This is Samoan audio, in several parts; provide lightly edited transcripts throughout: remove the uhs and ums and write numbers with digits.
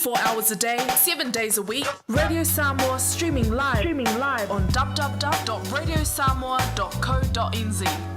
24 hours a day, 7 days a week. Radio Samoa streaming live, streaming live on www.radiosamoa.co.nz.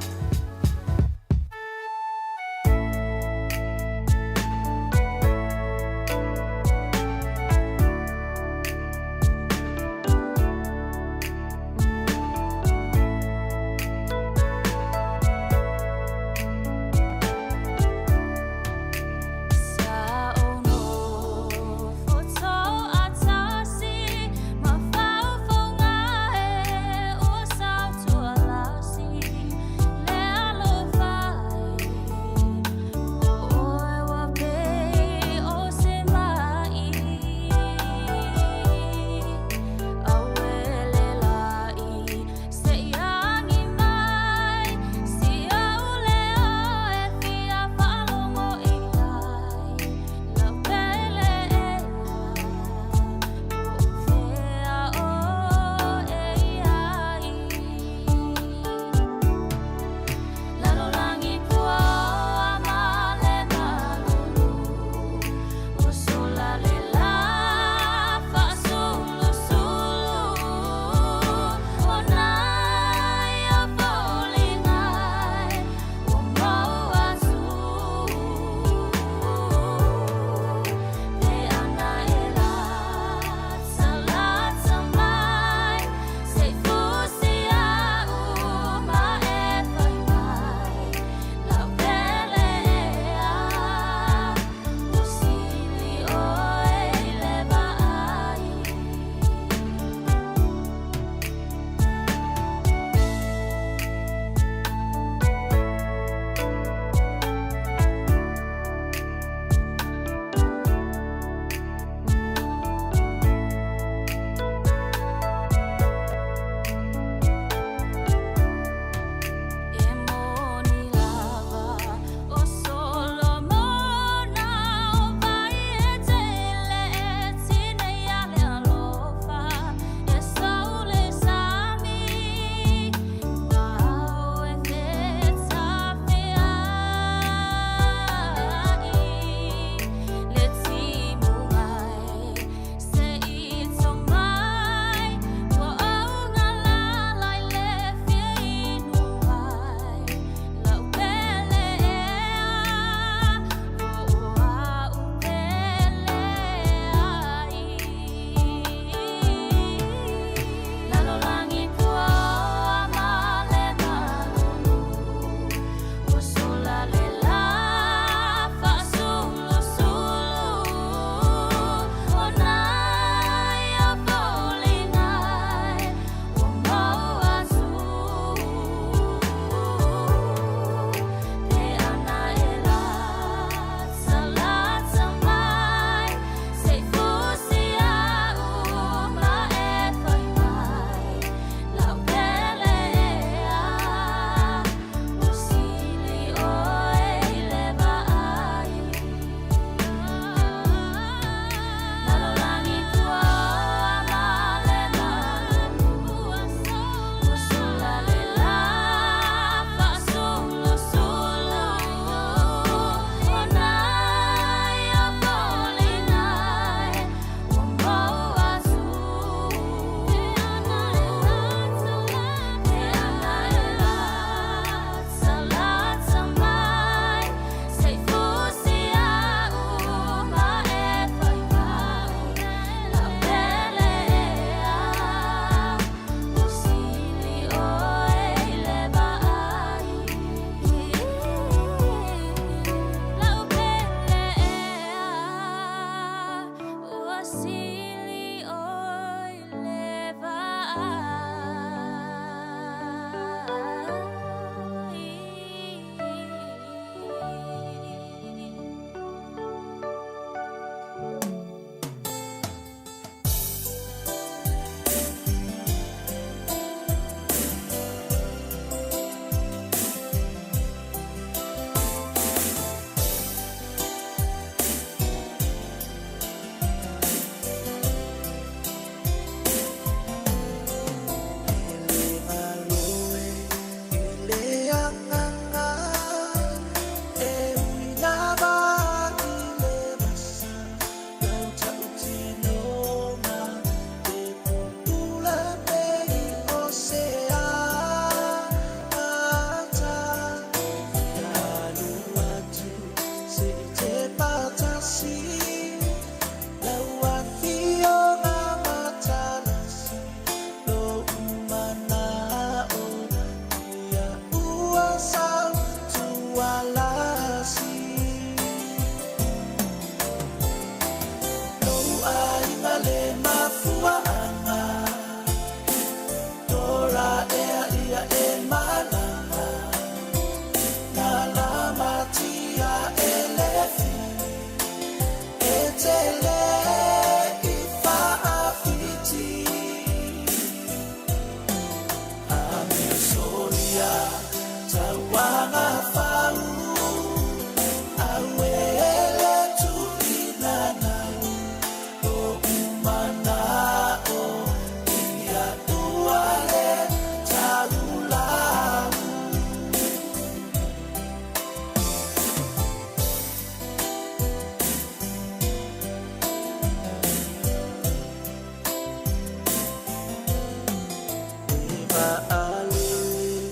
Ua alu,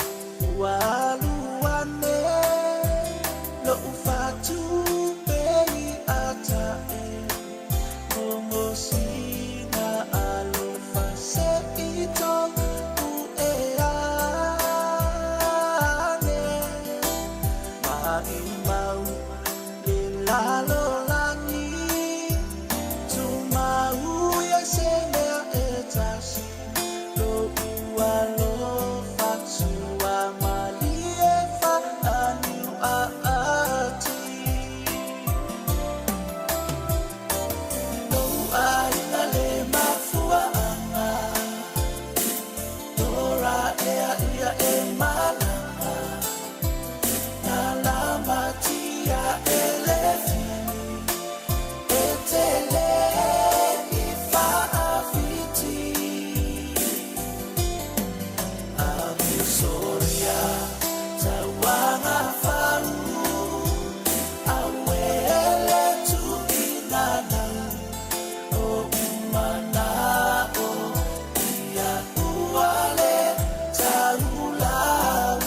ua alu ane loʻu fatupe i ataʻe Gogosina alofa se i toʻu e ane Maʻimau le lalolagi Tumau ia i se mea e tasi Loʻu alofa sua malie faaniuaati Lou aiga le mafuaaga Tora ea ia e malama Na lamatia e le fili E tele i faafiti Amusoria tauaga fau Auele tuinanau O umanao ia ua le taulau.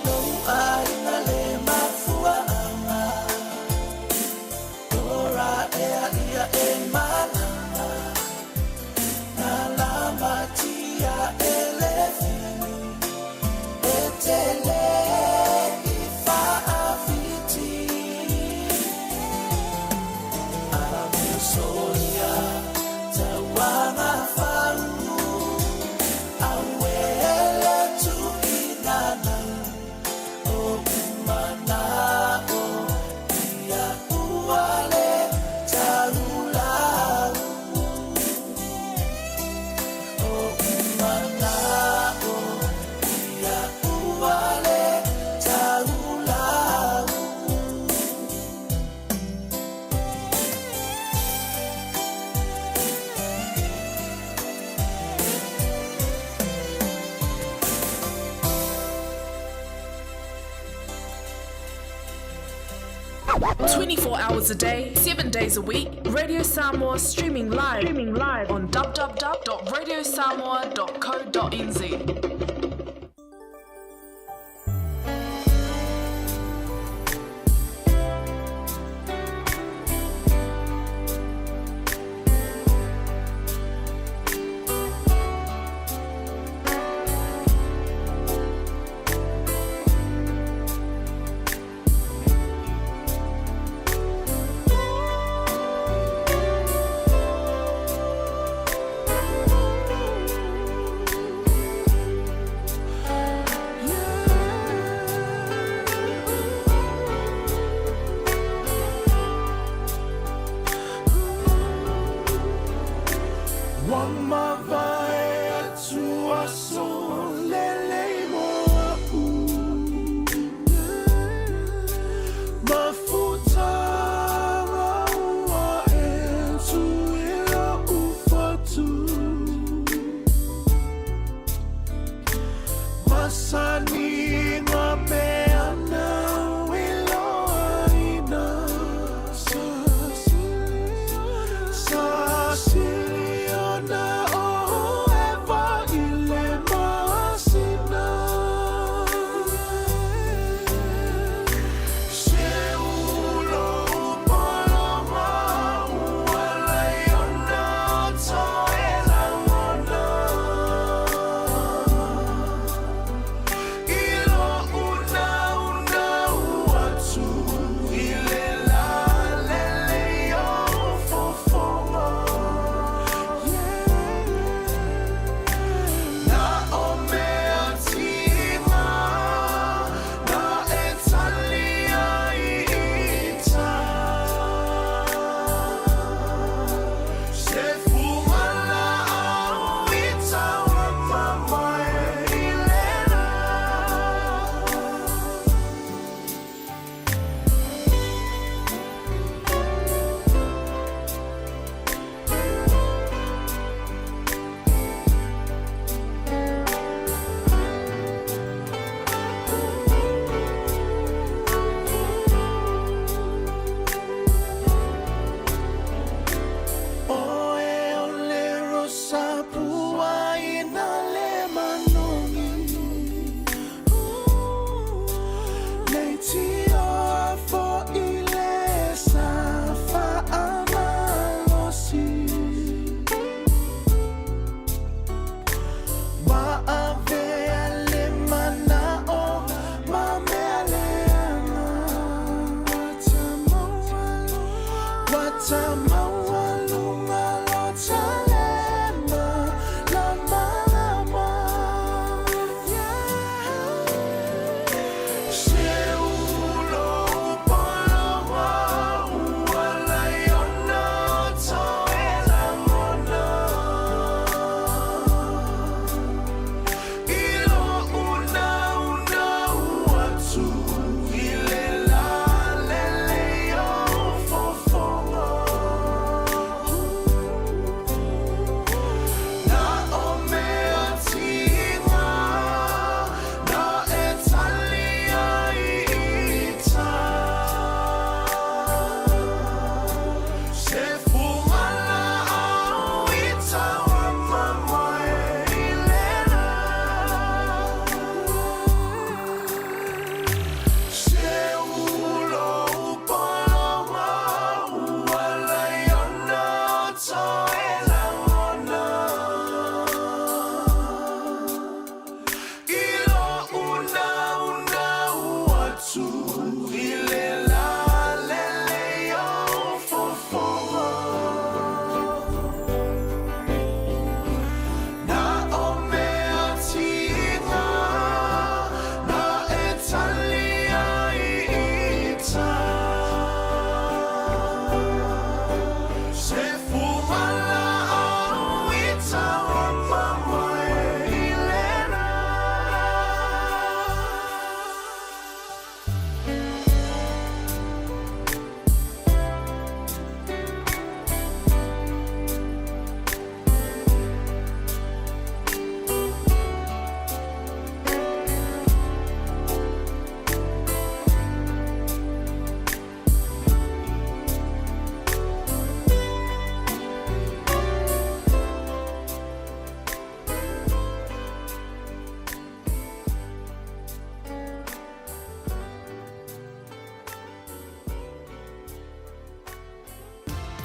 Lou aiga le mafuaaga Tora ea ia e malama Na lamatia e le fili E tele i faafiti Amusoria tauaga fau Auele tuinanau O umanao ia ua le taulau O umanao ia ua le taulau. 24 hours a day, 7 days a week, Radio Samoa streaming live, streaming live on www.radiosamoa.co.nz. Ua mavae atu aso lelei mo a'u Mafutaga ua e tū i lo'u fatu Masani peana i loaina Sa siliona o ʻEva i le masina Se ulo poloma ua laiona toe lagona I lo'u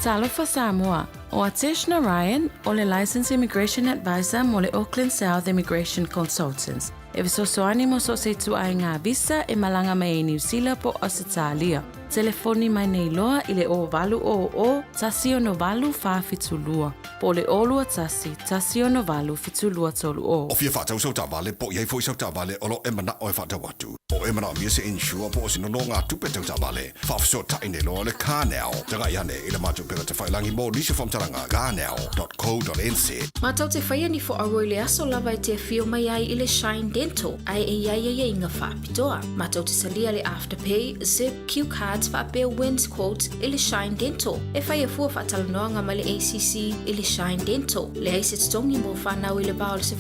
Talofa Samoa, ʻO Atesh Narayan, ʻo le Licensed Immigration Advisor mo le Auckland South Immigration Consultants, e fesoasoani mo so o se ituaiga visa e malaga mai ai Niu Sila po o Ausetalia. Telefoni mai nei loa i le 0800 168 472 po o le 021 168 7230. O fia faatau sau taavale po o i ai foi sau taavale o lo o e manao e faatau atu. Po o e manaomia se insure po o se nonogatupe tau taavale, faafesootai nei loa le CarNow. Tagai ane i le matou upega tafailagi mo nisi o faamatalaga, carnow.co.nz. Matou te faia ni foaua i le aso lava e te afio mai ai i le Shine Dental ae e i ai aiaiga faapitoa. Matou te talia le Afterpay, Zip, Q Cards faapea Wins Quote i le Shine Dental. E faia fua faatalanoaga ma le ACC i le Shine Dental. Leai se totogi mo fanau i le va o le 12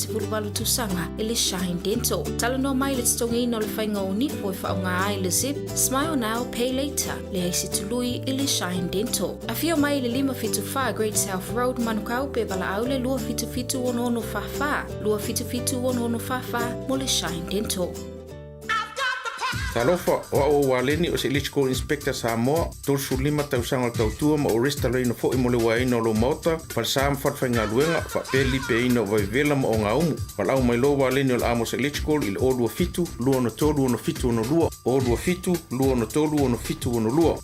i le 18 tausaga i le Shine Dental. Talanoa mai i le totogiina o le faiga o nifo e faaaoga ai le Zip, Smile Now, Pay Later. Leai se tului i le Shine Dental. Afio mai i le 574 Great South Road, Manukau, pe valaau le 277 6644, 277 6644 mo le Shine Dental. Talofa, o au o Waleni o se Electrical Inspector Samoa, 35 tausaga o le tautua ma o resitalaina foi mo le uaeina o lou maota, falesa ma falefaigaluega, faapea le lipeaina o vaivevela ma ogaumu. Valaau mai loa Waleni o le Amos Electrical i le 027 263 6762, 027 263 6762.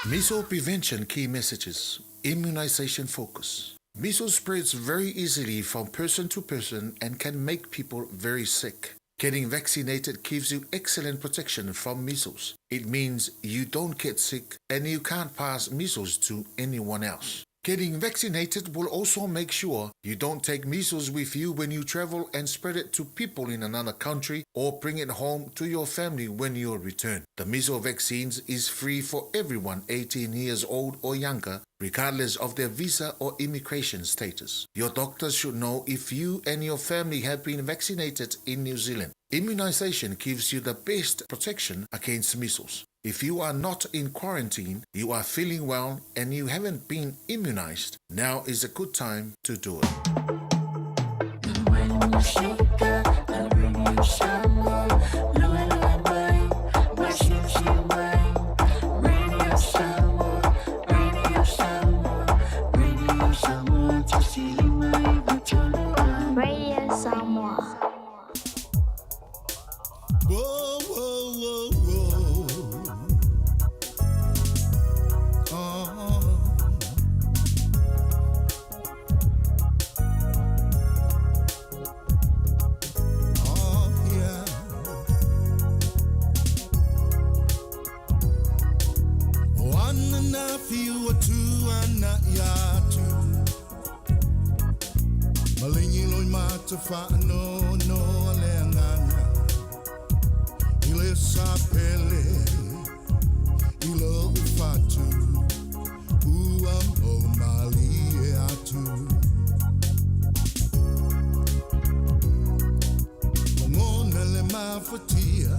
Measles prevention key messages. Immunization focus. Measles spreads very easily from person to person and can make people very sick. Getting vaccinated gives you excellent protection from measles. It means you don't get sick and you can't pass measles to anyone else. Getting vaccinated will also make sure you don't take measles with you when you travel and spread it to people in another country or bring it home to your family when you return. The measles vaccines is free for everyone 18 years old or younger, regardless of their visa or immigration status. Your doctor should know if you and your family have been vaccinated in New Zealand. Immunization gives you the best protection against measles. If you are not in quarantine, you are feeling well, and you haven't been immunized, now is a good time to do it. Radio Samoa. Whoa, whoa, whoa, whoa. Oh. Oh, yeah. One and a few, two and a ya two. Malingi loi mata fa no no le ngana. Ile sa pele, ile ufatu, ua mo mali e atu. Lagona le mafatia,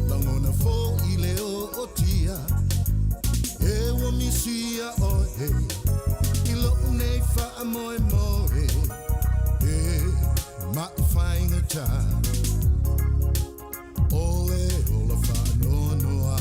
lagona foi le ootia, e ua misia oe, i lou nei faamoemoe, e ma'i faigata, o le ola faanoanoa.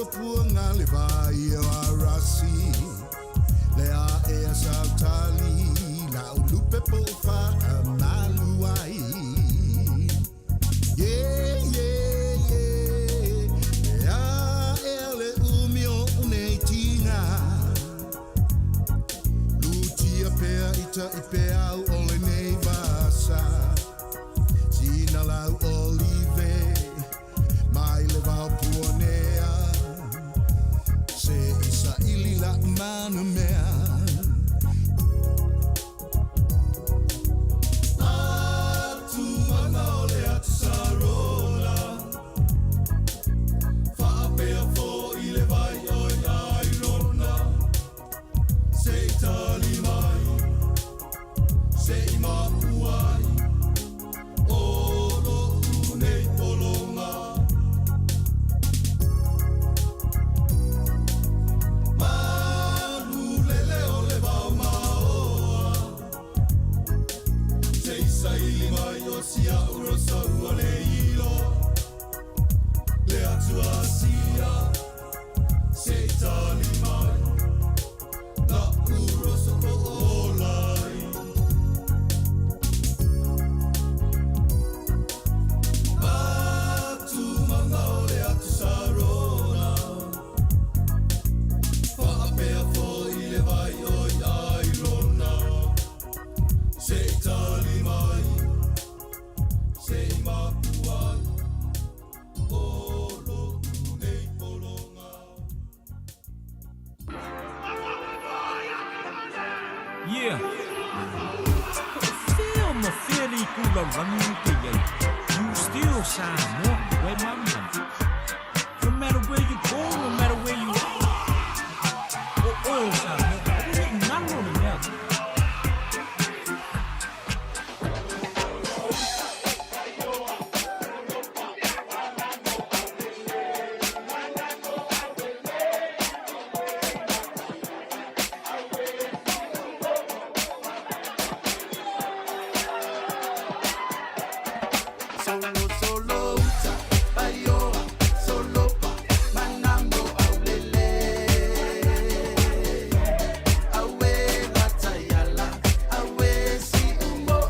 puapuaga le vai o arasi le a ea sautali lau lupe po o faamalu ai. Yeah, yeah, yeah. Le a ea le umi o nei tiga. Lutia pea ita i peau o lenei vasa. Sina lau olive mai le vao puanea. Se isa ili la mana mea. Atu mana o le atu sarola. Whaapea fo i le vai oi ai rona. Se i tali mai, se i mapuai. O lo unei polonga. Malu lele o le vao maoa. Se i saili mai o sia uro saua le ilo. Le atua sia, se i tali mai. La uro sa po o lai. Atu manga o le atu sarona. Whaapea fo i le vai oi ai rona. Se i tali mai, se i mapuai. O lo unei polonga. Yeah. Feel ma feel kula rangi ke ye. You still Samoa, where my money. No matter where you go, no matter where you are. Oh, oh, Samoa. Ngalo le mea. Solo solo uta, paioa, solo pa, manambo aulele. Awe latayala, awe si umo,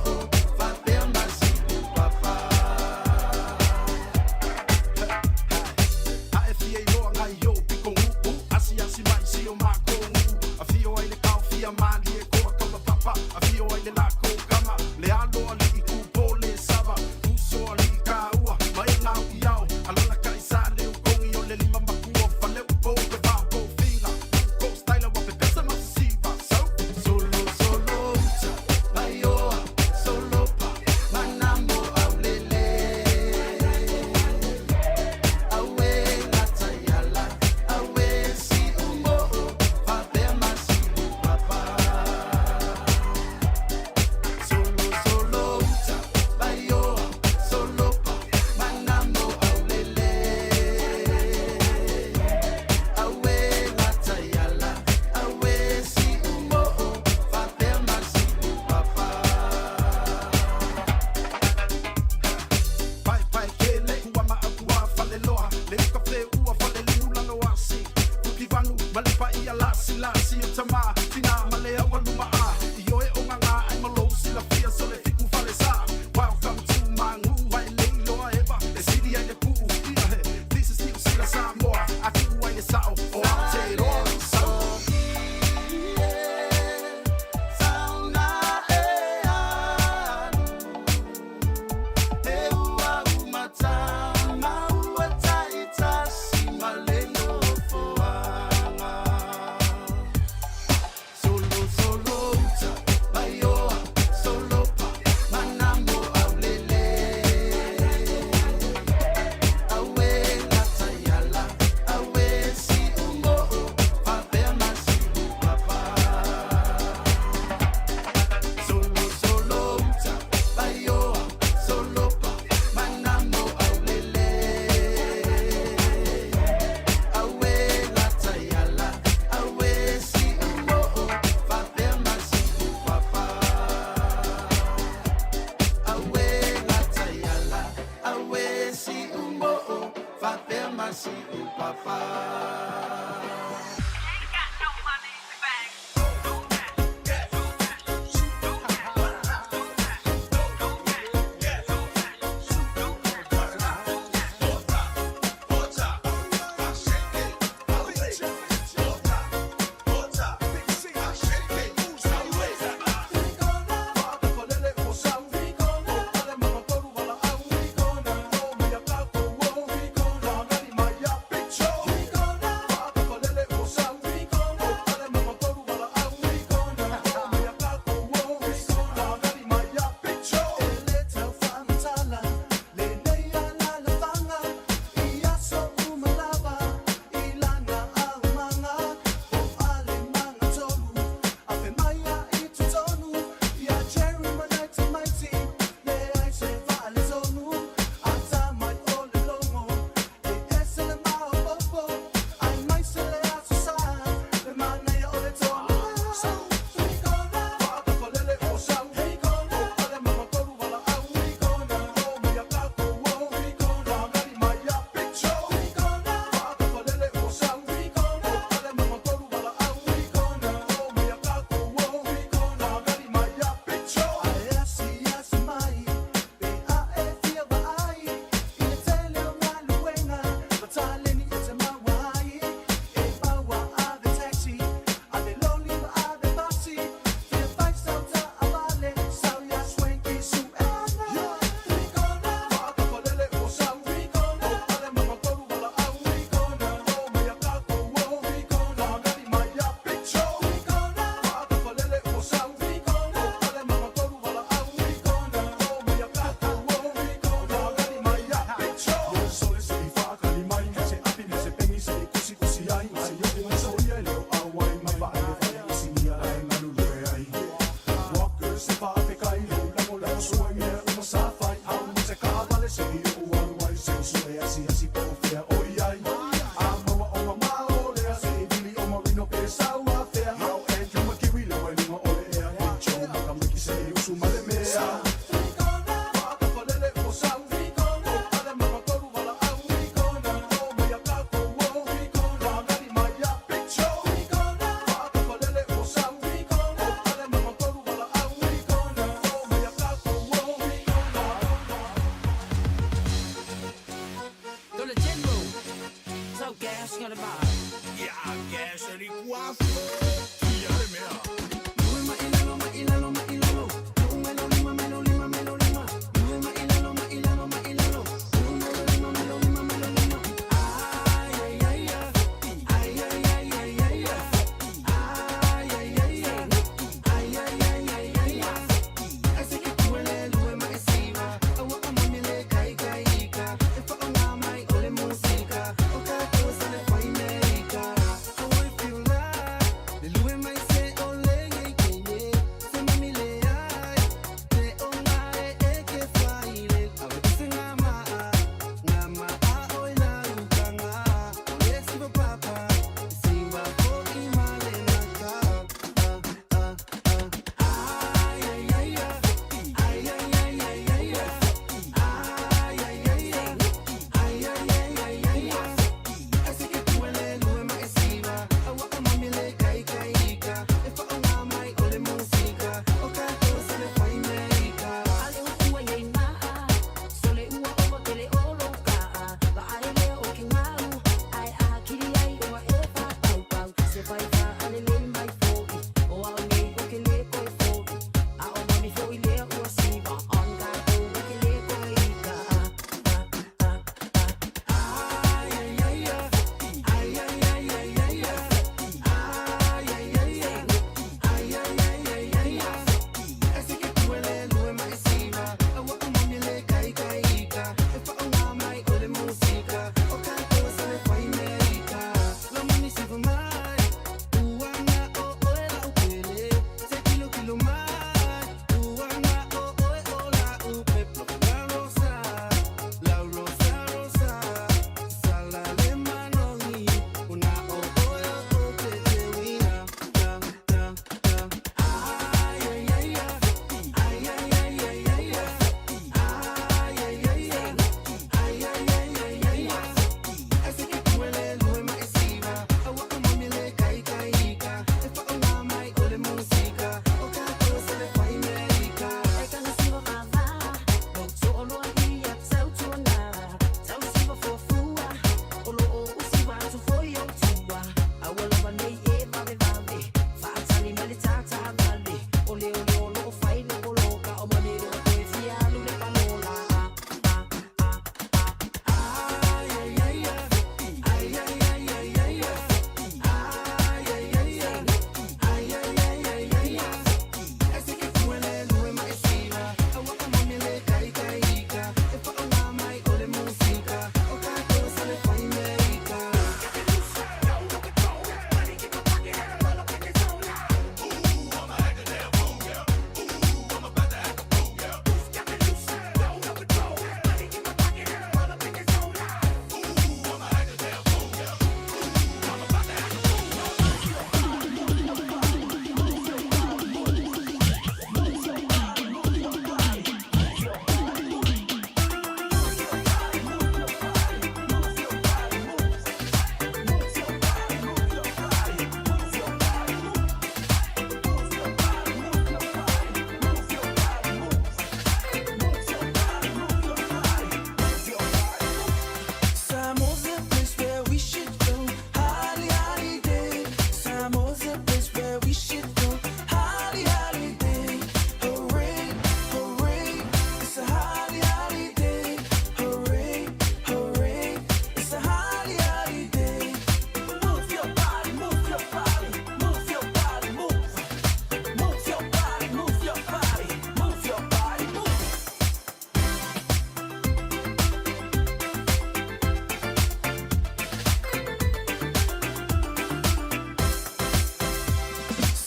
fapea masi upapa. A e fia iloa ngai o piko uu Asi asi mai si o mako uu A fio ai le kao fia mali e koa kapa papa A fio ai le lako kama Le alo ali i kupo le sava Uso ali i ka ua Ma e ngau i ao Alala ka i sa le ukongi o le lima makua Fale upo pe vao ko finga Ko styla wa pe pesa masisiva So Solo solo uta, paioa, solo pa, manambo aulele. Awe latayala, awe si umo, fapea masi upapa.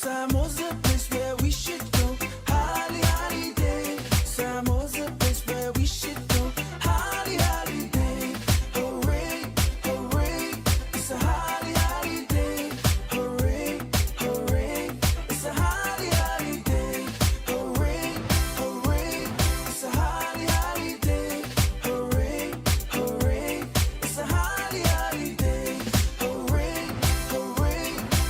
Samoa's a place where we should go. Holly, holiday. Samoa's a place where we should go. Holly, holiday. Hooray, hooray. It's a holly, holiday. Hooray, hooray. It's a holly, holiday. Hooray, hooray. It's a holly, holiday. Hooray, hooray. It's a holly, holiday. Hooray, hooray.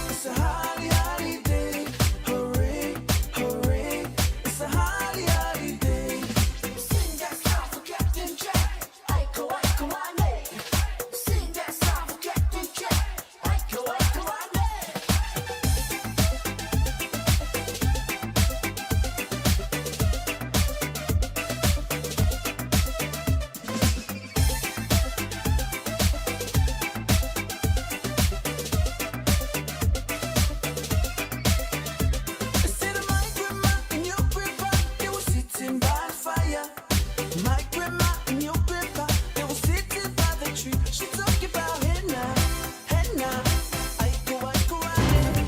It's a holly, holiday. Hooray, hooray. It's a holly, holiday. Sing that song for Captain Jack. Aiko, aiko, ane. Sing that song for Captain Jack. Aiko, aiko, ane. I said my grandma and your grandpa, they were sitting by the fire. My grandma and your grandpa, they were sitting by the tree. She talking about henna, henna. Aiko, aiko, ane.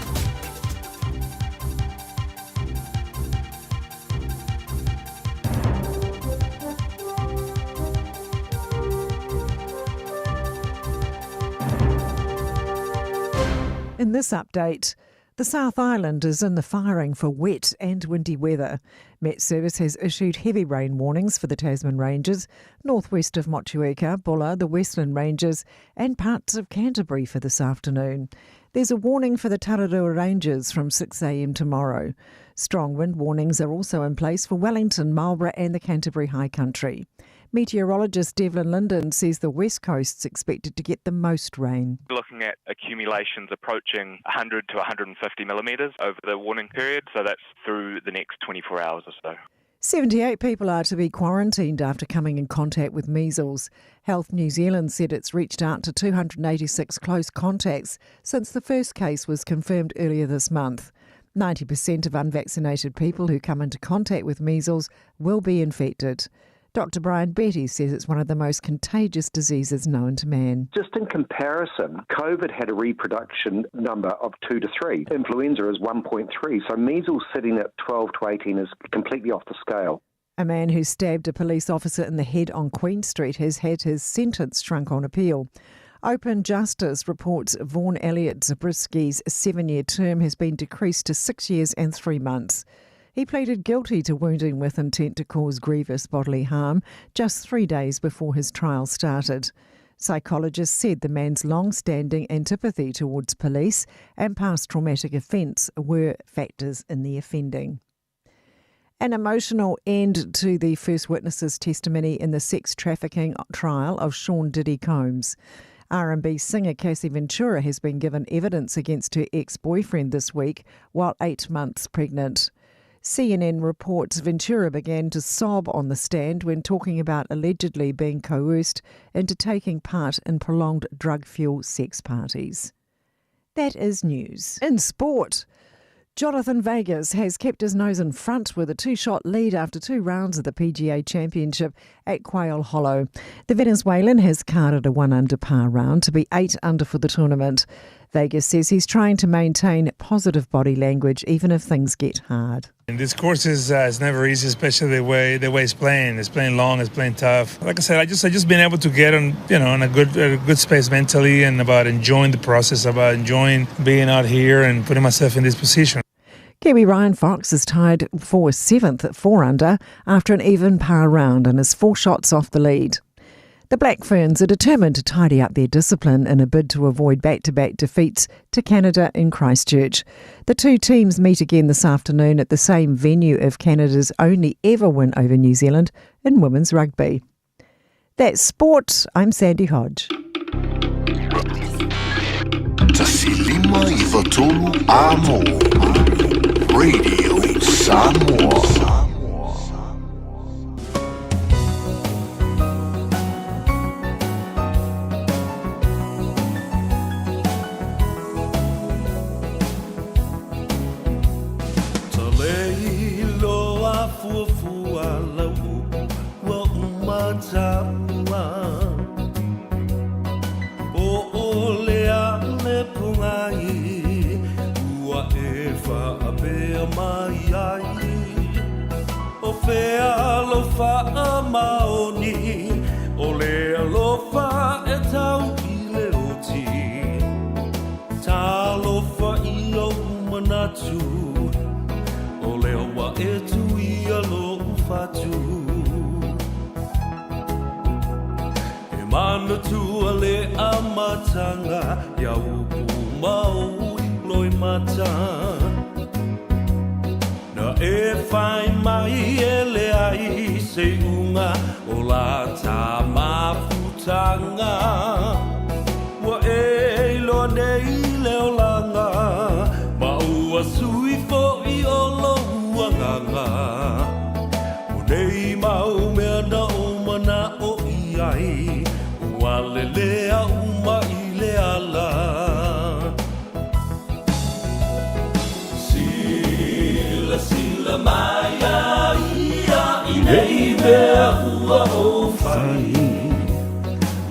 In this update, the South Island is in the firing for wet and windy weather. Met Service has issued heavy rain warnings for the Tasman Ranges, northwest of Motueka, Buller, the Westland Ranges, and parts of Canterbury for this afternoon. There's a warning for the Tararua Ranges from 6 a.m. tomorrow. Strong wind warnings are also in place for Wellington, Marlborough, and the Canterbury High Country. Meteorologist Devlin Linden says the west coast's expected to get the most rain. Looking at accumulations approaching 100 to 150 millimetres over the warning period, so that's through the next 24 hours or so. 78 people are to be quarantined after coming in contact with measles. Health New Zealand said it's reached out to 286 close contacts since the first case was confirmed earlier this month. 90% of unvaccinated people who come into contact with measles will be infected. Dr. Brian Betty says it's one of the most contagious diseases known to man. Just in comparison, COVID had a reproduction number of 2 to 3. Influenza is 1.3, so measles sitting at 12 to 18 is completely off the scale. A man who stabbed a police officer in the head on Queen Street has had his sentence shrunk on appeal. Open Justice reports Vaughan Elliott Zabriskie's 7-year term has been decreased to 6 years and 3 months. He pleaded guilty to wounding with intent to cause grievous bodily harm just 3 days before his trial started. Psychologists said the man's long standing antipathy towards police and past traumatic offence were factors in the offending. An emotional end to the first witness's testimony in the sex trafficking trial of Sean Diddy Combs. R&B singer Cassie Ventura has been given evidence against her ex-boyfriend this week while 8 months pregnant. CNN reports Ventura began to sob on the stand when talking about allegedly being coerced into taking part in prolonged drug-fueled sex parties. That is news. In sport, Jhonattan Vegas has kept his nose in front with a 2-shot lead after 2 rounds of the PGA Championship at Quail Hollow. The Venezuelan has carded a 1 under par round to be 8 under for the tournament. Vegas says he's trying to maintain positive body language even if things get hard. And this course is it's never easy, especially the way it's playing. It's playing long, it's playing tough. Like I said, I just been able to get on, you know, in a good space mentally, and about enjoying the process, about enjoying being out here and putting myself in this position. Kiwi Ryan Fox is tied for 7th at 4 under after an even par round and is 4 shots off the lead. The Black Ferns are determined to tidy up their discipline in a bid to avoid back-to-back defeats to Canada in Christchurch. The two teams meet again this afternoon at the same venue of Canada's only ever win over New Zealand in women's rugby. That's sport. I'm Sandy Hodge. Tasilima i Amo. Radio Samoa. Ta lei loa fuafua lau upu ua uma taua. O o le a le pungai ua e. faapea mai ai? O fea lou faamaoni o le alofa e tau i le oti? Talofa i ou manatu, o lea ua e tuia lou fatu. E manatua le amataga ia upu ma ou loimata. Na e fai mai e leai se iuga o la ta mafutaga. Ua e iloa nei le olaga ma ua sui foi o lou agaga. O nei mau mea na ou mana'o i ai, ua lelea uma i le ala. Silasila mai a ia i nei mea ua ou fai,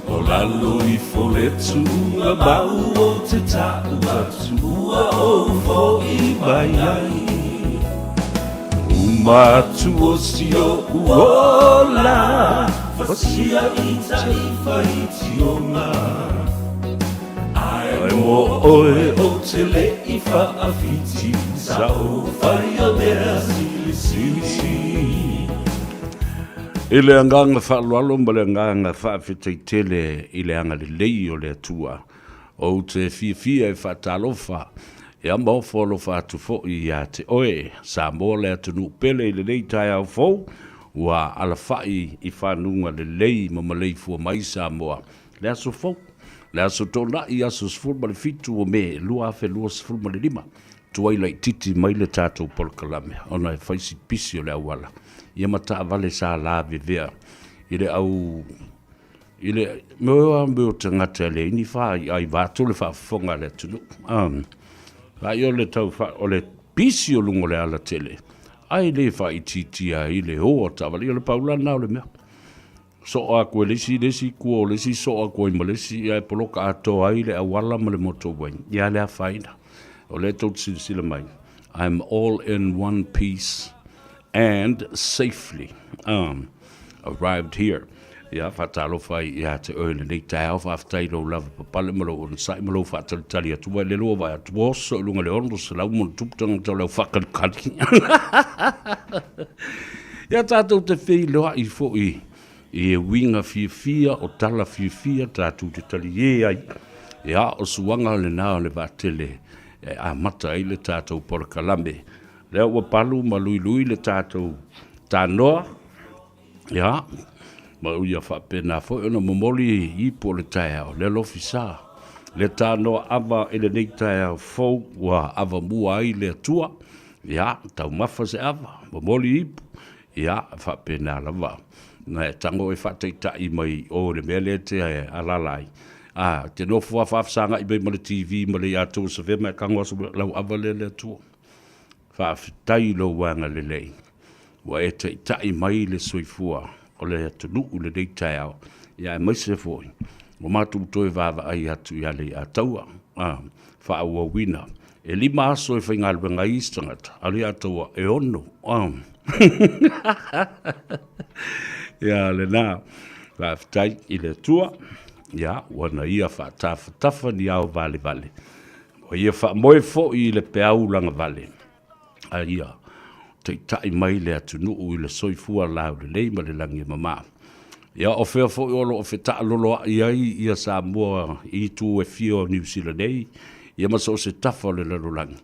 o lalo ifo le tuuga mau ou te ta'u atu ua ou fo'i mai ai. Uma atu o si o'u ola, fasia i tai faitioga. Ae mo oe ou te le i faawhiti, sa ou whaia mea silisili. I le agaga faaaloalo ma le agaga faafetai tele i le agalelei o le Atua, ou te fiafia e faatalofa ia ma ofo alofa atu foi ia te oe, Samoa le atunuu pele i lenei taeao fou, ua alafai i fanuga lelei ma maleifua mai Samoa Le aso fou, le aso Toonai, aso 17 o Me 2025, tuai laitiiti mai le tatou polokalame ona e fai si pisi o le auala ia ma taavale sa lavevea i le au i le mea o mea o tagata e leai ni faaiai vaeatu le faafofoga a le atunuu. Ai o le tau o le pisi o luga o le alatele ae le faaitiitia ai le o a taavale. Ia o le paula lena o le mea. Soo atu e le isi le isi tua o le isi soo atu ai ma le isi ae poloka atoa ai le auala ma le motorway. Ia le afaina. O lea tou te silasila mai, I'm all in one piece and safely arrived here. Ia, faatalofa ai ia te oe i lenei taeao, faafetai i lou lavapapale ma lou onosai ma lou faatalitali atu, ua le lua vae atu, ua oso i luga i le 600 ma ona tupu tagata o le au faakalikali. Ia tatou te feiloai foi i e uiga fiafia o tala fiafia tatou te taliē ai, ia o suaga lena o le vaatele e amata ai le tatou polokalame. Lea ua palu ma luilui le tatou tanoa, ia, ma ia faapena foi ona momoli ipu o le taeao, le alofi sa, le tanoa ava i lenei taeao fou ua avamua ai le Atua. Ia, taumafa se ava, momoli ipu, ia, faapena lava. Na e tago e faataitai mai i o i le mea lea e te alaala ai. A, te nofo lava faafesagai mai ma le TV ma le ia tou savea ma e tago aso lau ava lea le Atua. Faafetai i lou agalelei, ua e taitai mai le soifua o le atunuu i lenei taeao, ia aemaise foi ua matou toe vaavaai atu ia Leiataua, a, faaauauina E lima aso e faigaluega ai isi tagata, a o le Ataua e ono. Ia lena, faafetai i le Atua, ia, ua na ia faatafatafa ni ao valevale, ua ia faamoe foi i le peau lagavale, a ia taitai mai le atunuu i le soifua laulelei ma le lagi e mama. Ia, o fea foi o lo o fetaaloloai ai ia Samoa i itu e fia o Niu Sila nei, ia ma so o se tafa o le lalolagi,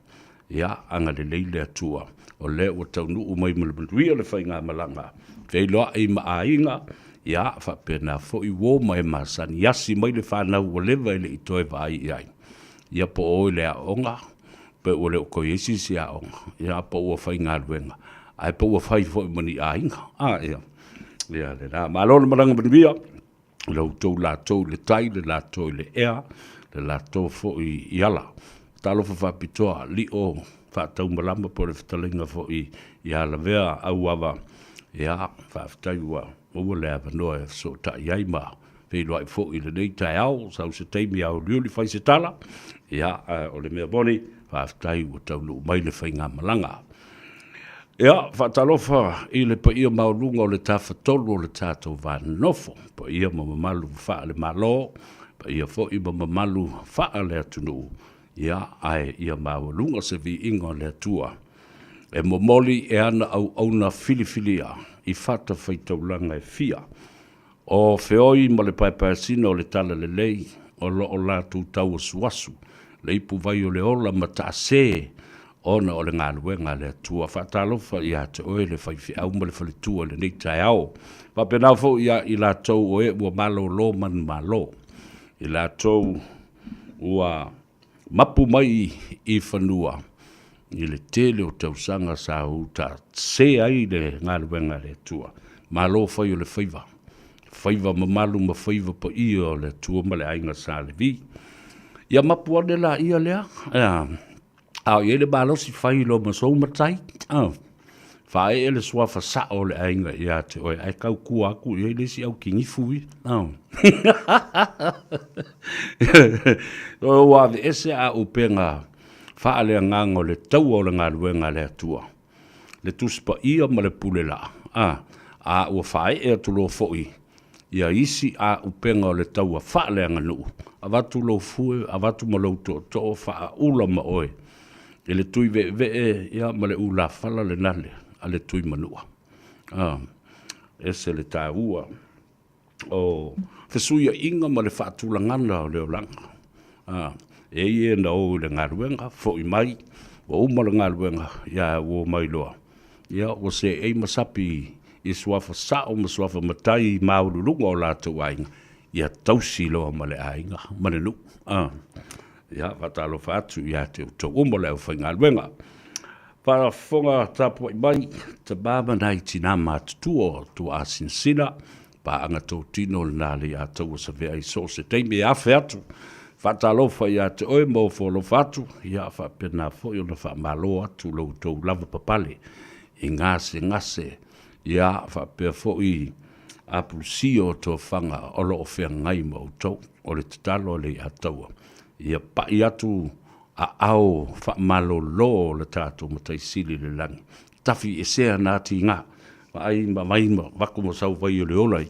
ia, agalelei le Atua, o lea ua taunuu mai ma le manuia le faigamalaga, feiloai ma aiga, ia, faapena foi uo ma e masani, asi mai le fanau ua leva e le i toe vaai i ai, ia po o i le aoga, pe ua le o toe i ai se isi aoga, ia, po ua faigaluega, ae po ua fai foi ma ni aiga, a, ia. Ia lena, malo le malaga manuia i la outou latou i le tai, le latou i le ea, le latou foi i ala. Talofa faapitoa, lio faataumalama po o le fetalaiga foi ia Lavea Auava, ia, faafetai ua maua le avanoa e fesootai ai ma feiloai foi i lenei taeao, sau se taimi auliuli fai se tala, ia, ae o le mea moni, Faafetai ua taunuu mai le faigamalaga. Ia, faatalofa i le paia maualuga o le Tafatolu o le tatou va nonofo, paia ma mamalu faale-Malo, paia foi ma mamalu faale-atunuu, ia, ae ia maualuga se viiga o le Atua e momoli e ana auauna filifilia i fatafaitaulaga e fia. O feoi ma le paepaeasina o le Talalelei o lo o latou tauasuasu le ipuvai o le ola ma taase ona o le galuega a le Atua. Faatalofa ia te oe le faifeau ma le faletua i lenei taeao. Faapena foi ia i latou o e ua malolo manumalo, i latou ua mapu mai i fanua i le tele o tausaga sa uta se ai le galuega a le Atua. Malo fai o le faiva, faiva mamalu ma faiva paia o le Atua ma le aiga Sa Levi. Ia mapu ane laia lea, a o i ai le malosi fai loa ma sou matai, faaee le suafa sao o le aiga ia te oe, ae tautua atu i ai le isi aukinifu ia. Ua aveese auupega faaleagaga o le taua o le galuega a le Atua, le Tusi Paia ma le Pule Laa, a, a ua faaee atu loa foi ia isi auupega o le taua faaleaganuu, avatu lou fue, avatu ma lou tootoo, faaula ma oe i le tui veevee ia ma le ulafala le nale a le tui manua. A, ese le taua o fesuiaiga ma le faatulagana o le olaga. A, e i e na o i le galuega, foi mai, ua uma le galuega, ia ua omai loa, ia ua seei ma sapi i suafa sao ma suafa matai maualuluga o latou aiga, ia tausi loa ma le aiga ma le nuu. A, ia, faatalofa atu ia te outou uma le aufaigaluega. Faafofoga tapuai mai, tama ma nai tina matutua o Tuaasinasina, paaga totino lena le ia taua savea i so o se taimi e afe atu. Faatalofa ia te oe ma ofo alofa atu, ia faapena foi ona faamalo atu lo outou lava papale i gasegase, ia faapea foi apulusia o tofaga o lo o feagai ma outou. O le tatalo a le ia taua, ia pai atu aao faamalolo o le tatou Matai Sili i le lagi, tafi esea na tiga, vaai ma vai ma vaku ma sau vai o le ola i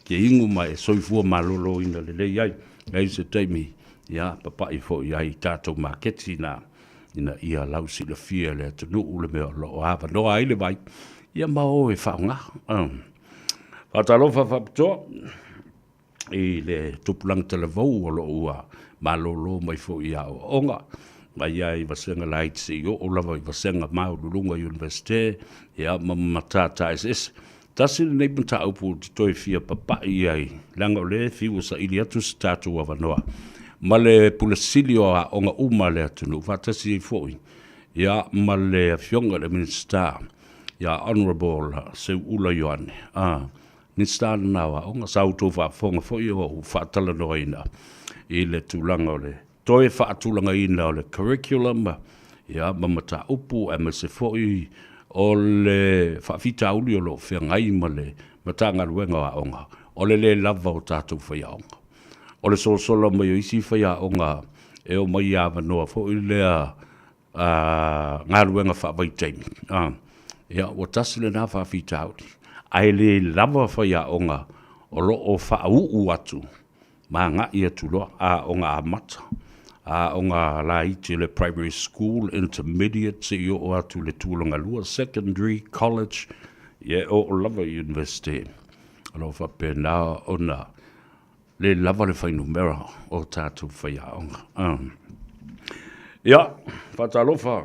ke igu ma e soifua maloloina lelei ai. Leai se taimi, ia, papai foi ai i tatou maketi na, ina ia lausilafia e le atunuu le mea o lo o avanoa ai le vai, ia ma o e faaaoga. Faatalofa faapitoa. i le tupulaga talavou o lo o ua malolo mai foi i aoaoga, mai lava i vasega laiti seia oo lava i vasega maualuluga Iunivesite, ia ma matata eseese. Tasi lenei mataupu ou te toe fia papai i ai, leaga o lea e fiu e saili atu se tatou avanoa ma le Pule Sili o Aoga uma a le atunuu, faatasi ai foi ia ma le Afioga i le Minisita ia Honourable Seuula Ioane. Minisita lena o Aoga, sa outou faafofoga foi o ou faatalanoaina i le tulaga o le toe faatulagaina o le curriculum ia, ma mataupu aemaise foi o le faafitauli o lo o feagai ma le Matagaluega o Aoga, o le le lava o tatou faiaoga. O le solosola mai o isi faiaoga e omai i avanoa foi lea galuega faavaitaimi, ia ua tasi lena faafitauli, ae le lava faiaoga o lo o faauu atu ma agai atu loa, aoga amata, aoga laiti o le primary school, intermediate seia oo atu i le tulagalua, secondary, college, ia e oo lava i University. O lo o faapena ona le lava le fuainumera o tatou faiaoga. Ia, faatalofa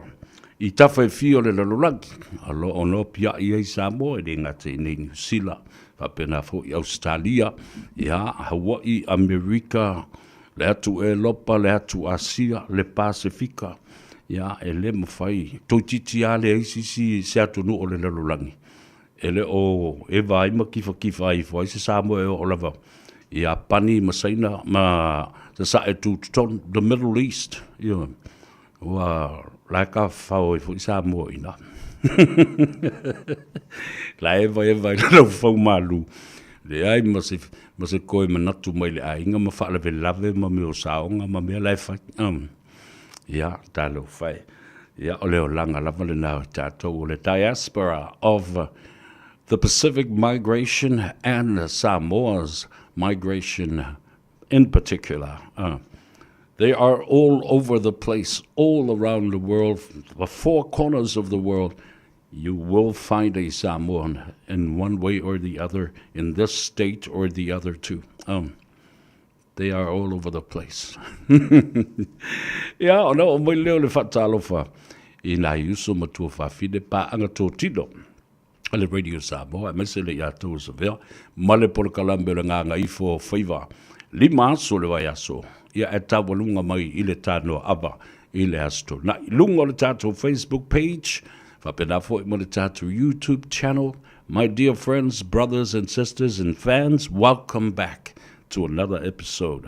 i tafa e fia o le lalolagi, o lo o nopiai ai Samoa, e le gata i inei i Niu Sila, faapena foi Ausetalia, ia, Hawaii, Amerika, le atu Elopa, le atu Asia, le Pasefika, ia, e le mafai, toeitiiti lava leai se isi se atunuu o le lalolagi E le o eva ai ma kifakifa ifo ai se Samoa e oo lava i Iapani ma Saina ma Sasae Tutotonu, the Middle East, ioe. Ua la e tafafao ai foi Samoa i ina. La e evaeva ai le laufau malu, leai ma se, ma se toe manatu mai le aiga ma faalavelave ma mea o saoga ma mea la e fai. Ia, talofa e. Ia, o le olaga lava lena o tatou o le diaspora of the Pacific migration and Samoa's migration in particular. They are all over the place, all around the world, the four corners of the world. You will find a Samoan in one way or the other, in this state or the other too. They are all over the place. Ia, ona oo mai lea o le faatalofa i nai uso ma tuafafine paaga totino a le Radio Samoa, aemaise le ia tou Savea, ma le polokalame o le Gagaifo Faiva, 5 aso o le vaiaso, ia e taualuga mai i le Tanoa Ava i le Aso Toonai. Luga o le tatou Facebook page, faapena foi ma le tatou YouTube channel. My dear friends, brothers and sisters and fans, welcome back to another episode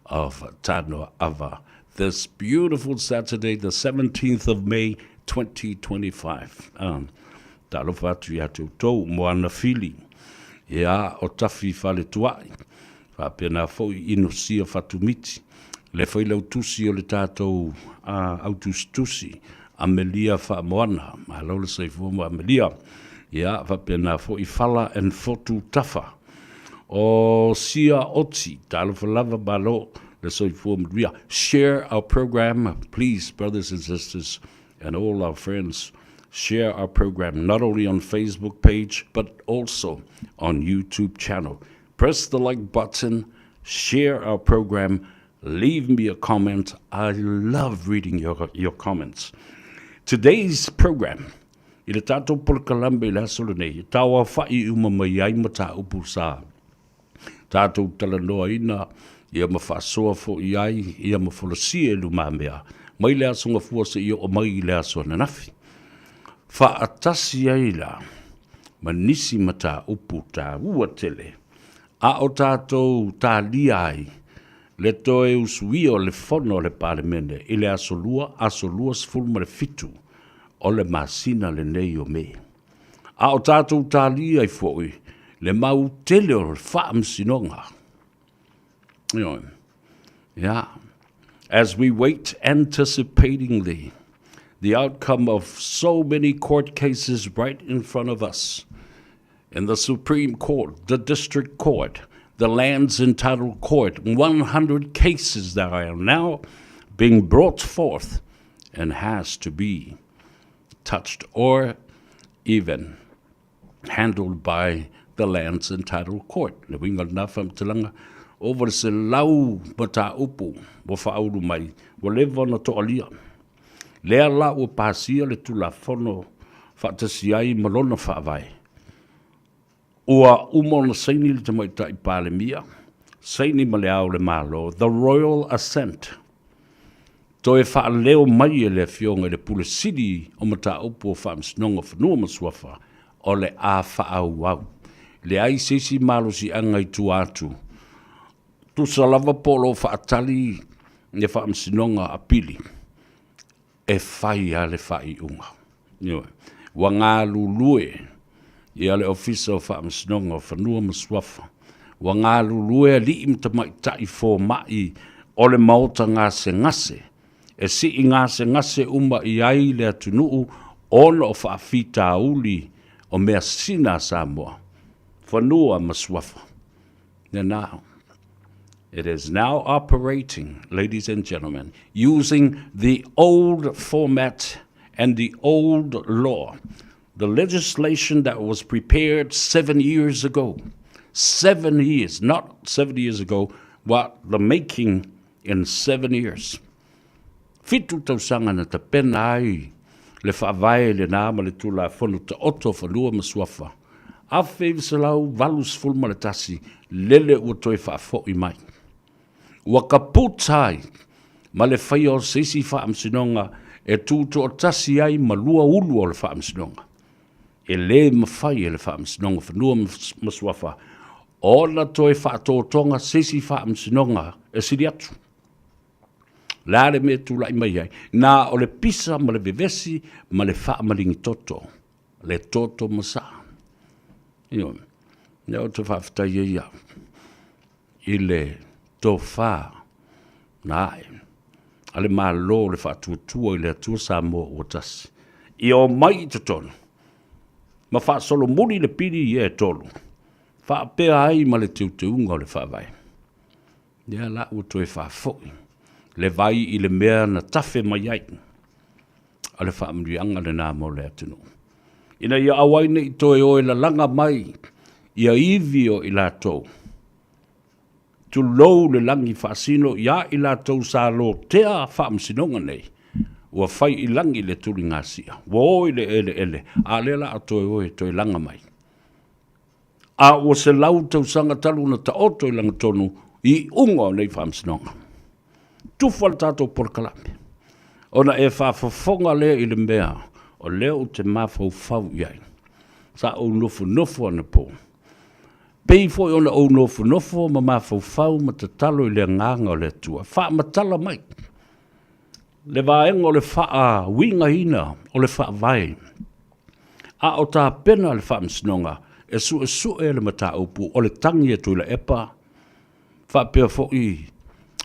of Tanoa Ava this beautiful Saturday, the 17th of May, 2025. Talofa atu ia te outou mo ana fili. Ia, o Tafi Faletuai. Faapena foi Inosia Fatumiti. Le failautusi o le tatou autusitusi, Amelia Faamoana. Malo le soifua mo Amelia. Ia, faapena foi Fala and Fotu Tafa. O Sia Oti, talofa lava, malo le soifua manuia. Share our program, please, brothers and sisters, and all our friends. Share our program not only on Facebook page, but also on YouTube channel. Press the like button, share our program, leave me a comment. I love reading your comments. Today's program, i le tatou polokalame i le aso lenei, e tauaofa'i uma mai ai mataupu sa tatou talanoaina ia ma faasoa fo'i ai ia ma folasia i lumamea mai le aso Gafua seia oo mai i le aso ananafi. Faatasi ai la ma nisi mataupu taua tele a o tatou talia ai le toe usuia o le Fono a le Palemene i le aso Lua, aso 27 o le masina lenei o Me. A o tatou talia ai foi le mau tele o le faamasinoga. Ioe. Yeah. As we wait anticipatingly the outcome of so many court cases right in front of us, in the Supreme Court, the District Court, the Lands Entitled Court, 100 cases that are now being brought forth and has to be touched or even handled by the Lands Entitled Court. Le uiga o lena faamatalaga, ova le 100 mataupu ua faaulu mai, ua leva ona toalia. Lea la ua pasia le Tulafono faatasi ai ma lona faavae. Ua uma ona saini le Tamaitai Palemia, saini ma le Ao o le Malo, the Royal Assent, toe faaleo mai e le Afioga i le Pule Sili o Mataupu o Faamasinoga o Fanua ma Suafa, o le a faaauau. Leai se isi malosiaga i tua atu, tusa lava po o lo o faatali le Faamasinoga Apili, e fai lava le faaiuga. Ioe. Ua galulue ia le Ofisa o Faamasinoga o Fanua ma Suafa, ua galulue alii ma tamaitai fomai o le Maota Gasegase, e sii gasegase uma i ai le atunuu ona o faafitauli o measina a Samoa, fanua ma suafa. Lena. It is now operating, ladies and gentlemen, using the old format and the old law, the legislation that was prepared 7 years ago. 7 years, not 7 years ago, what the making in 7 years. 7 tausaga na tapena ai le faavae lena ma le Tulafono Taoto o Fanua ma Suafa, 1981, lele ua toe faafoi mai. Ua kaputa ai ma le faia o se isi faamasinoga e tutoatasi ai ma lua ulu o le faamasinoga. E le mafai e le Faamasinoga o Fanua ma Suafa ona toe faatotoga se isi faamasinoga e sili atu. Le a le mea e tulai mai ai? Na o le pisa ma le vevesi ma le faamaligi toto, le toto masaa. Ioe. Lea ou te faafetai ai au i le tofa na ae. a le Malo o le Faatuatua i le Atua Samoa ua Tasi, ia omai i totonu ma faasolomuli le pili ia e tolu, faapea ai ma le teuteuga o le Faavae. Lea la ua toe faafoi le vai i le mea na tafe mai ai, o le faamanuiaga lena mo le atunuu. Ina ia aua ai ne i toe o e lalaga mai ia ivi o i latou, tulou le lagi faasino ia i latou sa lotea faamasinoga nei, ua fai i lagi le tuligasia, ua o i le eleele, a o lea la a toe o e toe laga mai. A ua 100 tausaga talu ona taoto i lagatonu iuga o nei faamasinoga. Tufa le tatou polokalame, ona e faafofoga lea i le mea o lea ou te mafaufau i ai. Sa ou nofonofo anapo, pei foi ona ou nofonofo ma mafaufau ma tatalo i le agaga o le Atua, faamatala mai le vaega o le faauigaina o le faavae a o tapena le faamasinoga e suesue le mataupu o le tagi a Tuilaepa faapea foi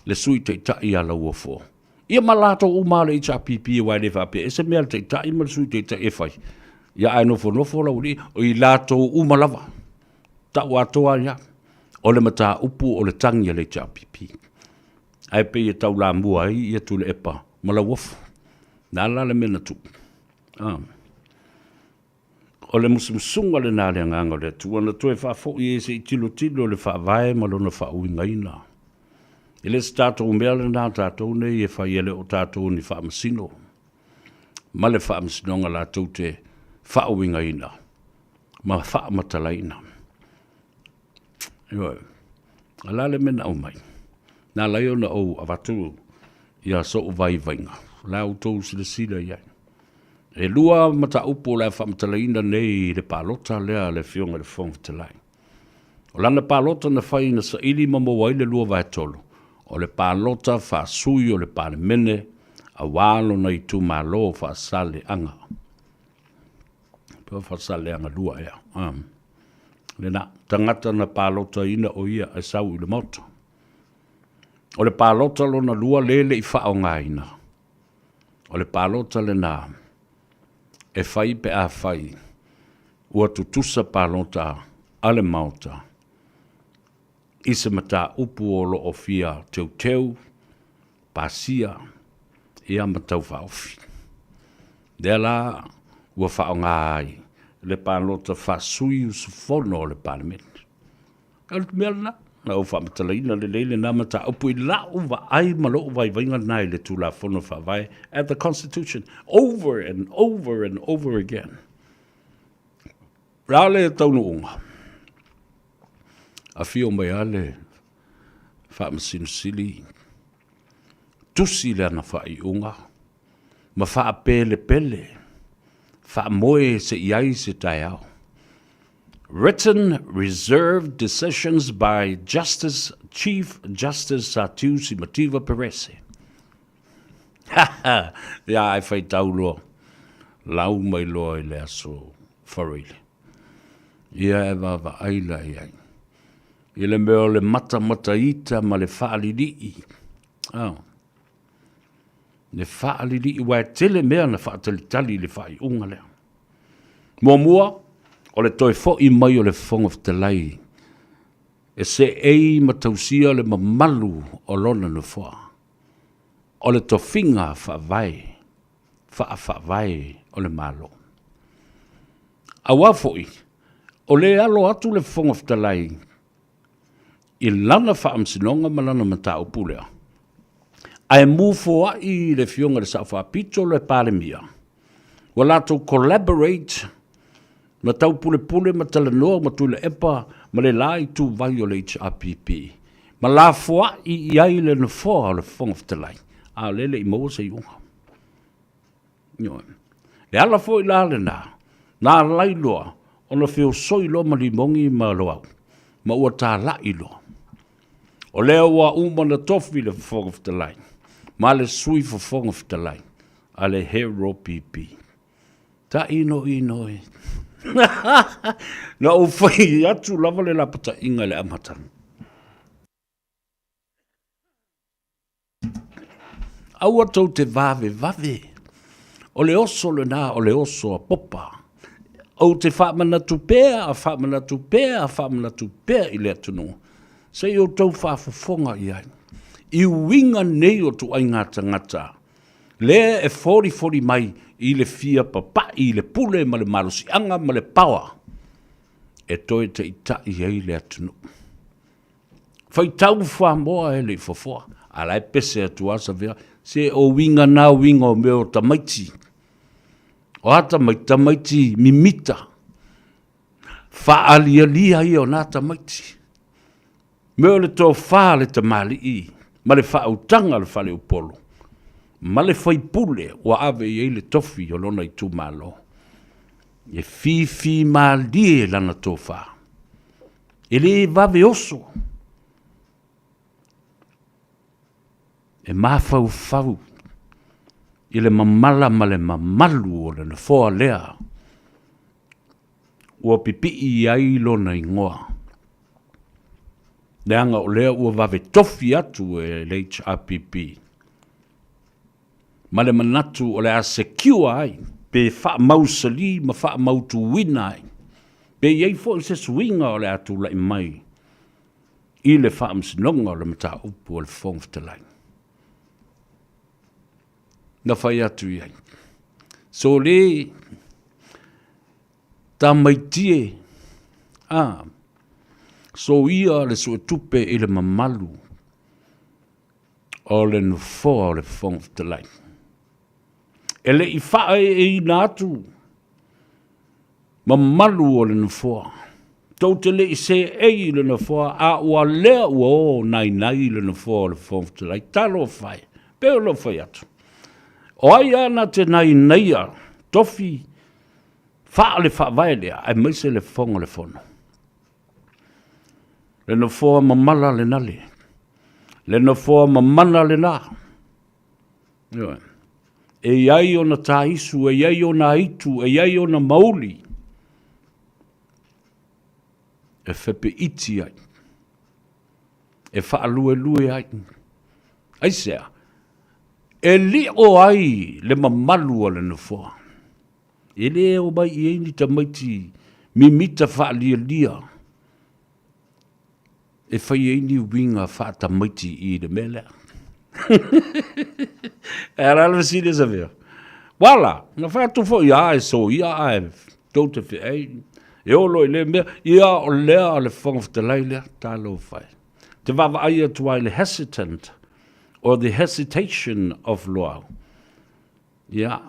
le Sui Taitai ia Lauofo, ia ma latou uma o le HRPP, aua e le faapea e se mea a le Taitai ma le Sui Taitai e fai, ia ae nofonofo lau alii, o i latou uma lava, tau atoa ai lava, o le mataupu o le tagi a le HRPP. Ae pei e taulamua ai ia Tuilaepa ma Lauofo. O le a la le mea na tupu? Ah. O le musumusuga lena a le Agaga o le Atua na toe faafoi ai se i tilotilo le Faavae ma lona faauigaina. E le o se tatou mea lena tatou nei e fai e le o tatou ni faamasino ma le faamasinoga latou te faauigaina ma faamatalaina. Ioe. A o le a le mea na aumai? Na ala ai ona ou avatu ia so'u vaivaiga, o le a outou silasila i ai. E lua mataupu o le a faamatalaina nei i le palota lea a le Afioga i le Fofoga Fetalai. O lana palota na fai na saili ma maua ai le 2/3, o le palota faasui o le Palemene aua lona itumalo o Faasaleleaga. Po o Faasaleleaga 2 ea. Lena, tagata na palotaina o ia e sau i le Maota. O le palota lona lua le le i faaaogaina, o le palota lena e fai pe a fai ua tutusa palota a le Maota i se mataupu o lo o fia teuteu, pasia, ia ma taufaaofi. Lea la ua faaaoga ai le palota faasui usufono o le Palemene. O le mea lena, na ou faamatalaina lelei lena mataupu i lau vaai ma lou vaivaiga lena i le Tulafono Faavae at the Constitution over and over and over again. O le a le taunuuga? Afio mai lava le Faamasino Sili, tusi lana faaiuga ma faapelepele, faamoe se i ai se taeao. Written reserved decisions by Justice Chief Justice Satiu Simativa Perese. Ia ae faitau loa, lau mai loa i le aso Faraile. Ia e vaavaai la i ai. I le mea o le matamataita ma le faalilii. Oh. Le faalilii, ua e tele mea na faatalitali i le faaiuga lea. Muamua, o le toe fo'i mai o le Fofoga Fetalai e seei ma tausia le mamalu o lona nofoa, o le tofiga faavae, faa-faavae o le Malo. Auā foi, o lē alo atu le Fofoga Fetalai i lana faamasinoga ma lana mataupu lea, ae mu foai i le Afioga i le Sao Faapito le Palemia, ua latou collaborate ma taupulepule ma talanoa ma Tuilaepa ma le la ituvai o le HRPP, ma lafoai i ai le Nofoa o le Fofoga Fetalai, a o lea e le i maua se iuga. Ioe. Le ala foi la lena, na alai loa ona feosoi loa ma Limogi ma Loau, ma ua talai loa. O lea ua uma na tofi le Fofoga Fetalai ma le Sui Fofoga Fetalai a le Hero PP. Tainoino e. Na ou fai atu lava le lapataiga i le amataga. Aua tou te vavevave. O le oso lenā o le oso a Popa. Ou te faamanatu pea, faamanatu pea, faamanatu pea i le atunuu, se i outou faafofoga i ai i uiga nei o ituaiga tagata lea e folifoli mai i le fia papai i le pule ma le malosiaga ma le power e toe taitai ai le atunuu. Faitau fuamoa e le i fofoa, a la e pese atu lava Savea, se o uiga na uiga o mea o tamaiti. O a tamaiti? Tamaiti mimita, faalialia ia o na tamaiti. Mea o le tofa a le tamalii ma le faautaga a le faleupolu ma le faipule ua ave i ai le tofi o lona itumalo, e fifi malie lana tofa. E le vave oso, e mafaufau i le mamala ma le mamalu o le nofoa lea ua pipii ai lona igoa, leaga o lea ua vave tofi atu e le HRPP ma le manatu o le a secure ai pe faamausali ma faamautuina ai pe i ai foi se suiga o le a tulai mai i le faamasinoga o le mataupu a le Fofoga Fetalai. Na fai atu i ai, Sole, tamaitie, a, soia le suetupe i le mamalu o le Nofoa o le Fofoga Fetalai. E le i faaeeina atu mamalu o le Nofoa. Tou te le i seei i le Nofoa, a ua lea ua o nainai le Nofoa o le Fofoga Fetalai. Talofa e, pei o lou fai atu. O ai a na te nainaia tofi faa-le faavae lea, aemaise le Fofoga o le Fono? Le nofoa mamala lena le. Le nofoa mamana lena. Ioe. E i ai ona tāisu, e i ai ona aitu, e i ai ona mauli. E fepeiti ai. E faaluelue ai. Aisea? E lio ai le mamalu o le nofoa. E le omai i ai ni tamaiti mimita faalialia e fai ai ni uiga faatamaiti i le mea lea. E ala le fesili e Savea. Wala, na fai atu foi a e soia ae tou te feai e olo i lea mea, ia o lea o le Fofoga Fetalai lea, talofa e. Te vaavaai atu ai i le hesitant or the hesitation of Loau. Yeah.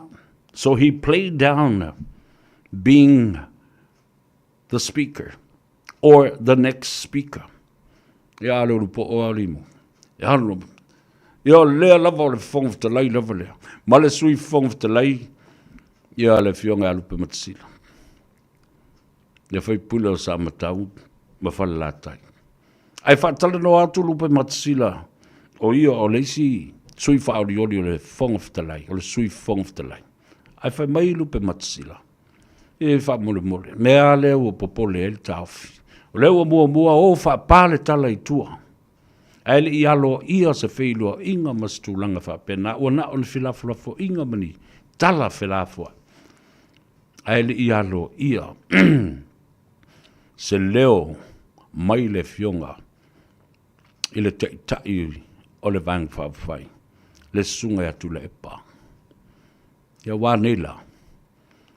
So he played down being the speaker or the next speaker. Ia a le ulu po o alimu. Ia alu. Ia lea lava o le Fofoga Fetalai lava lea. Ma le Sui Fofoga Fetalai, ia le Afioga ia Lupematasila. Ia faipule o Samatau ma Falelatai. Ae faatalanoa atu Lupematasila, o ia o le isi sui faaolioli o le Fofoga Fetalai, o le Sui Fofoga Fetalai. Ae fai mai Lupematasila, e faamolemole, mea a lea ua popole ai le taofi. O lea ua muamua o faapa le tala i tua. Ae le i aloaia se feiloaiga ma se tulaga faapena, ua na o ni felafolafoaiga ma ni tala felafoai. Ae le i aloaia se leo mai le Afioga i le Taitai o le Vaega Faaupufai, le Susuga ia Tuilaepa. Ia ua nei la,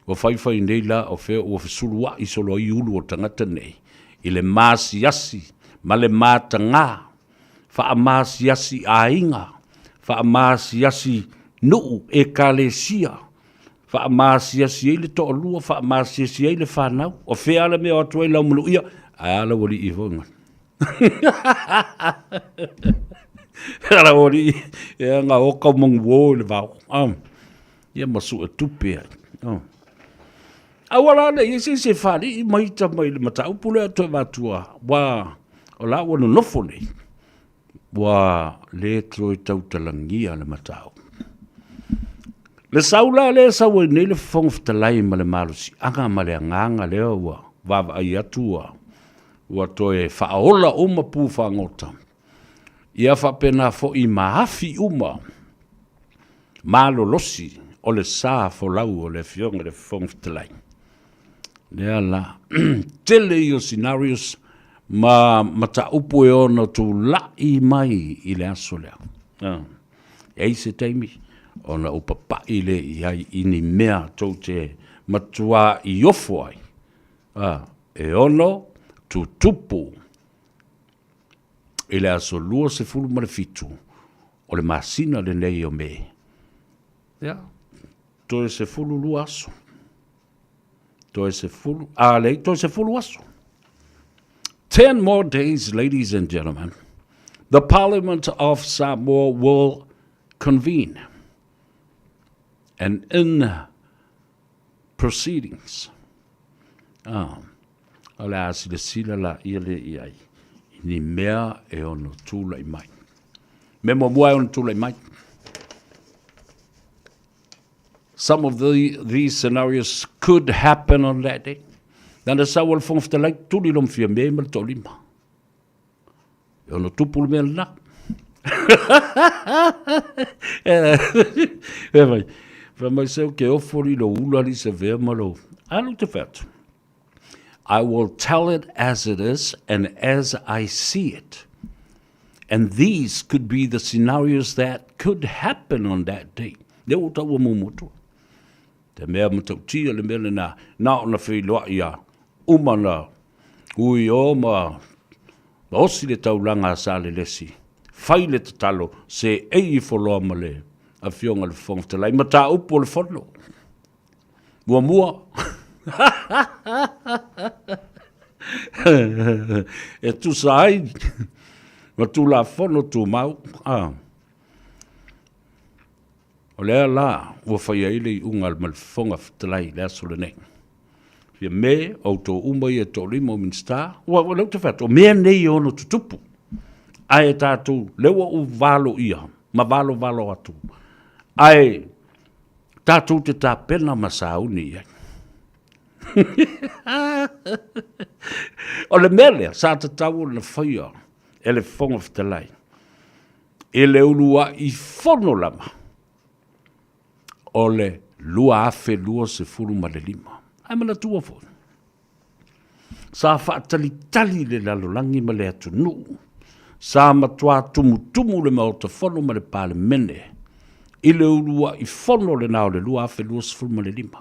ua faifai nei la o fea ua fesulua'i solo ai ulu o tagata nei i le maasiasi ma le matagā, faamaasiasi aiga, faamaasiasi nuu, ekalesia, faamaasiasi ai le toalua, faamaasiasi ai le fanau. O fea le mea o atu ai lau manuia? Ae a lau alii foi gata. Lau alii, ia nga o kau mangu o i le vao. Ia ma sue tupe ai. Aua la ne i ai se isi e faalii ma ita mai le mataupu lea toe avatua, ua o la ua nonofo nei, ua le toe tautalagia le mataupu. Le sau la lea e sau ai nei le Fofoga Fetalai ma le malosiaga ma le agaga lea ua vaavaai atu ua, ua toe faaola uma pu fagota, ia faapena foi ma afi uma. Malolosi o le sa folau o le Afioga i le Fofoga Fetalai. Lea la, tele ia o scenarios ma mataupu e ono tula'i mai i le aso lea. Ah. E ai se taimi ona ou papa'i lea i ai i ni mea tou te matuā i ofo ai. Ah, e ono tutupu i le aso 27 o le masina lenei o Me. Ia, toe 12 aso. Toe 10, a leai, toe 10 aso. 10 more days, ladies and gentlemen, the Parliament of Samoa will convene and in proceedings. Ah, o le a silasila la ia le i ai i ni mea e ono tula'i mai. Mea muamua e ono tula'i mai. Some of the, these scenarios could happen on that day. Nana sau o le Fofoga Fetalai, tuli lo mfia me ma le toalima. E ono tupu le mea lena. E mai, fai mai seu ke ofo li lo ula li se vea ma lo. Alu te whatu. I will tell it as it is and as I see it. And these could be the scenarios that could happen on that day. Le o taua mumoto. Te mea matautia le mea lena, na ona wheiloa ia uma na ui o ma osi le taulaga a Salelesi, fai le tatalo se ei ifo loa ma le Afioga i le Fofoga Fetalai, mataupu o le Fono. Muamua, e tusa ai ma Tulafono Tumau, a, o lea la ua fai ai le iuga ma le Fofoga Fetalai i le aso lenei. Fia me, o outou uma ia e toalima o Minisita, ua, ua lea ou te fai atu, o mea nei e ono tutupu. Ae tatou, lea ua ou valo ia, ma valovalo atu. Ae tatou te tapena ma sauni i ai. O le mea lea, sa tatau ona faia e le Fofoga Fetalai i le uluai fono lava o le 2025. Ae manatua foi, sa faatalitali le lalolagi ma le atunuu, sa matua tumutumu le Maota Fono ma le Palemene i le uluai fono lena o le 2025.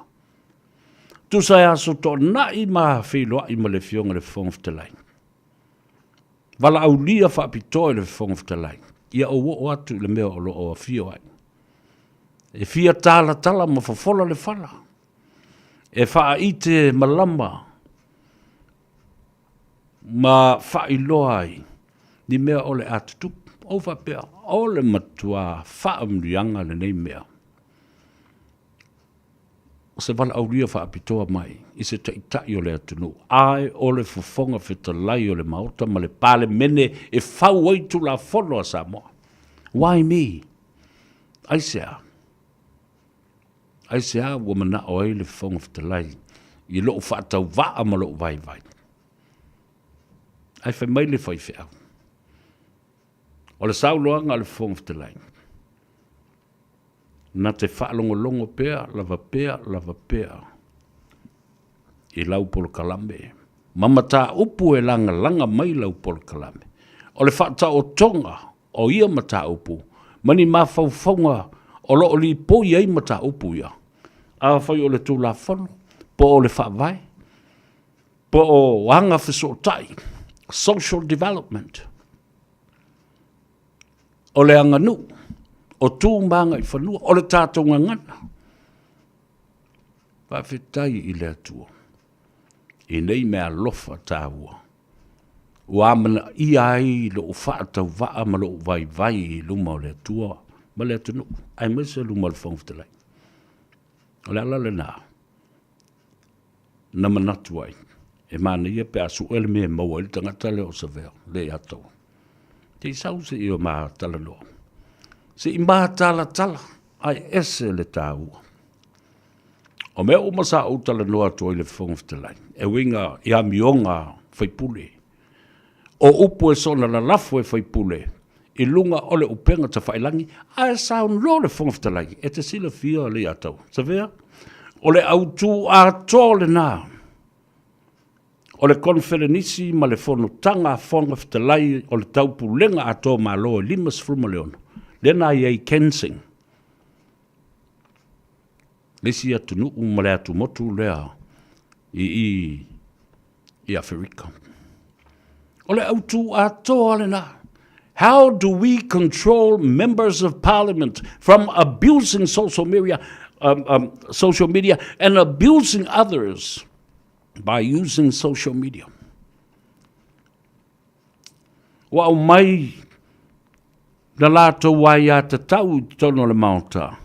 Tusa e aso toanai ma feiloai ma le Afioga i le Fofoga Fetalai. Valaaulia faapitoa i le Fofoga Fetalai, ia ou oo atu i le mea o lo o afio ai. E fia talatala ma fofola le fala, e faaite malama ma faailoa ai ni mea o le a tutupu. Ou faapea, o le matua faamanuiaga lenei mea. O se valaaulia faapitoa mai i se Taitai o le atunuu, ae o le Fofoga Fetalai o le Maota ma le Palemene e fau ai Tulafono a Samoa. Why me? Aisea? Aisea ua manao ai le Fofoga Fetalai i lou faatauvaa ma lou vaivai? Ae fai mai le faifeau, o le saunoaga a le Fofoga Fetalai, Na te faalogologo pea, lava pea, lava pea i lau polokalame ma mataupu e lagalaga mai lau polokalame. O le faataotoga o ia mataupu ma ni mafaufauga o lo o lipoi ai mataupu ia, afai o le Tulafono, po o le Faavae, po o aga fesootai, social development. O le aganuu, o tu ma agaifanua, o le tatou gagana. Faafetai i le Atua i nei meaalofa taua ua amanaia ai lou faatauvaa ma lou vaivai i luma o le Atua ma le atunuu, aemaise luma o le Fofoga Fetalai. O le ala lena na manatu ai, e manaia pe a sue le mea e maua ai le tagata lea o Savea, le ia taua. Te i sau se i o matalanoa. Se i matalatala, ae ese le taua. O mea uma sa ou talanoa atu ai le Fofoga Fetalai, e uiga i amioga faipule. O upu e soona lalafo e faipule, i luga o le upega tafailagi, ae saunoa le Fofoga Fetalai, e te silafia Leiataua. Savea, o le autū atoa lenā o le Koneferenisi ma le Fonotaga a Fofoga Fetalai o le Taupulega atoa o Malo e 56, lea na i ai i Kensing, le isi atunuu ma le atumotu lea i i i Aferika. O le autū atoa lenā. How do we control members of parliament from abusing social media, um, um, social media and abusing others by using social media? Ua aumai na latou aiatatau i totonu o le Maota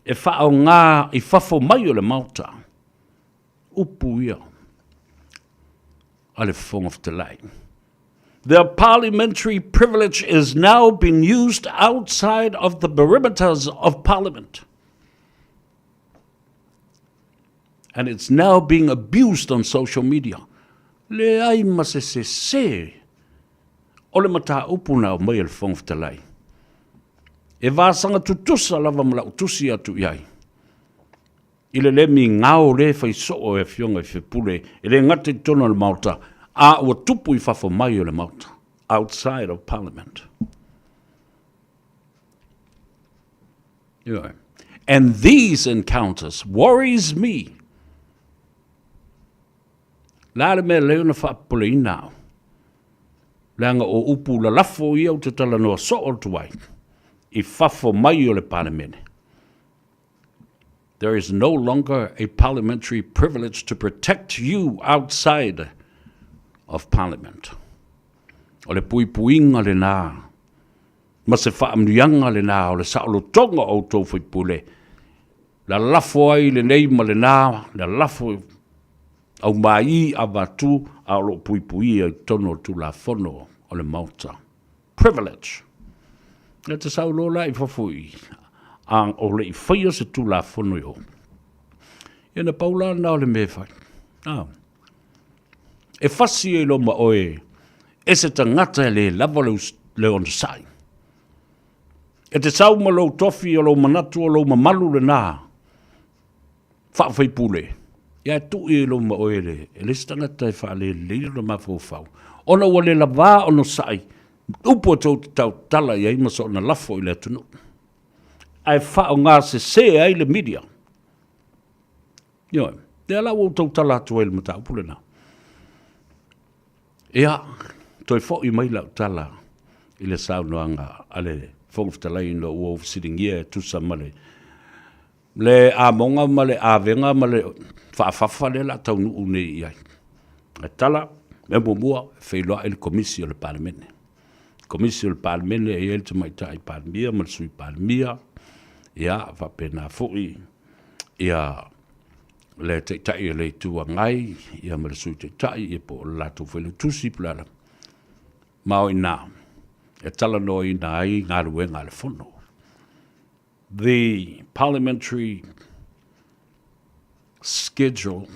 e faaaoga i fafo mai o le Maota. Upu ia a le Fofoga Fetalai. Their parliamentary privilege is now being used outside of the perimeters of parliament. And it's now being abused on social media. Leai ma se sese o le mataupu na aumai e le Fofoga Fetalai. E vasaga tutusa lava ma lau tusi atu i ai. I le le migao le fai soo e afioga i faipule e le gata i totonu o le Maota, a ua tupu i fafo mai o le Maota, outside of Parliament. Ioe. And these encounters worries me. La le mea lea ona faapopoleina au. Leaga o upu lalafo ia ou te talanoa soo atu ai i fafo mai o le Palemene. There is no longer a parliamentary privilege to protect you outside of parliament. O le puipuiga lenā, ma se faamanuiaga lenā o le saolotoga o outou faipule, lalafo ai lenei ma lenā, lalafo aumai avatu a o lo o puipuia i totonu o le Tulafono o le Maota. Privilege. E te sau loa la i fafo i a o le i faia se Tulafono i o. Ia na pau la na o le mea e fai. Ah. E fasi ai loa ma oe e se tagata e le lava le, le onosai. E te sau ma lou tofi o lou manatu o lou mamalu lenā faafaipule, ia e tui ai loa ma oe e le, e le isi tagata e faalelelei lona mafaufau, ona ua le lavā onosai, upu e tou te tautala i ai ma soona lafo i le atunuu. Ae faaaoga sese ai le media. Ioe, lea la ua ou tautala atu ai i le mataupu lenā. Ia, toe foi mai lau tala i le saunoaga a le Fofoga Fetalai ina ua ou fesiligia e tusa ma le le amoga ma le avega ma le faafafa lea o le a taunuu nei i ai. E tala, mea muamua, e feiloai le Komisi o le Palemene. Komisi o le Palemene e i ai le Tamaitai Palemia ma le Sui Palemia, ia, faapena foi ia le Taitai o le Itu Agai ia ma le Sui Taitai ia po o le latou Failautusi po o le a lava. Ma o i ina e talanoaina ai galuega a le Fono. The parliamentary schedule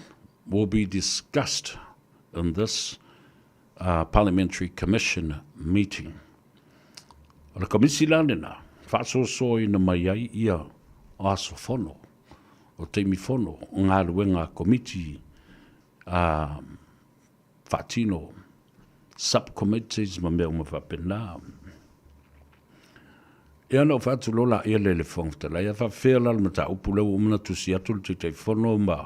will be discussed in this uh, parliamentary commission meeting. O le komisi la lena, faasoasoaina mai ai ia o aso fono, o taimi fono, o galuega a komiti a faatino subcommittees ma mea uma faapena. Ia ona ou fai atu loa laia lea i le Fofoga Fetalai, a faapefea la le mataupu lea ua uma ona tusi atu le Taitaifono ma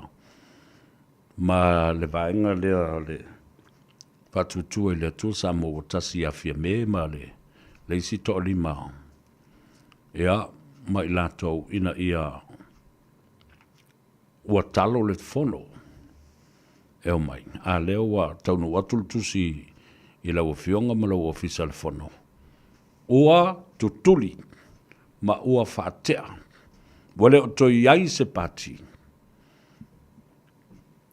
ma le vaega lea o le Faatuatua i le Atua Samoa ua Tasi ia Fiame ma le le isi toalima ia ma i latou ina ia ua talo le fono e omai, a lea ua taunuu atu le tusi i lau Afioga ma lou Ofisa o le Fono, ua tutuli ma ua faatea, ua le o toe i ai se pati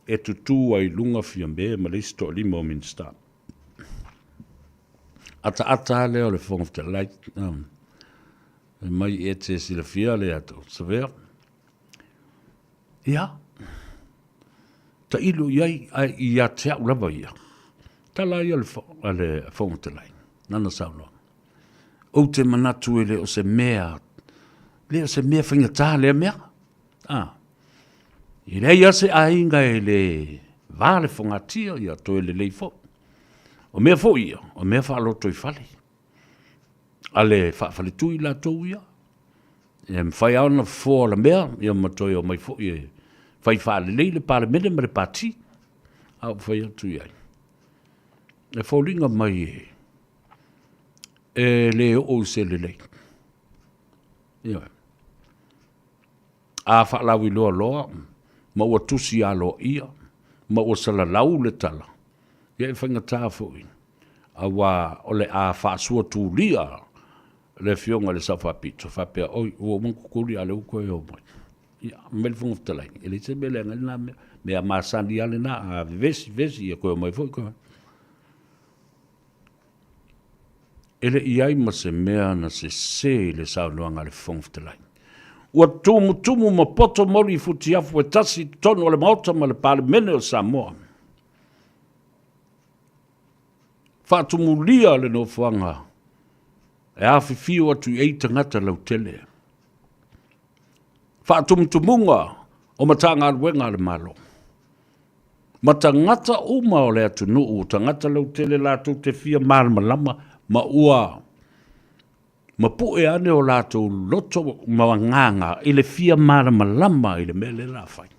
e tutū ai i luga Fiame ma le isi toalima o Minisita. Ataata lava lea o le Fofoga Fetalai, fai mai e te silafia le atu Savea. Ia, tailo i ai, ae ia te au lava ia. Tala ia a le Fofoga Fetalai, lana saunoaga. Ou te manatu e le o se mea, le o se mea faigata lea mea. A. E leai lava se aiga e le va le fogatia, ia toe lelei foi. O mea foi ia, o mea faalotoifale. A le faafaletui latou ia, e mafai lava ona fofoa o le mea, ia ma toe omai foi e fai faalelei le Palemene ma le Pati. A ua fai atu i ai. E foliga mai e, e le oo i se lelei. Ioe. A faalauiloa loa ma ua tusi aloaia ma ua salalau le tala, ia e faigata foi, aua o le a faasuatulia le Afioga i le Sao Faapito, faapea, Oi, ua uma ona tutuli a o lea ua toe o mai. Ia, fai mai le Fofoga Fetalai, e leai se mea leaga ai lena mea, mea masani lava lena, a vevesi, vevesi, ia toe omai foi toe. E le i ai ma se mea na sese i le saunoaga a le Fofoga Fetalai. Ua tumutumu ma poto moli i futiafu e tasi i totonu o le Maota ma le Palemene o Samoa. Faatumulia le nofoaga e afifio atu i ai tagata lautele. Faatumutumuga o Matagaluega a le Malo. Ma tagata uma o le atunuu, o tagata lautele latou te fia malamalama ma ua mapue ane o latou loto ma agaga i le fia malamalama i le mea lea o le a fai.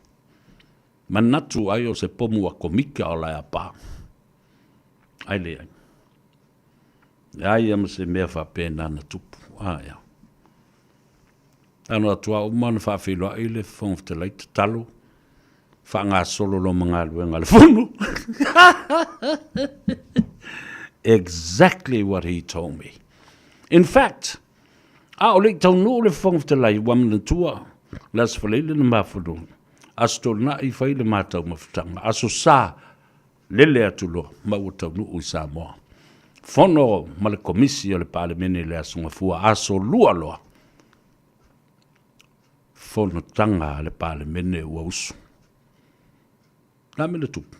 Manatu ai o se pomu atomika o le a pa. Ai leai. Leai lava ma se mea faapena na tupu. A ea. Ano atu a uma ona faafeiloai le Fofoga Fetalai, tatalo, faagasolo loa ma galuega a le Fono. Exactly what he told me. In fact, a o le i taunuu le Fofoga Fetalai, ua manatua le Aso Faraile na mafualua, Aso Toonai fai le ma taumafataga, Aso Sa lele atu loa ma ua taunuu i Samoa. Fono ma le Komisi o le Palemene i le Aso Gafua, Aso Lua loa, fonotaga a le Palemene ua usu. Le a mea na tupu?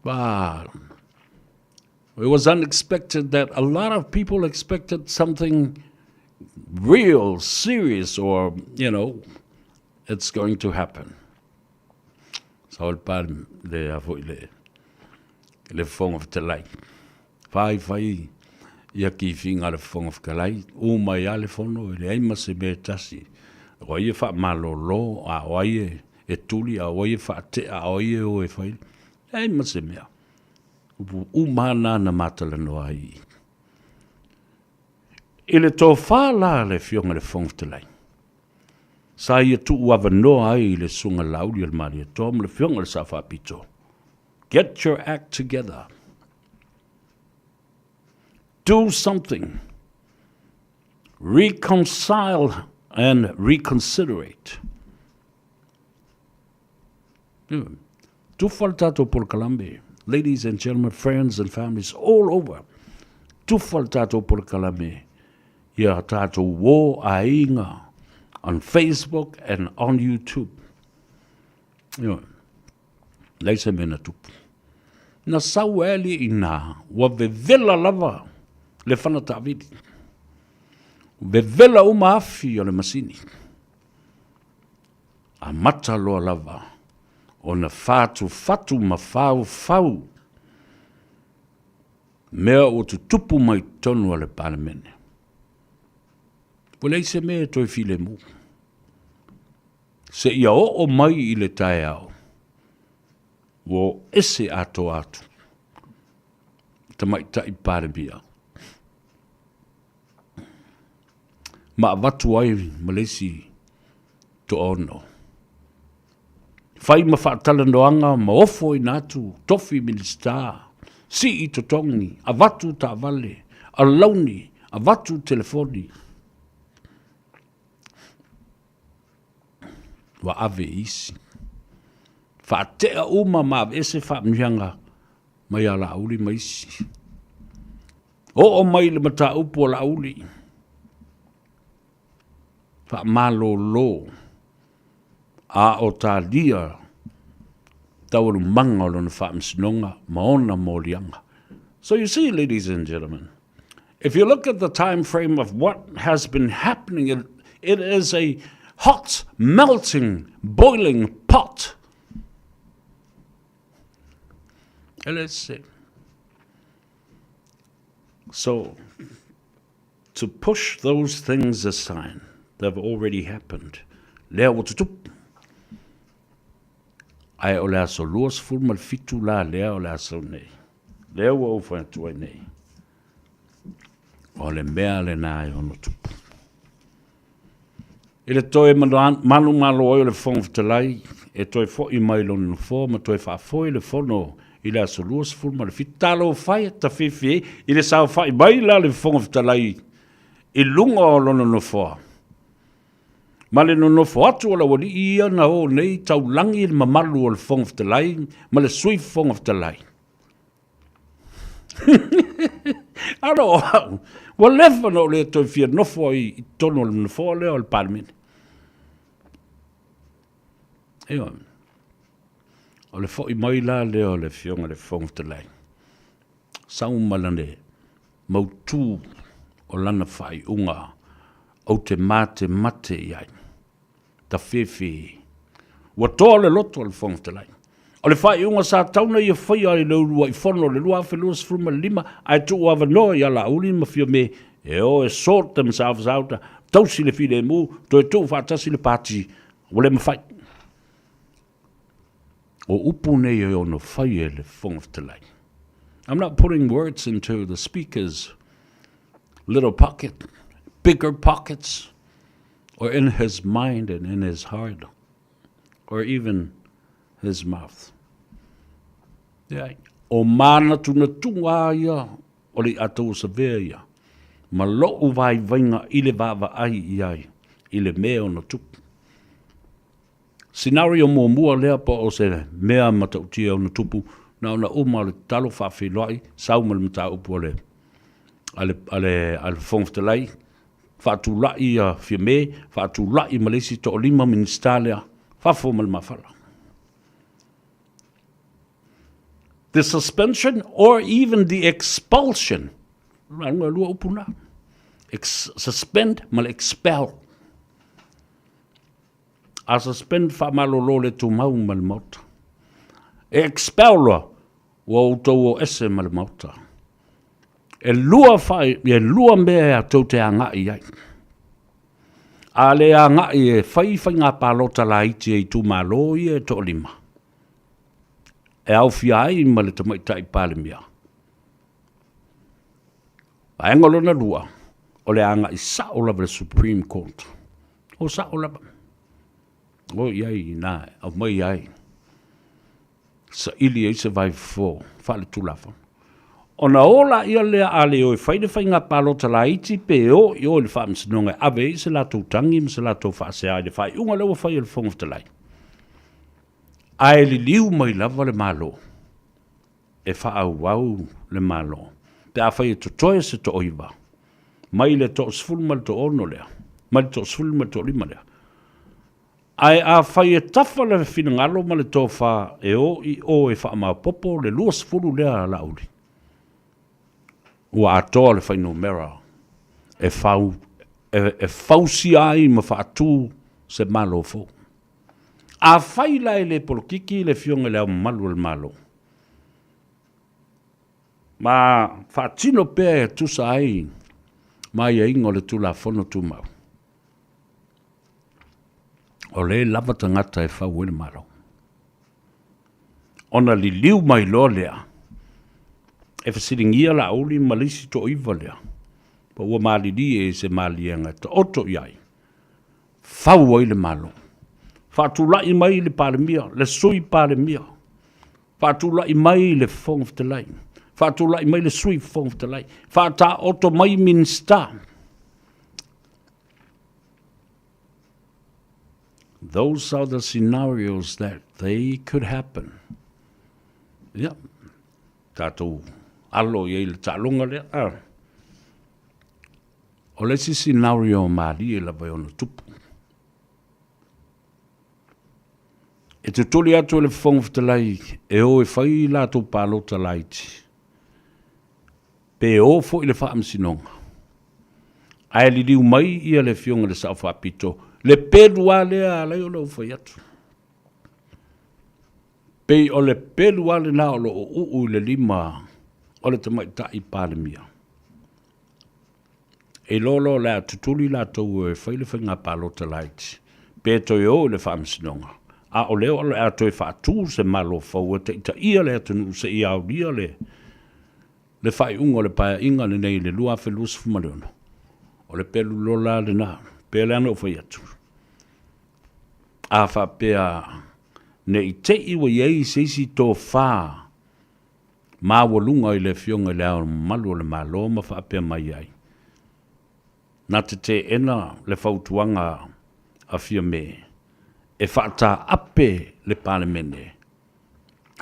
Ba, it was unexpected that a lot of people expected something real, serious, or, you know, it's going to happen. Sau le pa le a foi le le Fofoga Fetalai. Fai fai ia kifinga a le Fofoga Fetalai, u mai lava le fono e leai ma se mea e tasi. O ai e faamalolo, a o ai e, e tuli, a o ai e faatea, a o ai e o e fai. Leai ma se mea. Upu uma lava na na ma talanoa ai i i. I le tofa la a le Afioga i le Fofoga Fetalai, sa ia tuu avanoa ai i le Susuga Laauli o le Malietoa ma le Afioga i le Sao Faapito, Get your act together. Do something. Reconcile and reconsiderate. Tufa le tatou polokalame, ladies and gentlemen, friends and families all over. Tufa le tatou polokalame ia tatou uō aiga on Facebook and on YouTube. Ioe. Leai se mea na tupu. Na sau ai le inā, ua vevela lava le fana taavili. Vevela uma afi o le masini. Amata loa lava ona fatufatu ma faufau mea ua tutupu mai totonu o le Palemene. Ua leai se mea e toe filemu. Seia oo mai i le taeao, ua o ese atoa atu Tamaitai Palemia ma avatu ai ma le isi toaono. Fai ma faatalanoaga ma ofoina atu tofi Minisita, sii totogi, avatu taavale, alauni, avatu telefoni. Ua ave i isi. Faatea uma ma aveese faamanuiaga mai ia Laauli ma isi. Oo mai le mataupu a Laauli, faamalolo a o talia taualumaga o lona faamasinoga ma ona moliaga. So you see, ladies and gentlemen, If you look at the time frame of what has been happening, it, it is a hot, melting, boiling pot. And let's see. So, to push those things aside, they've already happened. Lea ua tutupu. Ae o le aso 27 la lea o le aso nei. Lea ua ou fai atu ai nei. O le mea lena e ono tupu. I le toe manumalo ai o le Fofoga Fetalai, e toe fo'i mai lona nofoa ma toe faafoe le fono i le aso 27. Talofa e, tafefe e, i le saofa'i mai la le Fofoga Fetalai i luga o lona nofoa. Ma le nonofo atu o le aualii ia na o nei taulagi i le mamalu o le Fofoga Fetalai ma le Sui Fofoga Fetalai. Alo o au, ua leva na ou le toe fia nofo ai i totonu o le nofoa lea o le Palemene. Ioe. O le fo'i mai la lea o le Afioga i le Fofoga Fetalai, sau ma lana mautū o lana faaiuga ou te matemate i ai. Tafefe. Ua toa le loto o le Fofoga Fetalai. O le faaiuga sa tatau ona ia faia i le uluai fono o le 2025 ae tuu avanoa ia Laauli ma Fiame e o e sort themselves out, tausi le filemu, toe tuu faatasi le pati, ua le mafai. O upu nei e ono fai e le Fofoga Fetalai. I'm not putting words into the speaker's little pocket, bigger pockets, or in his mind and in his heart, or even his mouth. Yeah. O mānatunatuga a ia o le iʻa savea ia, ma loʻu vaivaiga i le vaavaai i ai i le mea ona tupu. Scenario muamua lea po o se mea matautia ona tupu, na ona uma o le tatalo faafeiloai, sau ma le mataupu a le, a le, a le, a le Fofoga Fetalai, faatulai ia Fiame, faatulai ma le isi toalima Minisita lea, fafo ma le mafala. The suspension or even the expulsion, lua upu na, Ex suspend ma le expel. A suspend faamalolo le tumau ma le Maota. E expel loa, ua outou o ese ma le Maota. E lua, whae, e lua mea e a tou te agaʻi ai. A le agaʻi e fai faiga palota laiti e itumalo ia e toalima, e aofia ai ma le Tamaitai Palemia. Vaega lona lua, o le agaʻi sa'o lava i le Supreme Court. O sa'o lava. O i ai inā e aumai ai, saili ai se vaifofo faaletulafono. Ona o laia lea a le o e fai le faiga palota laiti pe o i o i le Faamasinoga e ave ai se latou tagi ma se latou faasea i le faaiuga lea ua fai e le Fofoga Fetalai. Ae liliu mai lava le Malo e faaauau le Malo pe afai e totoe se toaiva mai le toasefulu ma le toaono lea, mai le toasefulu ma le toalima lea. Ae afai e tafa le finagalo ma le tofa e o i o e faamaopoopo le 20 lea a Laauli, ua atoa le fuainumera e fau, e, e fausia ai ma faatu se Malo fou. Afai la e le polokiki le Afioga i Le Ao Mamalu o le Malo, ma faatino pea e tusa ai ma aiaiga o le Tulafono Tumau, o le lava tagata e fau ai le Malo. Ona liliu mai loa lea, e fesiligia Laauli ma le isi toaiva lea, po ua malilie i se maliega e taoto i ai, fau ai le Malo. Faatulai mai le Palemia, le Sui Palemia, faatulai mai le Fofoga Fetalai, faatulai mai le Sui Fofoga Fetalai, faataoto mai Minisita. Those are the scenarios that they could happen. Ia, tatou alo i ai le taaloga lea. Ah. O le isi scenario malie lava e ono tupu. E tutuli atu e le Fofoga Fetalai e o e fai latou palota laiti. Pe o foi i le Faamasinoga, ae liliu mai ia le Afioga i le Sao Faapito, le pelu lava lea a ala ai ona ou fai atu. Pei o le pelu lava lena o lo o uu i le lima o le Tamaitai Palemia. E iloa loa o le a tutuli latou e fai le faiga palota laiti, pe toe o i le Faamasinoga, a o lea o le a toe faatu se Malo fou e taitaia le atunuu seia aolia le le faaiuga o le Paeaiga lenei i le 2026, o le pelu lola lena, pei lea ona ou fai atu. A faapea ne i te i ua i ai se isi tofa maualuga i le Afioga i Le Ao Mamalu o le Malo ma faapea mai ai, na te teena le fautuaga a Fiame e faataape le Palemene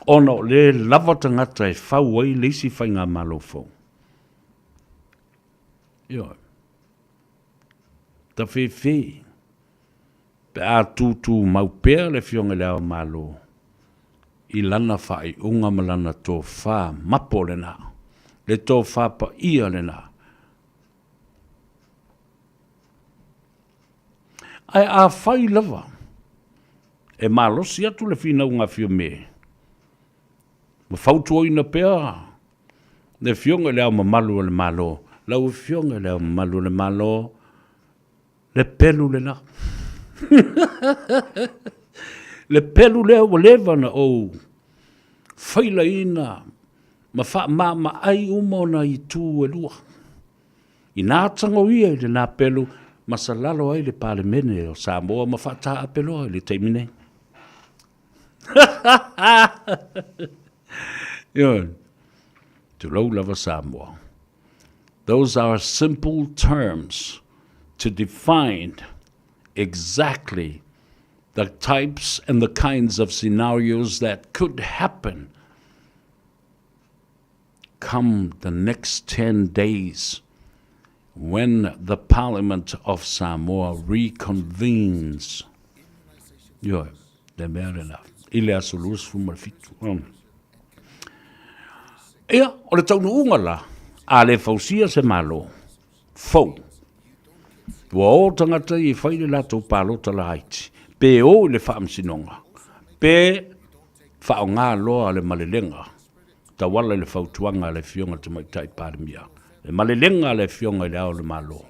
ona o le lava tagata e fau ai le isi faigamalo fou. Ioe. Tafefe pe a tutumau pea le Afioga i Le Ao Malo i lana faaiuga ma lana tofa mapo lena, le tofa paia lena. Ae afai lava e malosi atu le finauga a Fiame ma fautuaina pea le Afioga i Le Ao Mamalu o le Malo, lau Afioga i Le Ao Mamalu o le Malo, le pelu lena. Le pelu lea ua leva ona ou failaina ma faamaamaai uma ona itu e lua. Inā tagoia i lena pelu ma salalo ai le Palemene o Samoa ma faataape loa i le taimi nei. Ioe. Tulou lava Samoa. Those are simple terms to define exactly the types and the kinds of scenarios that could happen come the next 10 days when the Parliament of Samoa reconvenes. Ioe, le mea lena, i le aso 27. Ia, o le taunuuga la, a le fausia se Malo fou, ua o tagata ia e fai le latou palota laiti, pe o i le faamasinoga, pe faaaoga loa le malelega tauala i le fautuaga a le Afioga i le Tamaitai Palemia, le malelega a le Afioga i Le Ao o le Malo.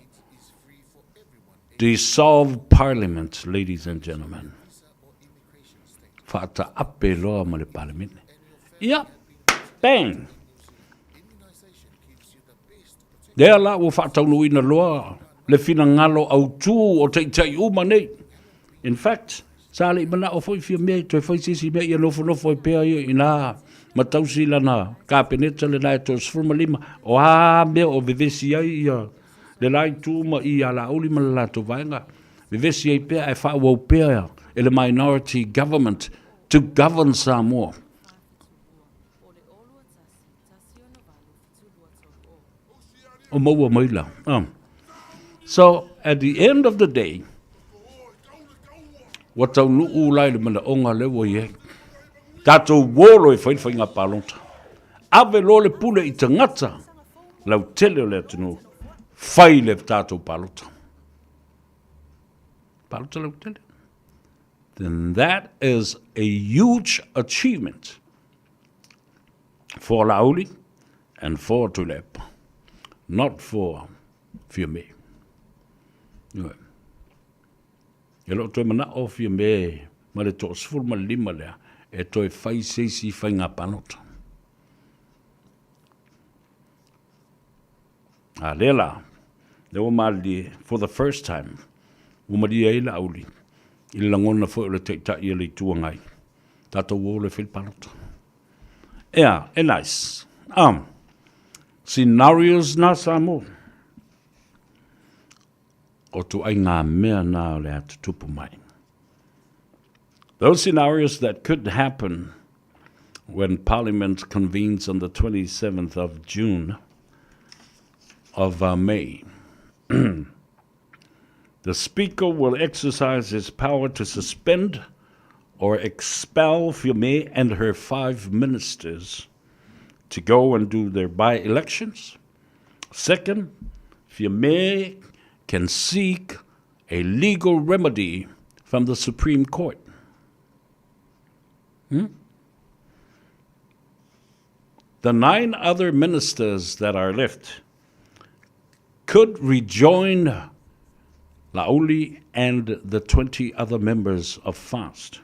Dissolve Parliament, ladies and gentlemen. Faataape loa ma le Palemene. Ia, bang! Lea la ua faataunuuina loa le finagalo autu o taitai uma nei. In fact, sa le i manao foi Fiamē e toe fai se isi mea ia nofonofo ai pea ia i ina ma tausi lana Kapeneta lena e 35. O a mea o vevesi ai ia le la itu ma i a Laauli ma le latou vaega, vevesi ai pea ae faaauau pea e le minority government to govern Samoa. O maua mai la. So, at the end of the day, ua taunuu la i le manaoga lea ua i ai. Tatou uo loa e fai le faiga palota. Ave loa le pule i tagata lautele o le atunuu, fai le tatou palota. Palota lautele. Then that is a huge achievement for Laauli and for Tuilaepa, not for Fiame. Ioe. E le o toe manao Fiame ma le 15 lea e toe fai se isi faiga palota. A lea la, lea ua malilie for the first time, ua malie ai Laauli i le lagona foi o le Taitai o le Itu Agai, tatou o loa e fai le palota. Ea, e nice. Scenarios na Samoa. O tuaiga mea na o le a tutupu mai. Those scenarios that could happen when Parliament convenes on the 27th of June of May. The Speaker will exercise his power to suspend or expel Fiame and her 5 ministers to go and do their by-elections. Second, Fiame can seek a legal remedy from the Supreme Court. Hmm? The nine other ministers that are left could rejoin Laauli and the 20 other members of FAST.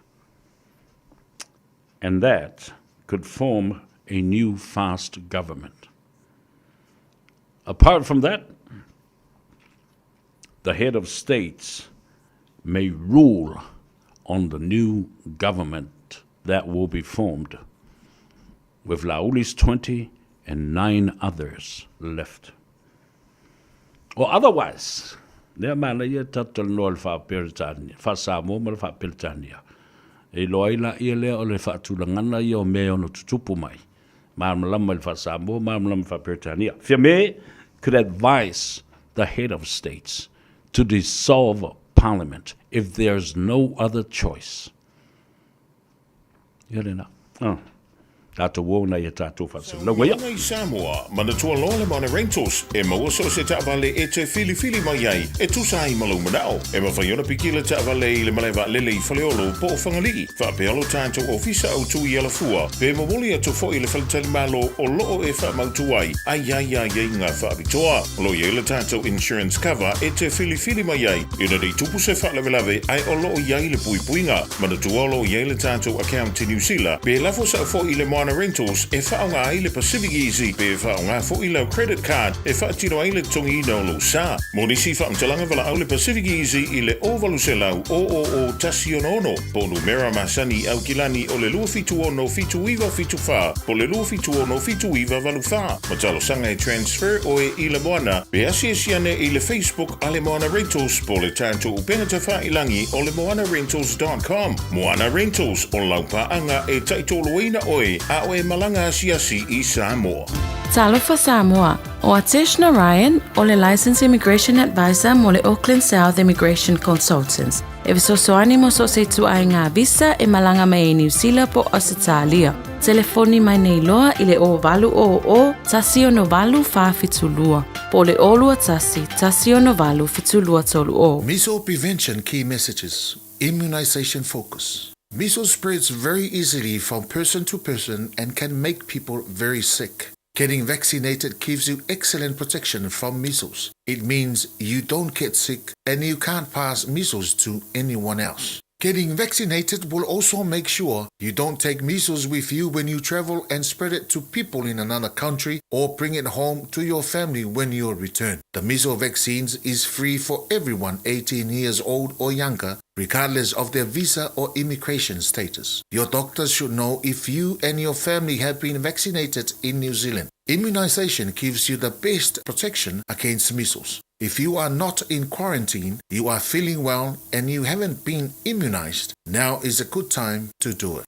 And that could form a new FAST government. Apart from that, the head of states may rule on the new government that will be formed with Laauli's 20 and nine others left. Or otherwise, lea manaia tatou talanoa i le faa-Peretania, faa-Samoa ma le faa-Peretania. E iloa ai laia lea o le faatulagana ia o mea e ono tutupu mai. Malamalama i le faa-Samoa, malamalama i le faa-Peretania. Fiame could advise the head of states to dissolve parliament if there's no other choice. Ia lena. Oh. Tatou o nai a tatou faasalalauga ia. Saunoaga i Samoa, manatua loa le Mana Rentals, e maua so o se taavale e te filifili mai ai e tusa ai ma lou manao. E mafai ona piki le taavale i le malae vaalele i Faleolo po o Fagalii, faapea lo tatou ofisa autu i Alafua, pe momoli atu foi i le faletalimalo o loo e faamautu ai a i ai aiaiga faapitoa. O lo o i ai le tatou insurance cover e te filifili mai ai ina nei tupu se faalavelave ae o lo o i ai le puipuiga. Manatua o lo o i ai le tatou account i Niu Sila, pe lafo sao foi i le Moana Rentals e faaaoga ai le Pacific Easy pe faaaoga foi lau credit card e faatino ai le totogiina o lou sa. Mo nisi faamatalaga valaau le Pacific Easy i le 0800 000 166 po o numera masani i Aukilani o le 276 7974 po o le 276 7984. Ma talosaga e transfer oe i le Moana pe asiasi ane i le Facebook a le Moana Rentals po o le tatou upega tafailangi o le moanarentals dot com. Moana Rentals, o lau paaga e taitoloina oe a o e malaga asiasi i Samoa. Talofa Samoa, o Atesh Narayan o le Licensed Immigration Advisor mo le Auckland South Immigration Consultants. E fesoasoani mo so o se ituaiga visa e malaga mai ai Niu Sila po o Ausetalia. Telefoni mai nei loa i le 0800 168 472 po o le 021 168 7230. Measles prevention key messages, immunization focus. Measles spreads very easily from person to person and can make people very sick. Getting vaccinated gives you excellent protection from measles. It means you don't get sick and you can't pass measles to anyone else. Getting vaccinated will also make sure you don't take measles with you when you travel and spread it to people in another country or bring it home to your family when you return. The measles vaccines is free for everyone 18 years old or younger, regardless of their visa or immigration status. Your doctor should know if you and your family have been vaccinated in New Zealand. Immunization gives you the best protection against measles. If you are not in quarantine, you are feeling well, and you haven't been immunized, now is a good time to do it.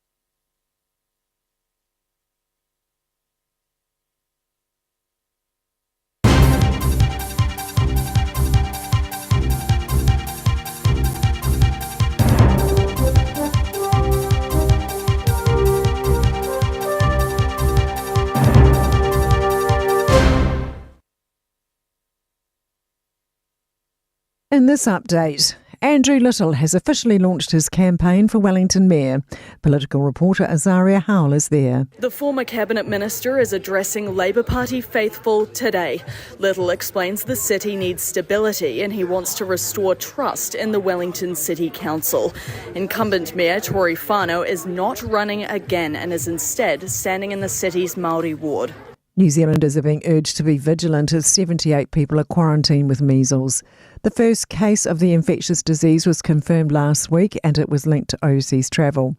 In this update, Andrew Little has officially launched his campaign for Wellington Mayor. Political reporter Azaria Howell is there. The former cabinet minister is addressing Labour Party faithful today. Little explains the city needs stability and he wants to restore trust in the Wellington City Council. Incumbent Mayor Tory Whanau is not running again and is instead standing in the city's Maori ward. New Zealanders are being urged to be vigilant as 78 people are quarantined with measles. The first case of the infectious disease was confirmed last week and it was linked to overseas travel.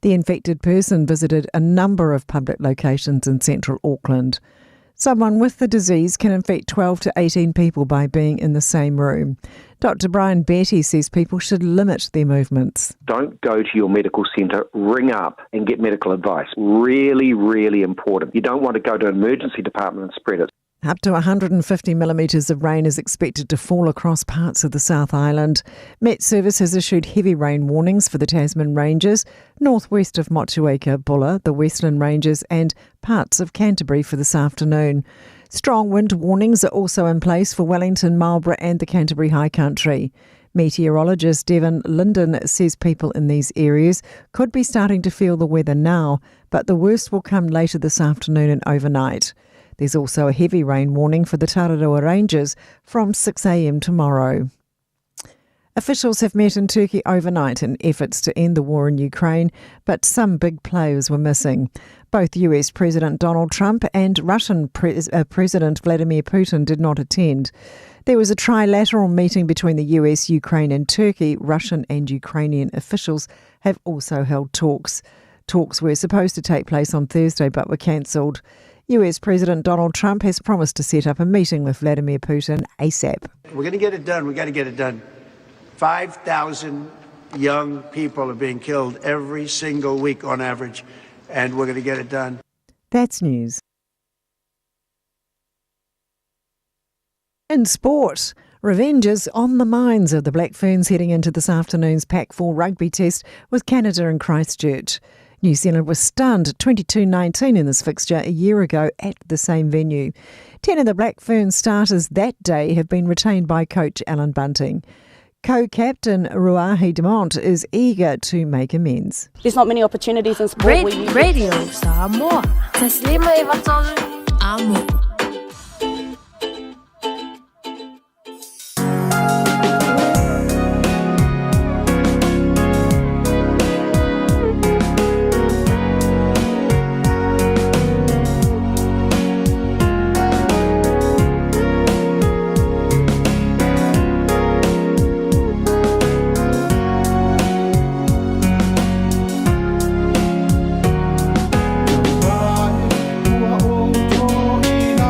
The infected person visited a number of public locations in central Auckland. Someone with the disease can infect 12 to 18 people by being in the same room. Dr. Brian Betty says people should limit their movements. Don't go to your medical centre, ring up and get medical advice. Really, really important. You don't want to go to an emergency department and spread it. Up to 150 millimetres of rain is expected to fall across parts of the South Island. Met Service has issued heavy rain warnings for the Tasman Ranges, northwest of Motueka, Buller, the Westland Ranges, and parts of Canterbury for this afternoon. Strong wind warnings are also in place for Wellington, Marlborough, and the Canterbury High Country. Meteorologist Devin Linden says people in these areas could be starting to feel the weather now, but the worst will come later this afternoon and overnight. There's also a heavy rain warning for the Tararua Ranges from 6am tomorrow. Officials have met in Turkey overnight in efforts to end the war in Ukraine, but some big players were missing. Both US President Donald Trump and Russian President Vladimir Putin did not attend. There was a trilateral meeting between the US, Ukraine, and Turkey. Russian and Ukrainian officials have also held talks. Talks were supposed to take place on Thursday but were cancelled. US President Donald Trump has promised to set up a meeting with Vladimir Putin ASAP. We're going to get it done. We got to get it done. 5,000 young people are being killed every single week on average, and we're going to get it done. That's news. In sport, revenge is on the minds of the Black Ferns heading into this afternoon's Pac 4 rugby test with Canada and Christchurch. New Zealand was stunned 22 19 in this fixture a year ago at the same venue. 10 of the Black Ferns starters that day have been retained by coach Alan Bunting. Co captain Ruahei Demant is eager to make amends. There's not many opportunities in sport. where you get- Radio Samoa. Taslima Ivatolu. Amo. Ua o tō ina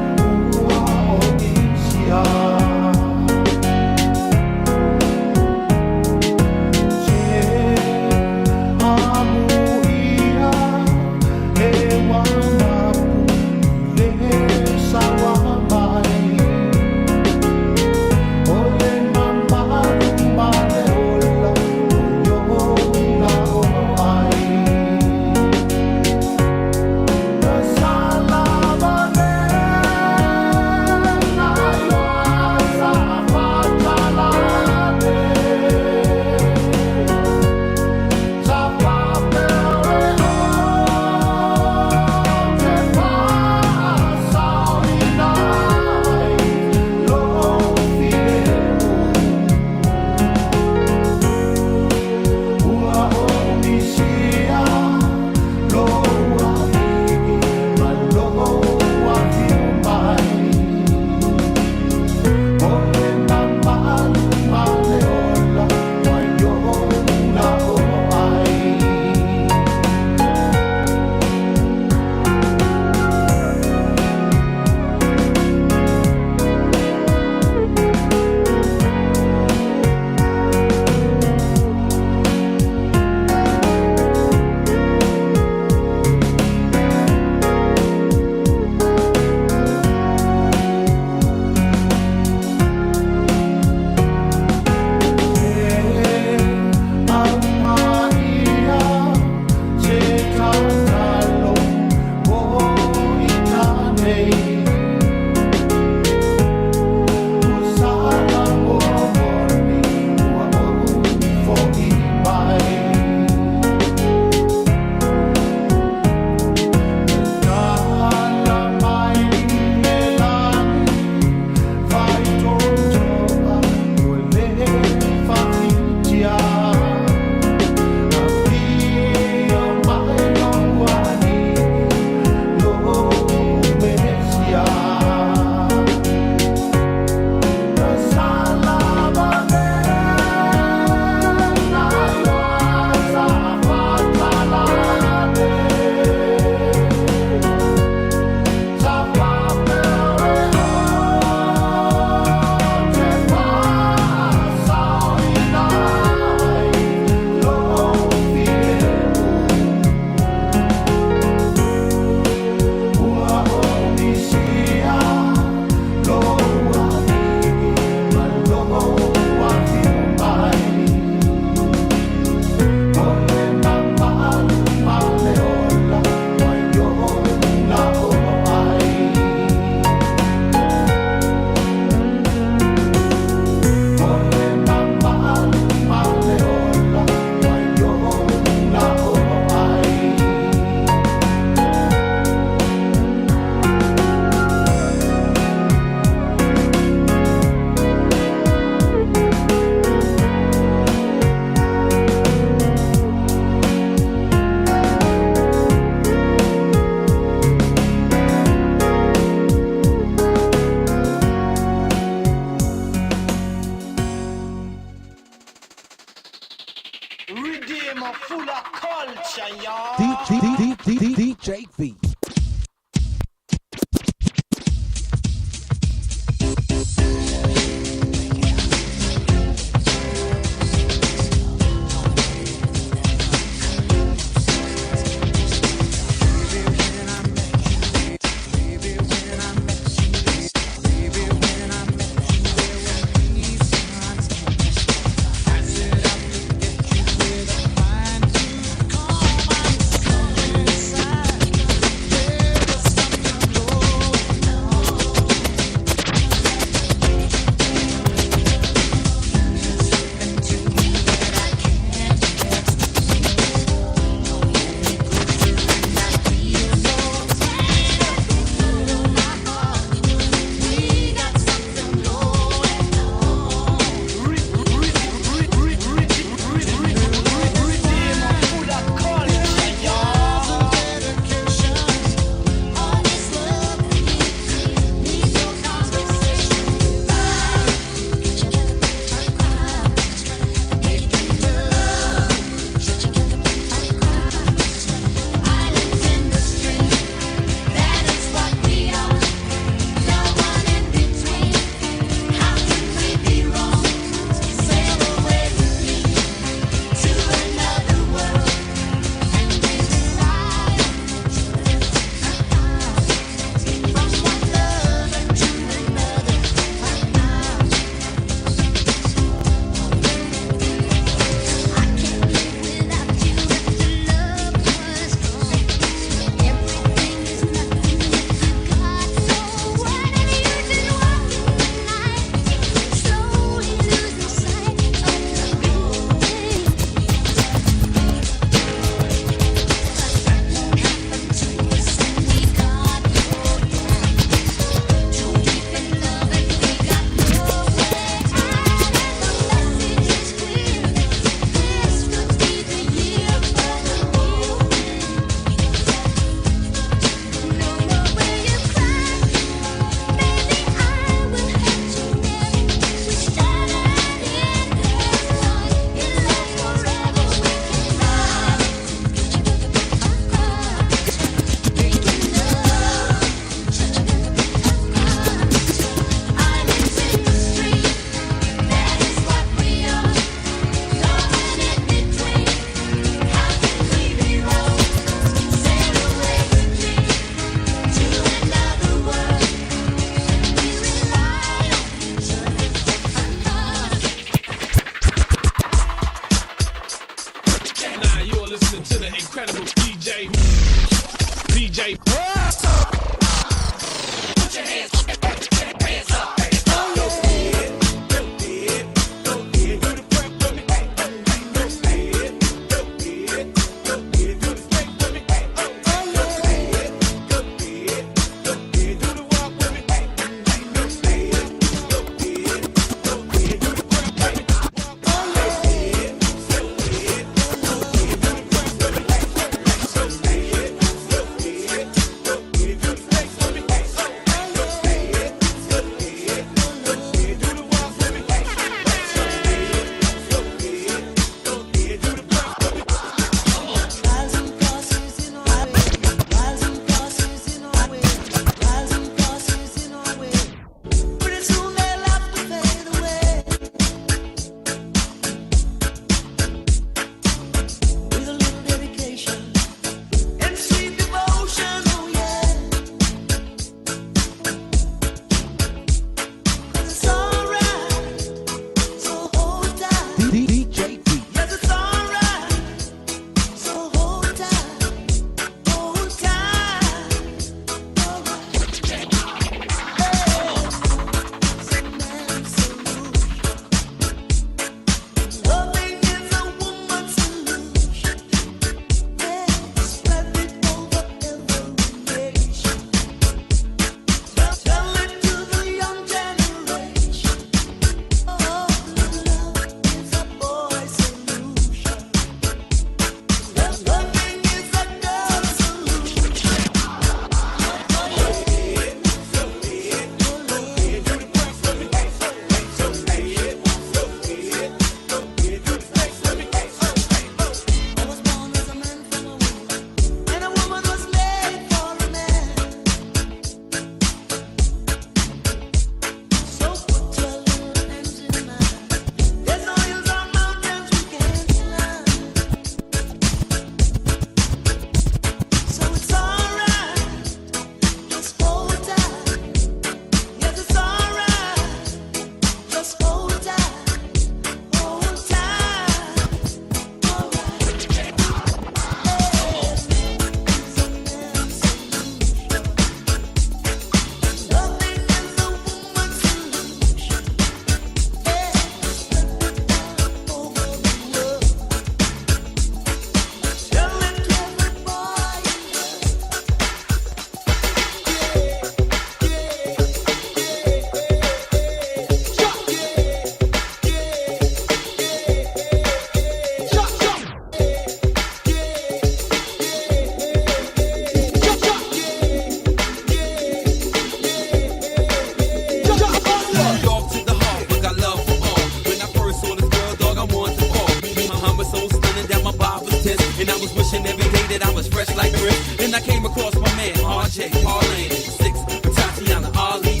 Fresh like Chris. Then I came across my man, RJ, Parlay, Six, with Tatiana Ali.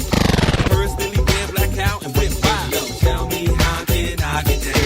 First, Lily Bear, Black Cow, and went by. Yo, tell me how can I get down?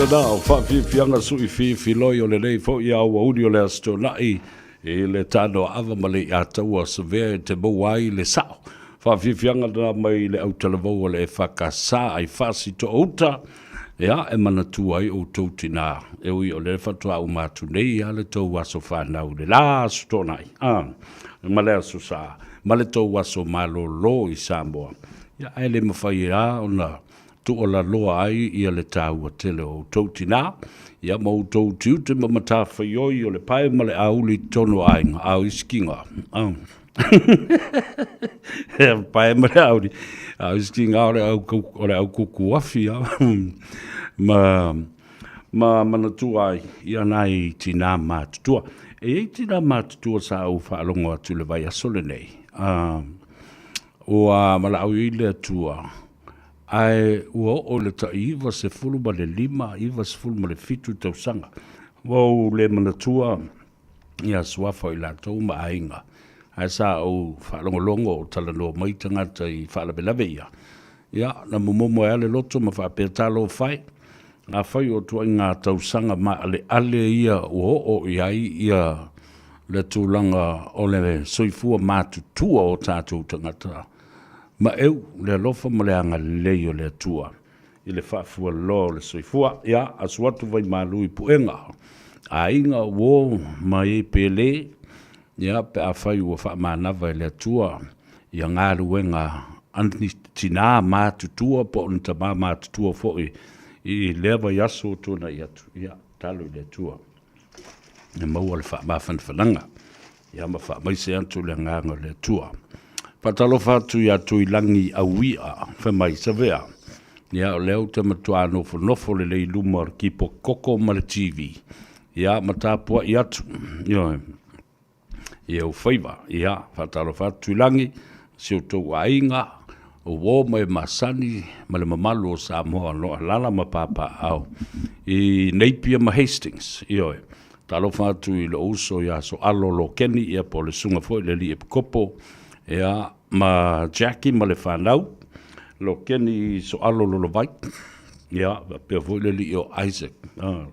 lena o faafiafiaga suʻifiifiloi o lenei foʻi aoauli o le Aso Toonai i le tanoaava ma le iataua savea e te maua ai le sao. Faafiafiaga lena mai le autalavou a le EFKS ai Fasitoo-uta, ia e manatua ai outou tinā, e ui o lea faatoa uma atu nei lava le tou aso fanau i le la Aso Toonai, a, ma le Aso Sa, ma le tou aso malolo i Samoa. Ia, ae le mafai lava ona tuualaloa ai ia le taua tele o outou tinā, ia ma outou tiute ma matafaioi o le pae ma le auli i totonu o aiga, a o isi kiga, a. E pae ma le auli, a o isi kiga o le au, o le au kukuafi, a. Ma, ma manatua ai ia nai tinā matutua. E i ai tinā matutua sa ou faalogo atu i le vaiaso lenei, a, ua valaau i ai le Atua, Ae ua oo i le tai 95, 97 tausaga. Ua ou le manatua ia suafa o i latou ma aiga, ae sa ou faalogologo o talanoa mai tagata i faalavelave ia. Ia, na momomo ai lava le loto ma faapea, Talofa e, afai o ituaiga tausaga maaleale ia ua oo i ai ia le tulaga o le soifua matutua o tatou tagata, Maeu le alofa ma le agalelei o le Atua i le faafualoa o le soifua. Ia, asu atu vaimalu i puega, aiga, uo ma e pele, ia, pe afai ua faamanava e le Atua ia galuega a ni tina matutua po o ni tama matutua foi i lea vaiaso ua tuanai atu, ia, tatalo i le Atua ia maua le faamafanafanaga. Ia ma faamaise atu le agaga o le Atua. Faatalofa atu ia Tuilagi Auia, fai mai Savea. Ia o lea ou te matuā nofonofo lelei i luma o le kipo koko ma le TV. Ia ma tapuai atu, ioe, i ou faiva. Ia, faatalofa atu Tuilagi, si outou aiga, o uo ma e masani ma le mamalu o Samoa o lo o alaala ma papaaao i Napier ma Hastings. Ioe. Talofa atu i lou uso ia Soalo Lokeni, ia po o le susuga foi i le alii epikopo, ia, ma Jackie ma le fanau, Lokeni Soalo Lolovai, ia, faapea foi le alii o Isaac, ah,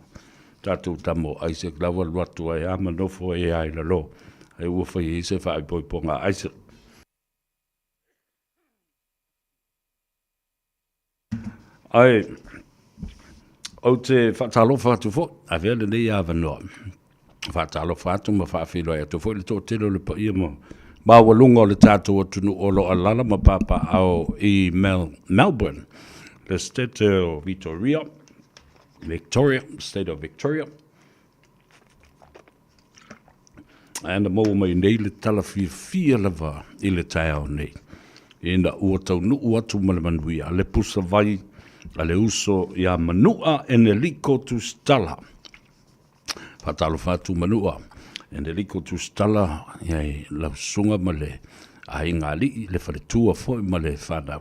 tatou tama o Isaac la ua alu atu ai lava ma nofo ai lava i lalo, ai ua fai ai se faaipoipoga a Isaac. Ae ou te faatalofa atu foi, avea lenei avanoa, faatalofa atu ma faafeiloai atu foi le toatele o le paia ma maualuga o le tatou atunuu o lo o alaala ma papaaao i Melbourne, le state o Victoria, Victoria, state of Victoria. Ae na maua mai nei le tala fiafia lava i le taeao nei, ina ua taunuu atu ma le manuia le pusa vai a le uso ia Manua Eneliko Tusitala. Faatalofa atu Manua Eneliko Tusitala i lau susuga ma le aiga alii, le faletua foi ma le fanau.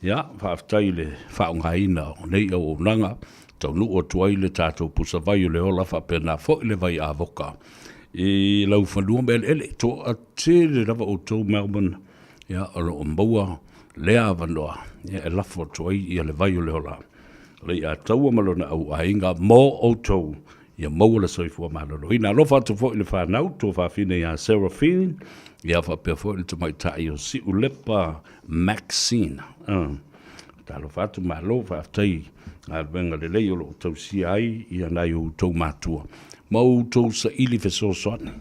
Ia, faafetai i le faaaogaina o nei auaunaga, taunuu atu ai le tatou pusavai o le ola faapena foi le vai avoka i lau fanua ma eleele. Toatele lava outou Melbourne, ia, o lo o maua lea avanoa, ia, e lafo atu ai ia le vai o le ola o Leiataua ma lona auaiga mo outou, ia maua le soifua maloloina. Alofa atu foi i le fanau, tuafafine ia Seraphine, ia faapea foi le tamaitai o Siulepa Maxine. Talofa atu, malo faafetai galuega lelei o lo o tausia ai ia nai outou matua ma outou saili fesoasoani.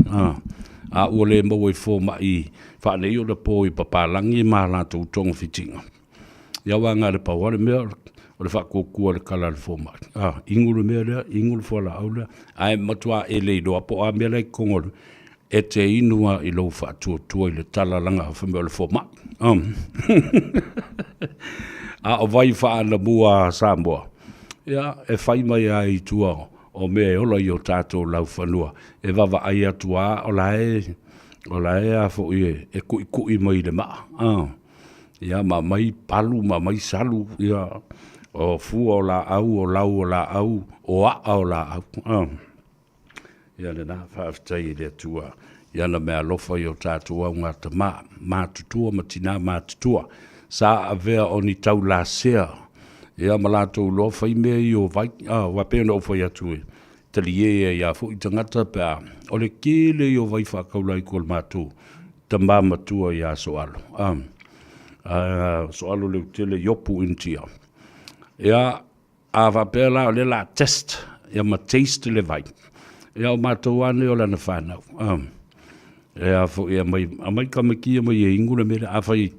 A ua le maua i fomai faanei ona po i papalagi ma latou togafitiga. Ia aua na o le pau lava le mea o le faatuatua i le tala a le fomai. Inu le mea lea, inu le fualaau lea, ae matua e le iloa po o a mea la e i totonu o le e te inu lava i lou faatuatua i le tala leaga fai mai o le fomai. A o vai faaanamua a Samoa, ia, e fai mai lava i tua o mea e ola i o tatou laufanua, e vaavaai atu lava o la e, o la e a foi e kuikui mai i le maa. Ia, ma aumai palu ma aumai salu, ia, o fua o laau, o lau o laau, o aa o laau. Ia lena, faafetai i le Atua i ana meaalofa i o tatou augatama matutua ma tinā matutua sa avea o ni taulasea. Ia ma latou iloa fai mea ia o vai, a, aua e pei ona ou fai atu e talie ai lava foi tagata pe a, o le tele ia o vai faataulai ko le matou tama matua ia Soalo, a, a Soalo Leutele Iopu Initia. Ia, a faapea la o lea o le a test, ia ma taste le vai, ia o matou lava nei o lana fanau, a. E a foi, aumai, aumai tamaiti ia mai e inu le mea lea. Afai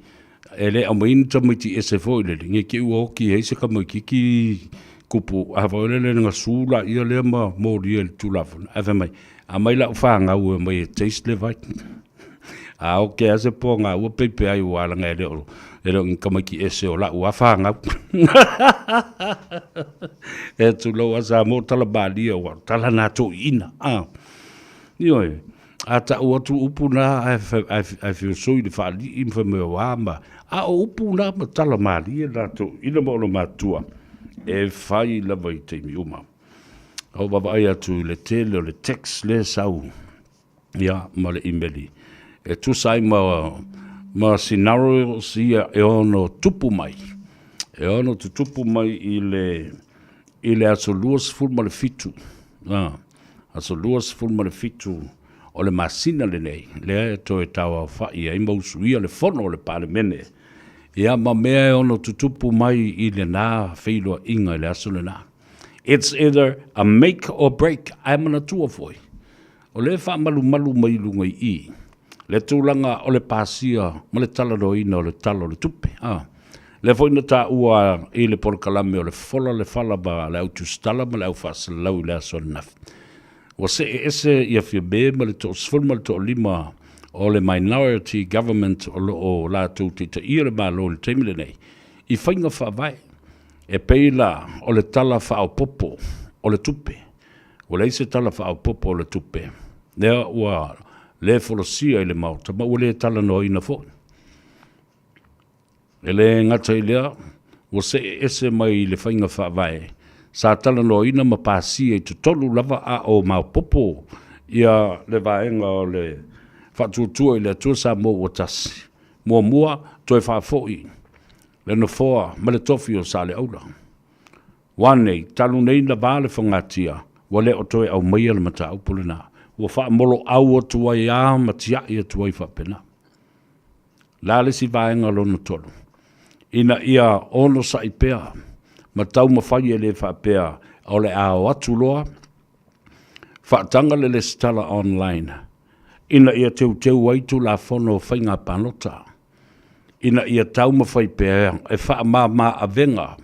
e le aumaia ni tamaiti ese foi lele, ne i te i ua oti ai se tamaititi tupu, a foi lele na su laia lea ma molia i le Tulafono, ae fai mai, aumai lau fanau e omai e taste le vai. A oke lava se poga ua peipeai aua leaga e le o, e le o ni tamaiti ese o lau lava fanau. E tulou lava Samoa, tala malie aua o tala na a toeaiina. Ioe. A tau atu upu na ae feosoi le faalii ma fai mai o a ma, a o upu na ma tala malie na toeaiina ma ona matua e fai lava i taimi uma. A ou vaavaai atu i le tele o le text lea e sau ia ma le imeli e tusa ai ma scenarios ia e ono tupu mai, e ono tutupu mai i le aso 27, aso 27 o le masina lenei, lea e toe tauaofa'i ai ma usuia le fono a le Palemene, ia ma mea e ono tutupu mai i lena feiloaiga i le aso lena. It's either a make or break, ae manatua foi, o lea e faamalumalu mai i luga i i, le tulaga o le pasia ma le talanoaina o le Tala o le Tupe. A lea foi na taua i le polokalame o le Fola le Fala ma le Au Tusitala ma le Au Faasalalau i le aso ananafi. Ua see ese ia Fiame ma le 15 o le Minority Government o lo o latou taitaia le Malo i le taimi lenei i faiga faavae e pei la o le Tala Faaopoopo o le Tupe. Ua leai se Tala Faaopoopo o le Tupe lea ua le folasia i le Maota ma ua le talanoaina foi. E le gata i lea, ua see ese mai le faiga faavae sa talanoaina ma pasia i totonu lava a o maopoopo ia le vaega o le Faatuatua i le Atua Samoa ua Tasi. Muamua, toe faafoi le nofoa ma le tofi o Saleaula. Ua nei, talu nei na va le fogatia, ua le o toe aumaia le mataupu lena. Ua faamoloau atu ai a ma tiai atu ai faapena. La le isi vaega lona tolu, ina ia onosai pea ma taumafai e le faapea o le a o atu loa, faataga le lesitala online ina ia teuteu ai Tulafono o Faiga Palota, ina ia taumafai pea e faamama avega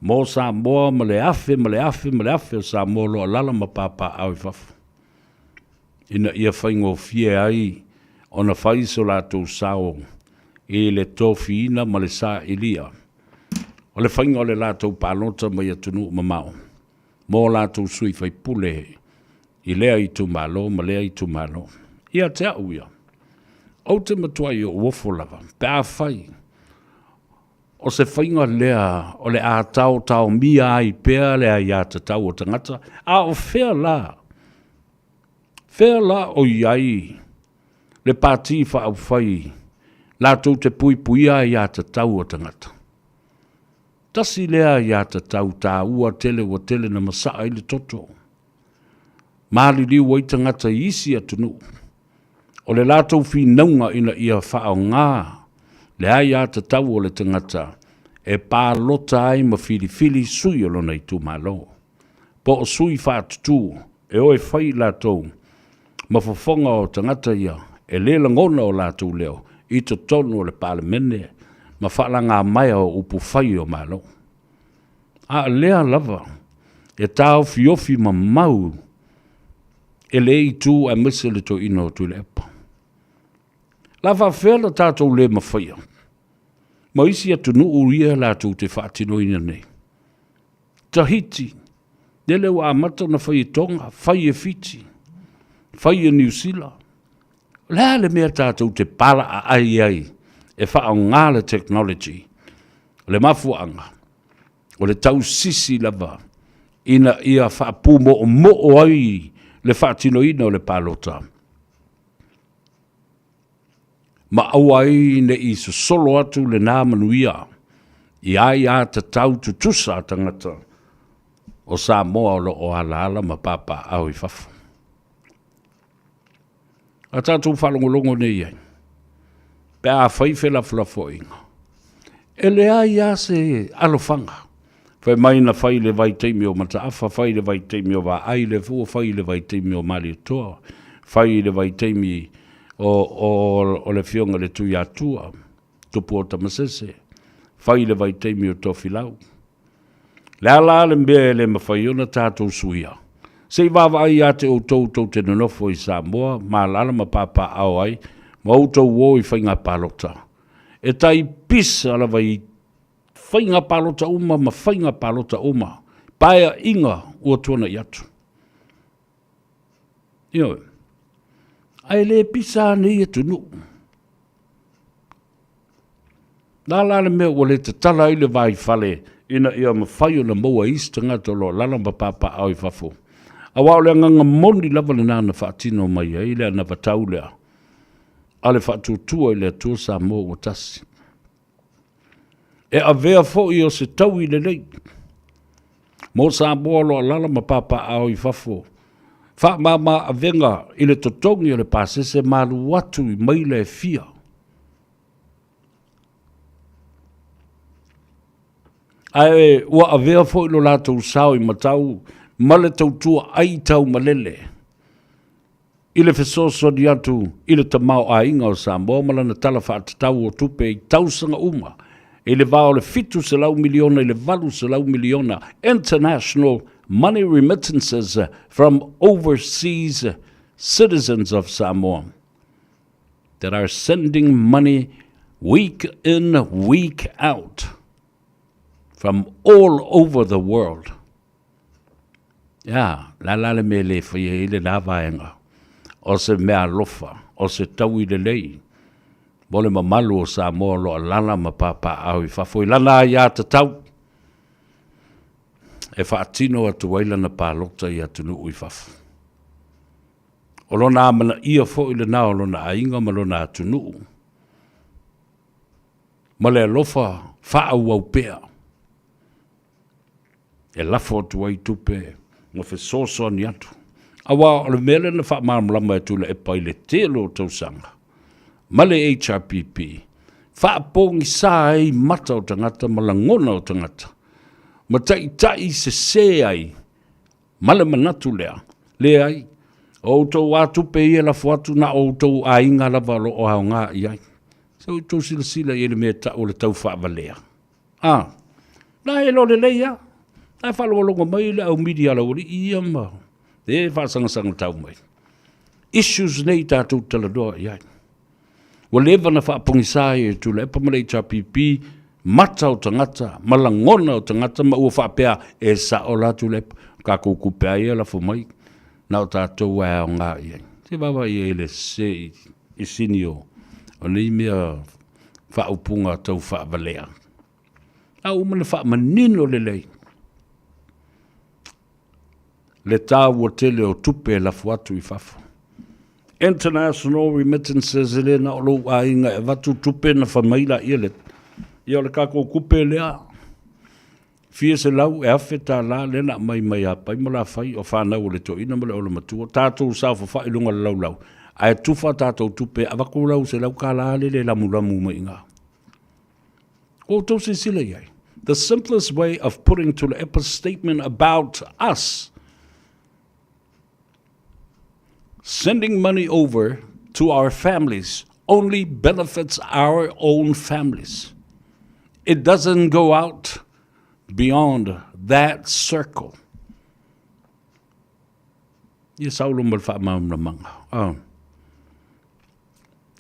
mo Samoa ma le afe ma le afe ma le afe o Samoa o lo o alaala ma papaaao i fafo, ina ia faigofie ai ona fai so latou sao i le tofiina ma le sailia o le faiga o le latou palota mai atunuu mamao mo latou sui faipule i lea itumalo ma lea itumalo. Ia te au ia, ou te matuai ou ofo lava pe afai O se faiga lea o le a taotaomia ai pea le aiatatau o tagata, a o fea la? Fea la o i ai le Pati Faaupufai latou te puipuia aiatatau o tagata? Tasi lea aiatatau taua tele ua tele na masaa ai le toto. Maliliu ai tagata i isi atunuu. O le latou finauga ina ia faaaoga le aiatatau o le tagata e palota ai ma filifili sui o lona itumalo, po o sui faatutu e o e fai i latou ma fofoga o tagata ia e le lagona o latou leo i totonu o le Palemene ma faalagamaea o upufai o Malo. A o lea lava e taofiofi mamau e le itu aemaise le toeaina o Tuilaepa. La faafefea la tatou le mafaia ma isi atunuu ia latou te faatinoina nei? Tahiti, lele ua amata ona fai e Tonga, fai e Fiti, fai e Niu Sila. O le a le mea tatou te palaaai ai e faaaoga le technology? O le mafuaaga, o le tausisi lava ina ia faapumoomoo ai le faatinoina o le palota, ma aua ai ne i sosolo atu lena manuia I aiātatau tutusa a tagata o Samoa o lo o alaala ma papaaao i fafo. A tatou faalogologo nei i ai, pe a fai felafolafoaiga, e leai lava se alofaga. Fai mai na fai i le vaitaimi o Mataafa, fai i le vaitaimi o Vaai le Fua, fai i le vaitaimi o Malietoa, fai i le vaitaimi o, o, o le Afioga i le Tuiatua, Tupu o Tamasese, fai i le vaitaimi o Tofilau. Le a la le mea e le mafai ona tatou suia? Se i vaavaai ia te outou tou te nonofo i Samoa ma alaala ma papaaao ai ma outou o i faiga palota. E tai pisa lava i faiga palota uma ma faiga palota uma, paeaiga ua tuanai atu. Ioe. Ae le pisa lava nei atunuu. Le a la le mea ua le tatala ai le vaifale ina ia mafai ona maua e isi tagata o lo o alaala ma papaaao i fafo? Aua o le agaga moni lava lena na faatino mai ai le anavatau lea a le Faatuatua i le Atua Samoa ua Tasi. E avea foi o se taui lelei mo Samoa o lo o alaala ma papaaao i fafo, faamama avega i le totogi o le pasese ma alu atu i maila e fia. Ae ua avea foi lo latou sao i matau ma le tautua ai taumalele i le fesoasoani atu i le tamaoaiga o Samoa ma lana Tala Faatatau o Tupe i tausaga uma i le va o le $700 miliona i le $800 miliona international money remittances from overseas citizens of Samoa that are sending money week in, week out from all over the world. Ia, le a la le mea e le faia ai lena vaega? O se meaalofa, o se taui lelei mo le mamalu o Samoa o lo o alaala ma papaaao i fafo i lana aiatatau e faatino atu ai lana palota i atunuu i fafo. O lona amanaia foi lena o lona aiga ma lona atunuu ma le alofa faaauau pea. e lafo atu ai tupe ma fesoasoani atu. Aua o le mea lea na faamalamalama e Tuilaepa i le tele o tausaga ma le HRPP, faapogisa ai mata o tagata ma lagona o tagata, ma taitai sese ai ma le manatu lea, leai, o outou lava tupe ia e lafo atu na o outou aiga lava o lo o aoga i ai. Se i outou silasila i ai i le mea e tau o le taufaavalea. A, na e iloa lelei lava. Na e faalogologo mai le au media a laualii ia ma e faasagasagataau mai. Issues nei tatou te talanoa i ai. Ua leva na faapogisa ai e Tuilaepa ma le HRPP mata o tagata ma lagona o tagata ma ua faapea e sao la Tuilaepa. Tatou tupe a ia lafo mai na o tatou e aoga i ai. Se vaavaai i ai le sese i sini o nei mea faaupuga tau faavalea. A uma na faamanino lelei le taua tele o tupe e lafo atu i fafo. International remittances e le na o lou aiga e avatu tupe na fai mai laia le ia o le tatou tupe lea fia selau e $1,000 lea na aumai mai Apai ma Lafai o fanau a le toeaina ma le olomatua tatou saofafai i luga o le laulau ae tufa tatou tupe avatu lau $100 lele e lamulamu mai i ina. Ua outou silasila i ai? The simplest way of putting Tuilaepa's statement about us sending money over to our families only benefits our own families. It doesn't go out beyond that circle. Ia saulo ma le faamalamalamaga. Oh.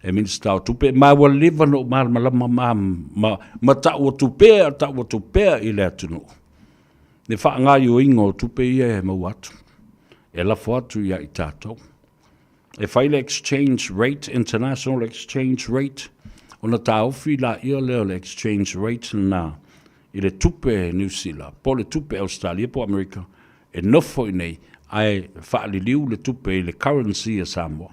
E Minista o Tupe, ma ua leva ona ou malamalama ma, ma, ma tau atu pea, tau atu pea i le atunuu. Le faagaoioiga o tupe ia e maua atu, e lafo atu ia i tatou. E fai le exchange rate, international exchange rate, ona taofi laia lea o le exchange rate lena i le tupe Niu Sila, po o le tupe Ausetalia po o Amerika, e nofo i inei, ae faaliliu le tupe i le currency a Samoa.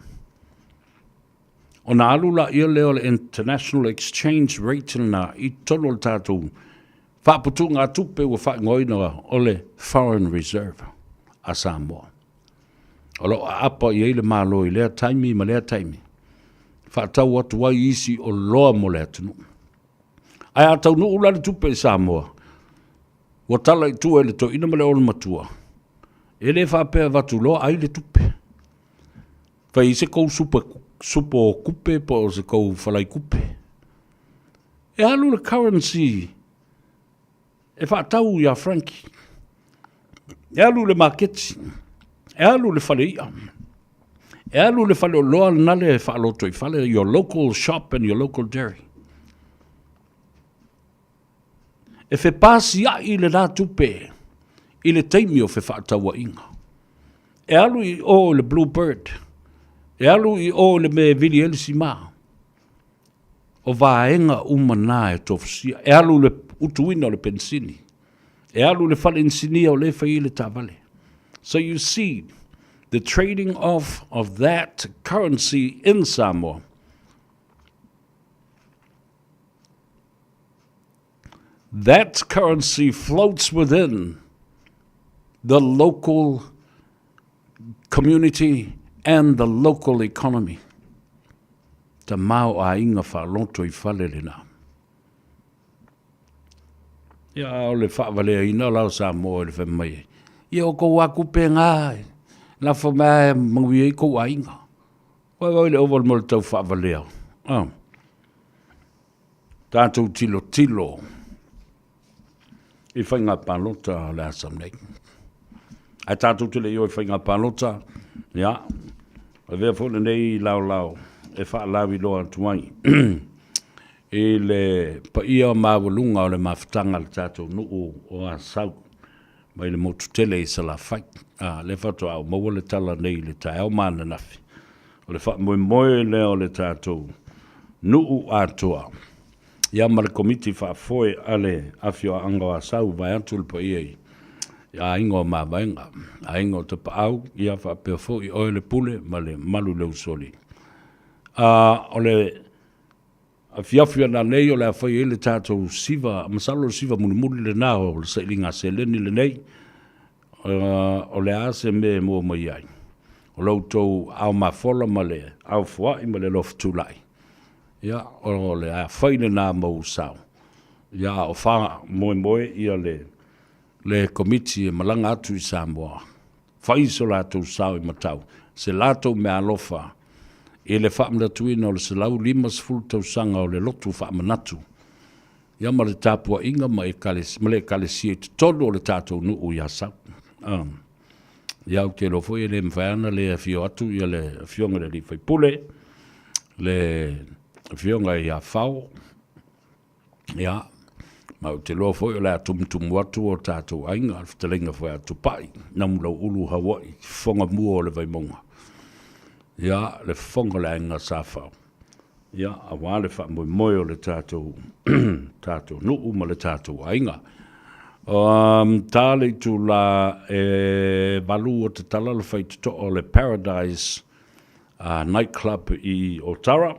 Ona alu laia lea o le international exchange rate lena i totonu o le tatou Faaputugatupe ua faaigoaina o le Foreign Reserve a Samoa. O lo o aapa i ai le Malo i lea taimi ma lea taimi, faatau atu ai isi oloa mo le atunuu. Ae a taunuu la le tupe i Samoa, ua tala i tua i le toeaina ma le olomatua, e le faapea e avatu loa ai le tupe. Fai ai se kou supo, supo kupe po o se kou falai kupe. E alu le currency e faatau iā Frankie. E alu i le maketi, e alu i le fale i'a, e alu i le faleoloa lena le faalotoifale, your local shop and your local dairy. E fepasia'i lena tupe i le taimi o fefaatauaiga. E alu i o i le Blue Bird, e alu i o i le mea e vili ai le simā. O vaega uma na e tofusia. E alu i le utuina o le penisini. E alu i le fale inisinia o lea e fai ai le taavale. So you see, the trading off of that currency in Samoa That currency floats within the local community and the local economy. Tamaoaiga faaloto i fale lena. Ia, o le faavaleaina la o Samoa i le fai mai ai. Ia, o kou akupe ngā, lafo mai e maui ai kou aiga. Wai wai le ova mo le tau faavalea. Ah. Tatou tilotilo i faiga palota o le asa nei. Ae tatou te le i o i faiga palota, ia, avea foi lenei laolao e faalauiloa atu ai i le paia maualuga o le mafutaga a le tatou nuu o Asau mai le motu tele i Salafai. A, lea faatoa ou maua le tala nei i le taeao ma ananafi. O le faamoemoe lea o le tatou nuu atoa, ia ma le Komiti Faafoe a le Afioaga o Asau vaeatu le paia i aiga o Mavaega, aiga o Tapaau, ia faapea foi oe le Pule ma le mamalu i le Usoalii. A, o le afiafi ananei o le a fai ai le tatou siva, masalo o le siva mulimuli lena o le sailiga seleni lenei, o le a se mea e mua mai ai? O lo outou ao mafola ma le ao foai ma le alofa tulai, ia, o le a fai lena ma ou sao, ia, a o faamoemoe ia le, le Komiti e malaga atu i Samoa, fai so latou sao i Matau, se latou meaalofa i le faamanatuina o le 150 tausaga o le lotu faamanatu, ia ma le tapuaiga ma ma le Ekalesia i totonu o le tatou nuu i Asau. Ia ou te iloa foi e le mafai lava ona le afio atu ia le Afioga i le alii faipule, le Afioga ia Fao, ia, ma ou te iloa foi o le a tumutumu atu o tatou aiga, le fetalaiga foi a Tupai, Namulauulu Hawaii, fofoga mua o le Vaimauga, ia, le fofoga o le aiga Sa Fao. Ia, aua le faamoemoe o le tatou, tatou nuu ma le tatou aiga. Um, tā le itulā e valu o tatala le faitotoa o le Paradise uh, Night Club i Otara.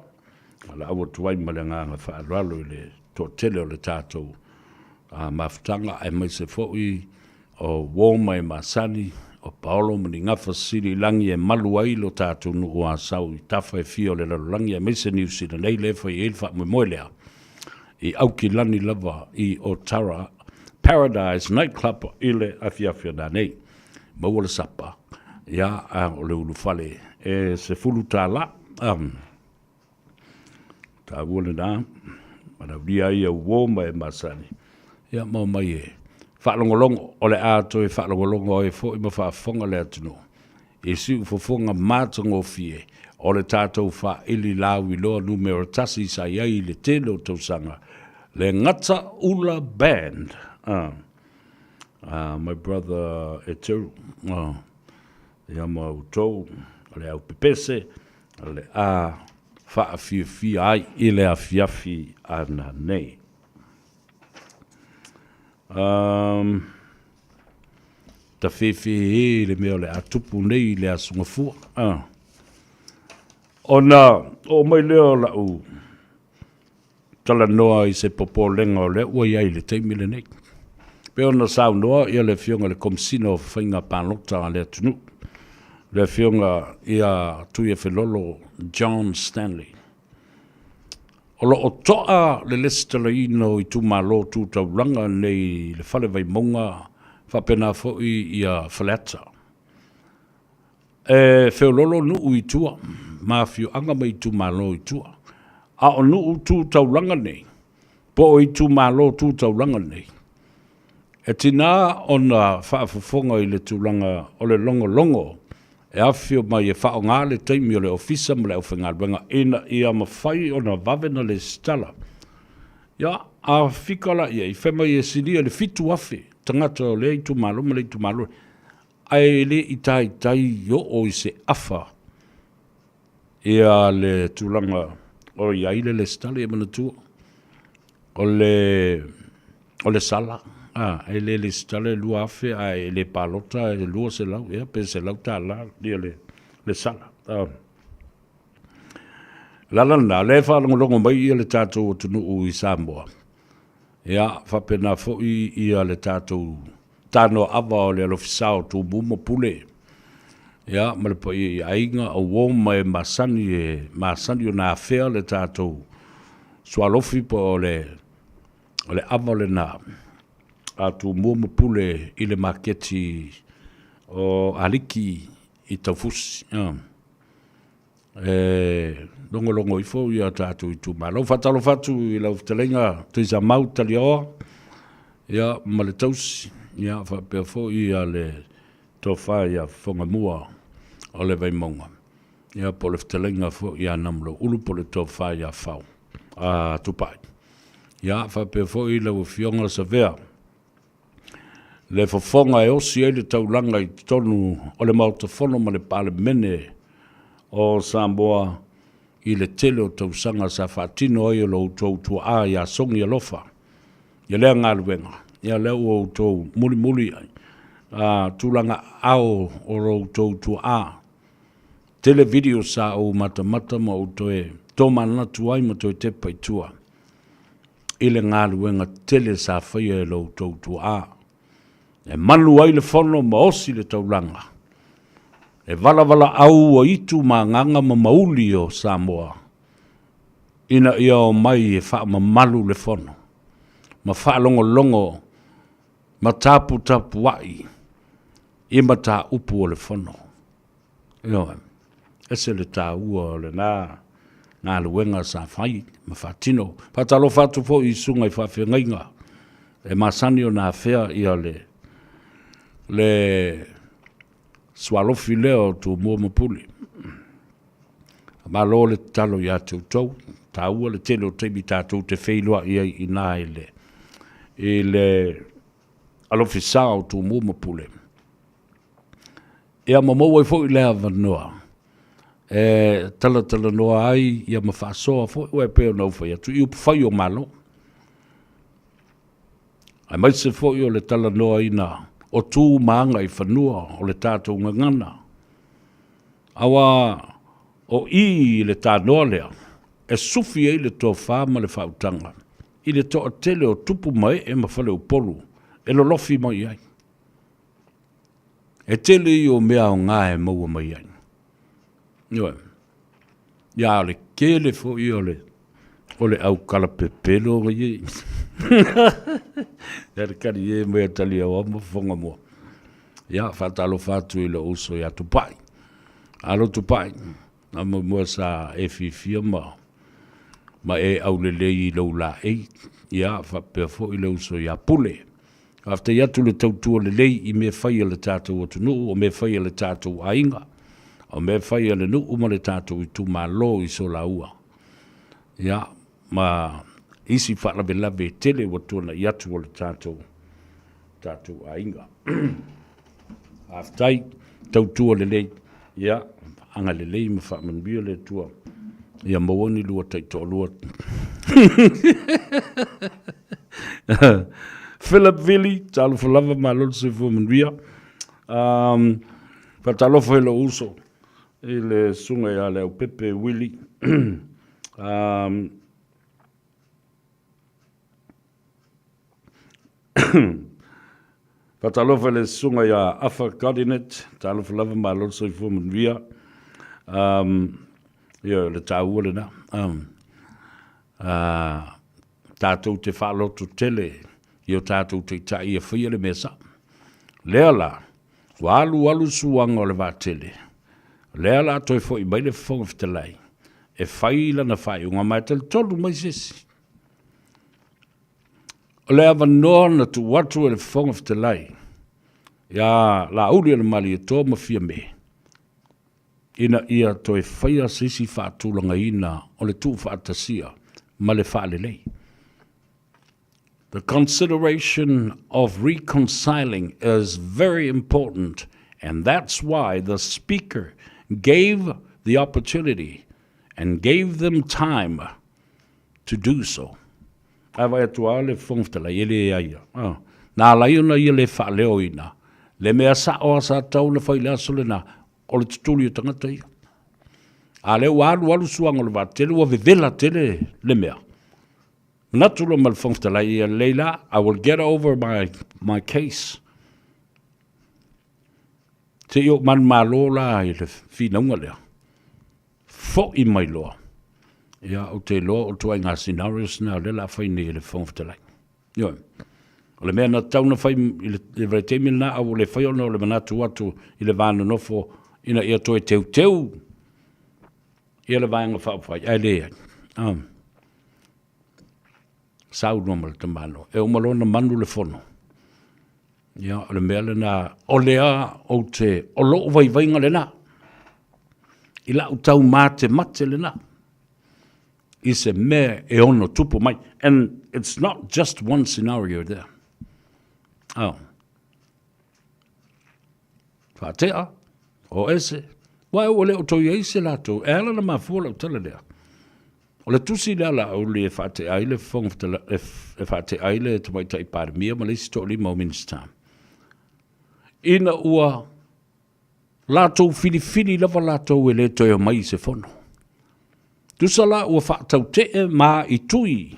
O le au atu ai ma le agaga faaaloalo i le toatele o le tatou uh, mafutaga aemaise foi O uo ma e masani, o Paolo ma ni gafa sili i lagi e malu ai lo tatou nuu o Asau i tafa e fia o le lalolagi aemaise Niu Sila nei lea e fai ai le faamoemoe lea i Aukilani lava i Otara Paradise Night Club i le afiafi o nanei. Maua le sapa, ia, a o le ulufale e $10. Um. Taua lena, malaulia ai au uo ma e masani, ia ma omai e faalogologo, o le a toe faalogologo ai foi ma faafofoga le atunuu i siufofoga matagofie o le tatou faaili lauiloa numera tasi sa i ai i le tele o tausaga, le Gata Ula Band. My brother Eteru, ia ma outou, o le au pepese, O le a faafiafia ai i le afiafi ananei. Um, tafefe e le mea o le a tupu nei i le aso gafua. Ah. Ona oo mai lea o lau talanoa i se popolega o lea ua i ai i le taimi lenei. Pei ona saunoa ia le Afioga i le Komesina o Faiga Palota a le atunuu, le Afioga ia Tuiafelolo John Stanley. O lo o to'a le lesitalaina o itumalo tu taulaga nei i le Fale Vaimauga faapena foi ia Faleata. E feololo nuu i tua ma afioaga ma itumalo i tua, a o nuu tu taulaga nei, po o itumalo tu taulaga nei, e tiga ona faafofoga i le tulaga o le logologo e afifio mai e faaaoga le taimi o le ofisa ma le aufaigaluega ina ia mafai ona vave ona lesitala. Ia, a fika la i ai, fai mai e silia i le 7,000 tagata o lea itumalo ma lea itumalo, ae le i taitai oo i se afa ia le tulaga o i ai le lesitala. Ia manatua, o le, o le sala, a, e le lesitala e 2,000 ae le palota e 200, ia, pe $100 ia le, le sala. A. Lala lena, o lea e faalogologo mai ia le tatou atunuu i Samoa, ia, faapena foi ia le tatou tanoaava o le alofisa o Tumua ma Pule, ia, ma le paia i aiga, o uo ma e masani, e masani ona afea le tatou sualofi po o le, o le ava lena a Tumua ma Pule i le maketi o Aliki i Taufusi. E logologo ifo ia tatou itumalo. Faatalofa atu i lau fetalaiga Tuisamau Taliaoa ia, ma le tausi, ia, faapea foi ia le tofa ia Fofogamua o le Vaimauga, ia, po o le fetalaiga foi ia Namulauulu po o le tofa ia Fao a Tupai. Ia, faapea foi lau Afioga Savea, le fofoga e osi ai le taulaga i totonu o le Maota Fono ma le Palemene o Samoa i le tele o tausaga sa faatino ai e lo outou tuaa ia Sogi Alofa ia lea galuega. Ia lea ua outou mulimuli ai a tulaga ao o lo outou tuaa. Tele video sa ou matamata ma ou toe tomanatu ai ma toe tepa i tua i le galuega tele sa faia e lo outou tuaa, e malu ai le fono ma osi le taulaga, e valavalaau ua itu ma agaga ma mauli o Samoa, ina ia omai e faamamalu le fono, ma faalogologo ma taputapuai i mataupu o le fono. Ioe. Ese le taua o lena galuega sa fai ma faatino. Faatalofa atu foi i susuga i faafeagaiga e masani ona afea ia le, le sualofi lea o Tumua ma Pule. Malo le tatalo ia te outou, taua le tele o taimi tatou te feiloai ai i ina i le, i le alofisa o Tumua ma Pule. Ia ma maua ai foi le avanoa e talatalanoa ai ia ma faasoa foi aua e pei ona ou fai atu i upufai o Malo, aemaise foi o le talanoaina o tu ma aga i fanua o le tatou gagana. Aua o i i le tanoa lea e sufi ai le tofa ma le faautaga i le toatele o tupu ma ee ma faleupolu e lolofi mai ai. E tele ia o mea aoga e maua mai ai. Ioe. Ia o le tele foi o le o le au kalapepelo ga ye. Ia le kali ye mai a tali au ma fonga mua. Ia faatalofa atu i lou uso ia Tupai. Alo Tupai, na muamua sa e fiafia ma ma e aulelei i lou laei, ia faapea foi le uso ia Pule. Faafetai atu le tautua lelei i mea fai a le tatou atunuu, o mea fai a le tatou aiga, o mea fai a le nuu ma le tatou itumalo i Solaua, ia, ma isi faalavelave e tele ua tuanai atu o le tatou, tatou aiga. Faafetai, tautua lelei, ia, agalelei ma faamanuia le Atua ia maua ni lua taitoalua. Philip Vili, talofa lava, malo le soifua manuia. Um, faatalofa i lou uso i le susuga ia Leaupepe Willie. um, Faatalofa i le susuga ia Afa Godinet, talofa lava malo le soifua manuia. Um, ioe, o le taua lena. Um, uh, tatou te faaloto tele i o tatou taitai e faia le mea sao. Lea la, ua alu alu suaga o le vaatele, lea la toe foi mai le Fofoga Fetalai e fai lana faaiuga ma e talitonu mai se isi. O le avanoa na tuu atu e le Fofoga Fetalai ia Laaulialemalietoa ma Fiame ina ia toe faia se isi faatulagaina o le tuufaatasia ma le faalelei. The consideration of reconciling is very important and that's why the Speaker gave the opportunity and gave them time to do so. Ae vaai atu lava le Fofoga Fetalai, e leai lava. Na ala ai ona ia le faaleoina le mea sao lava sa tatau ona fai i le aso lena, o le tutuli o tagata ia. A lea ua alu alu suaga o le vaatele, ua vevela tele le mea. Manatu loa ma le Fofoga Fetalai, ia lelei la, I will get over my, my case. Se i ou manumalo la i le finauga lea. Foi mai loa. Ia, ou te iloa o ituaiga scenarios na o lea o le a fai nei e le Fofoga Fetalai. Ioe. O le mea na tatau ona fai i le vaitaimi lena, a ua le faia ona o le manatu atu i le va nonofo ina ia toe teuteu ia le Vaega Faaupufai, ae leai. Ah. Saunoa ma le tamaloa. E uma loa ona manu le fono. Ia, o le mea lena, o lea ou te, o lou vaivaiga lena, i lau taumatemate lena, i se mea e ono tupu mai. And it's not just one scenario there. Oh. Faatea, o ese, wa ua le o toe i ai se latou, e ala ona mafua lau tala lea. O le tusi lea Laauli e faatea ai le Fofoga Fetalai, e faatea ai le Tamaitai Palemia ma le isi toalima o Minisita, ina ua latou filifili lava latou e le toe omai i se fono. Tusa la ua faatautee ma i tui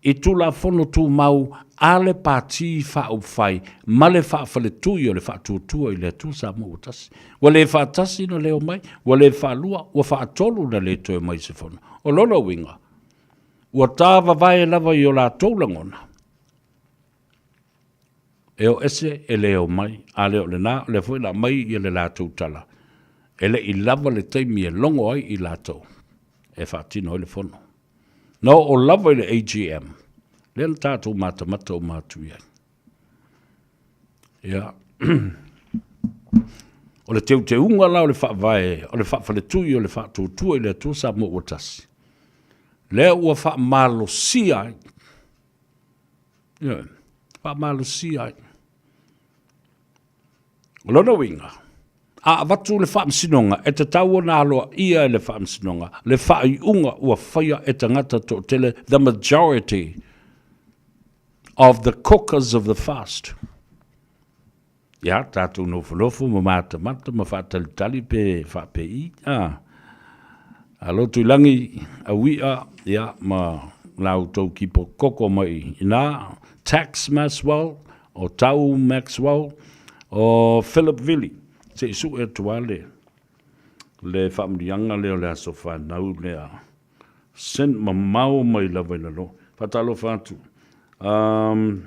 i Tulafono Tumau a le Pati Faaupufai ma le Faafaletui o le Faatuatua i le Atua Samoa ua tasi. Ua le faatasi na le omai, ua le faalua, ua faatolu na le toe omai i se fono. O lona uiga, ua tavavae lava i o latou lagona, e o ese e le omai, a le o lena, o lea foi o le a aumai le latou tala, e le i lava le taimi e logo ai i latou e faatino ai le fono. Na oo lava i le AGM, lea na tatou matamata uma atu i ai. Ia, o le teuteuga la o le faavae, o le faafaletui o le faatuatua i le Atua Samoa ua tasi, lea ua faamalosia ai, ioe, faamalosia ai. O lona uiga, a avatu le Faamasinoga, e tatau ona aloaia e le Faamasinoga le faaiuga ua faia e tagata toatele, the majority of the cookers of the fast. Ia, tatou nofonofo ma matamata ma faatalitali pe faapei, a. A lotu i lagi, auia, ia, ma la outou kipo koko mai ina, Tax Maxwell, o Tau Maxwell, o Philip Vili, se i sue atu lava le, le faamanuiaga lea o le aso fanau lea. Sent mamao mai lava i lalo. Faatalofa atu. Um,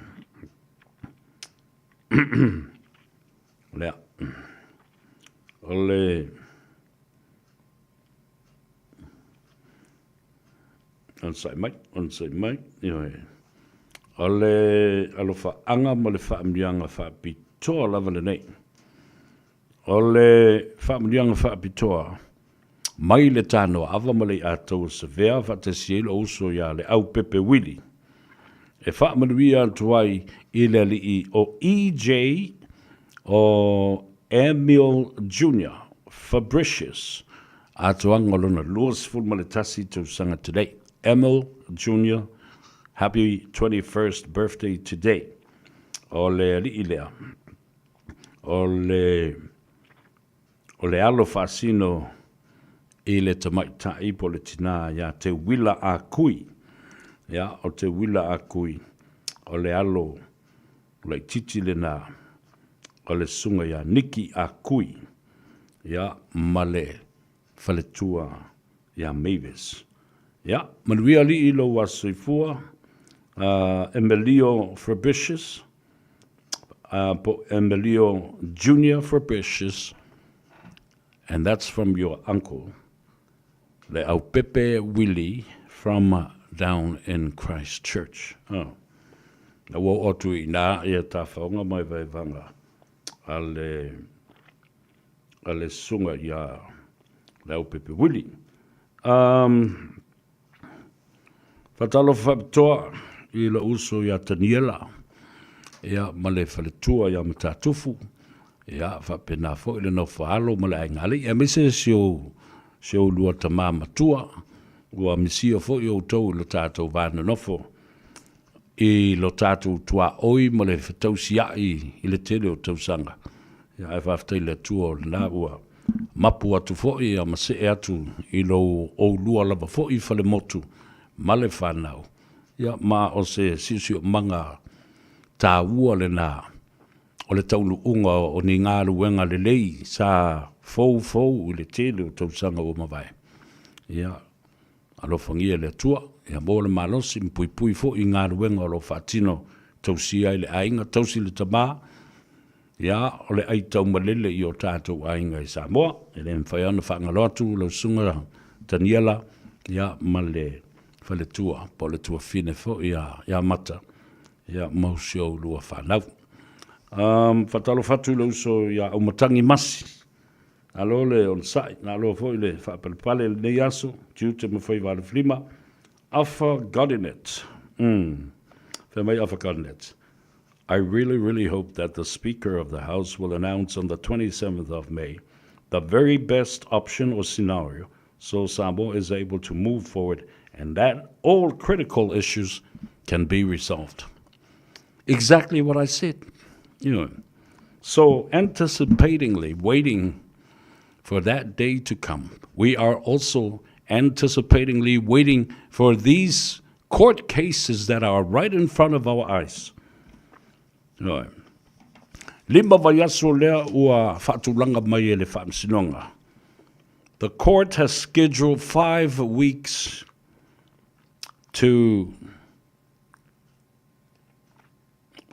lea. O le... Onosai mai, onosai mai, ioe. O le alofaaga ma le faamanuiaga faapitoa lava lenei. O le faamanuiaga faapitoa mai le Tanoaava ma le Iatau o Savea faatasi ai lou uso ia Leaupepe Wili e faamanuia atu ai i le alii o EJ o Emil Junior Fabricius atoaga o lona 21 tausaga today. Emil Junior, happy 21st birthday today. O le alii lea, o le, o le alo faasino i le tamaitai po o le tinā ia Teuila Akui. Ia, o Teuila Akui, o le alo. laitiiti lenā o le susuga ia Niki Akui, ia, ma le faletua ia Mavis. Ia, manuia alii lou aso soifua, Emilio Fabricius, po Emilio Junior Fabricius, and that's from your uncle, le Aupepe Willie from down in Christchurch. Oh. Na ua oo atu i ina ia tafaoga mai vaevaga a le a le susuga ia Leaupepe Willie. Um, Faatalofa faapitoa i lou uso ia Taniela, ia ma le faletua ia Matatufu, ia faapena foi le nofo alo ma le aiga alii, aemaise si ou, si ou lua tama matua, ua misia foi outou i lo tatou va nonofo i lo tatou tuaoi ma le fetausiai i le tele o tausaga. Ia, ae faafetai i le Atua o lena ua mapu atu foi ia ma see atu i lo oulua lava foi falemotu ma le fanau. Ia, ma o se siosiomaga taua lena o le taunuuga o ni galuega lelei sa foufou i le tele o tausaga ua mavae. Ia, Alofagia e le Atua, ia maua le malosi ma puipui foi i galuega o lo o faatino, tausia ai le aiga, tausi le tama, ia o le ai taumalele i o tatou aiga i Samoa. E le mafai ona faagalo atu lau susuga Taniela, ia ma le faletua po o le tuafine foi ia, ia Mata, ia ma si ou lua fanau. Um, faatalofa atu i le uso ia Aumatangi Masi, Malo le onosai, malo foi le faapalepale i lenei aso, tiute ma faiva alofilima. Alpha Godinet. Fai mai Alpha Godinet. I really, really hope that the Speaker of the House will announce on the 27th of May the very best option or scenario so Samoa is able to move forward and that all critical issues can be resolved. Exactly what I said. You know. So, anticipatingly waiting for that day to come, we are also anticipatingly waiting for these court cases that are right in front of our eyes. Right. Lima vaiaso lea ua faatulaga mai e le Faamasinoga. The court has scheduled 5 weeks to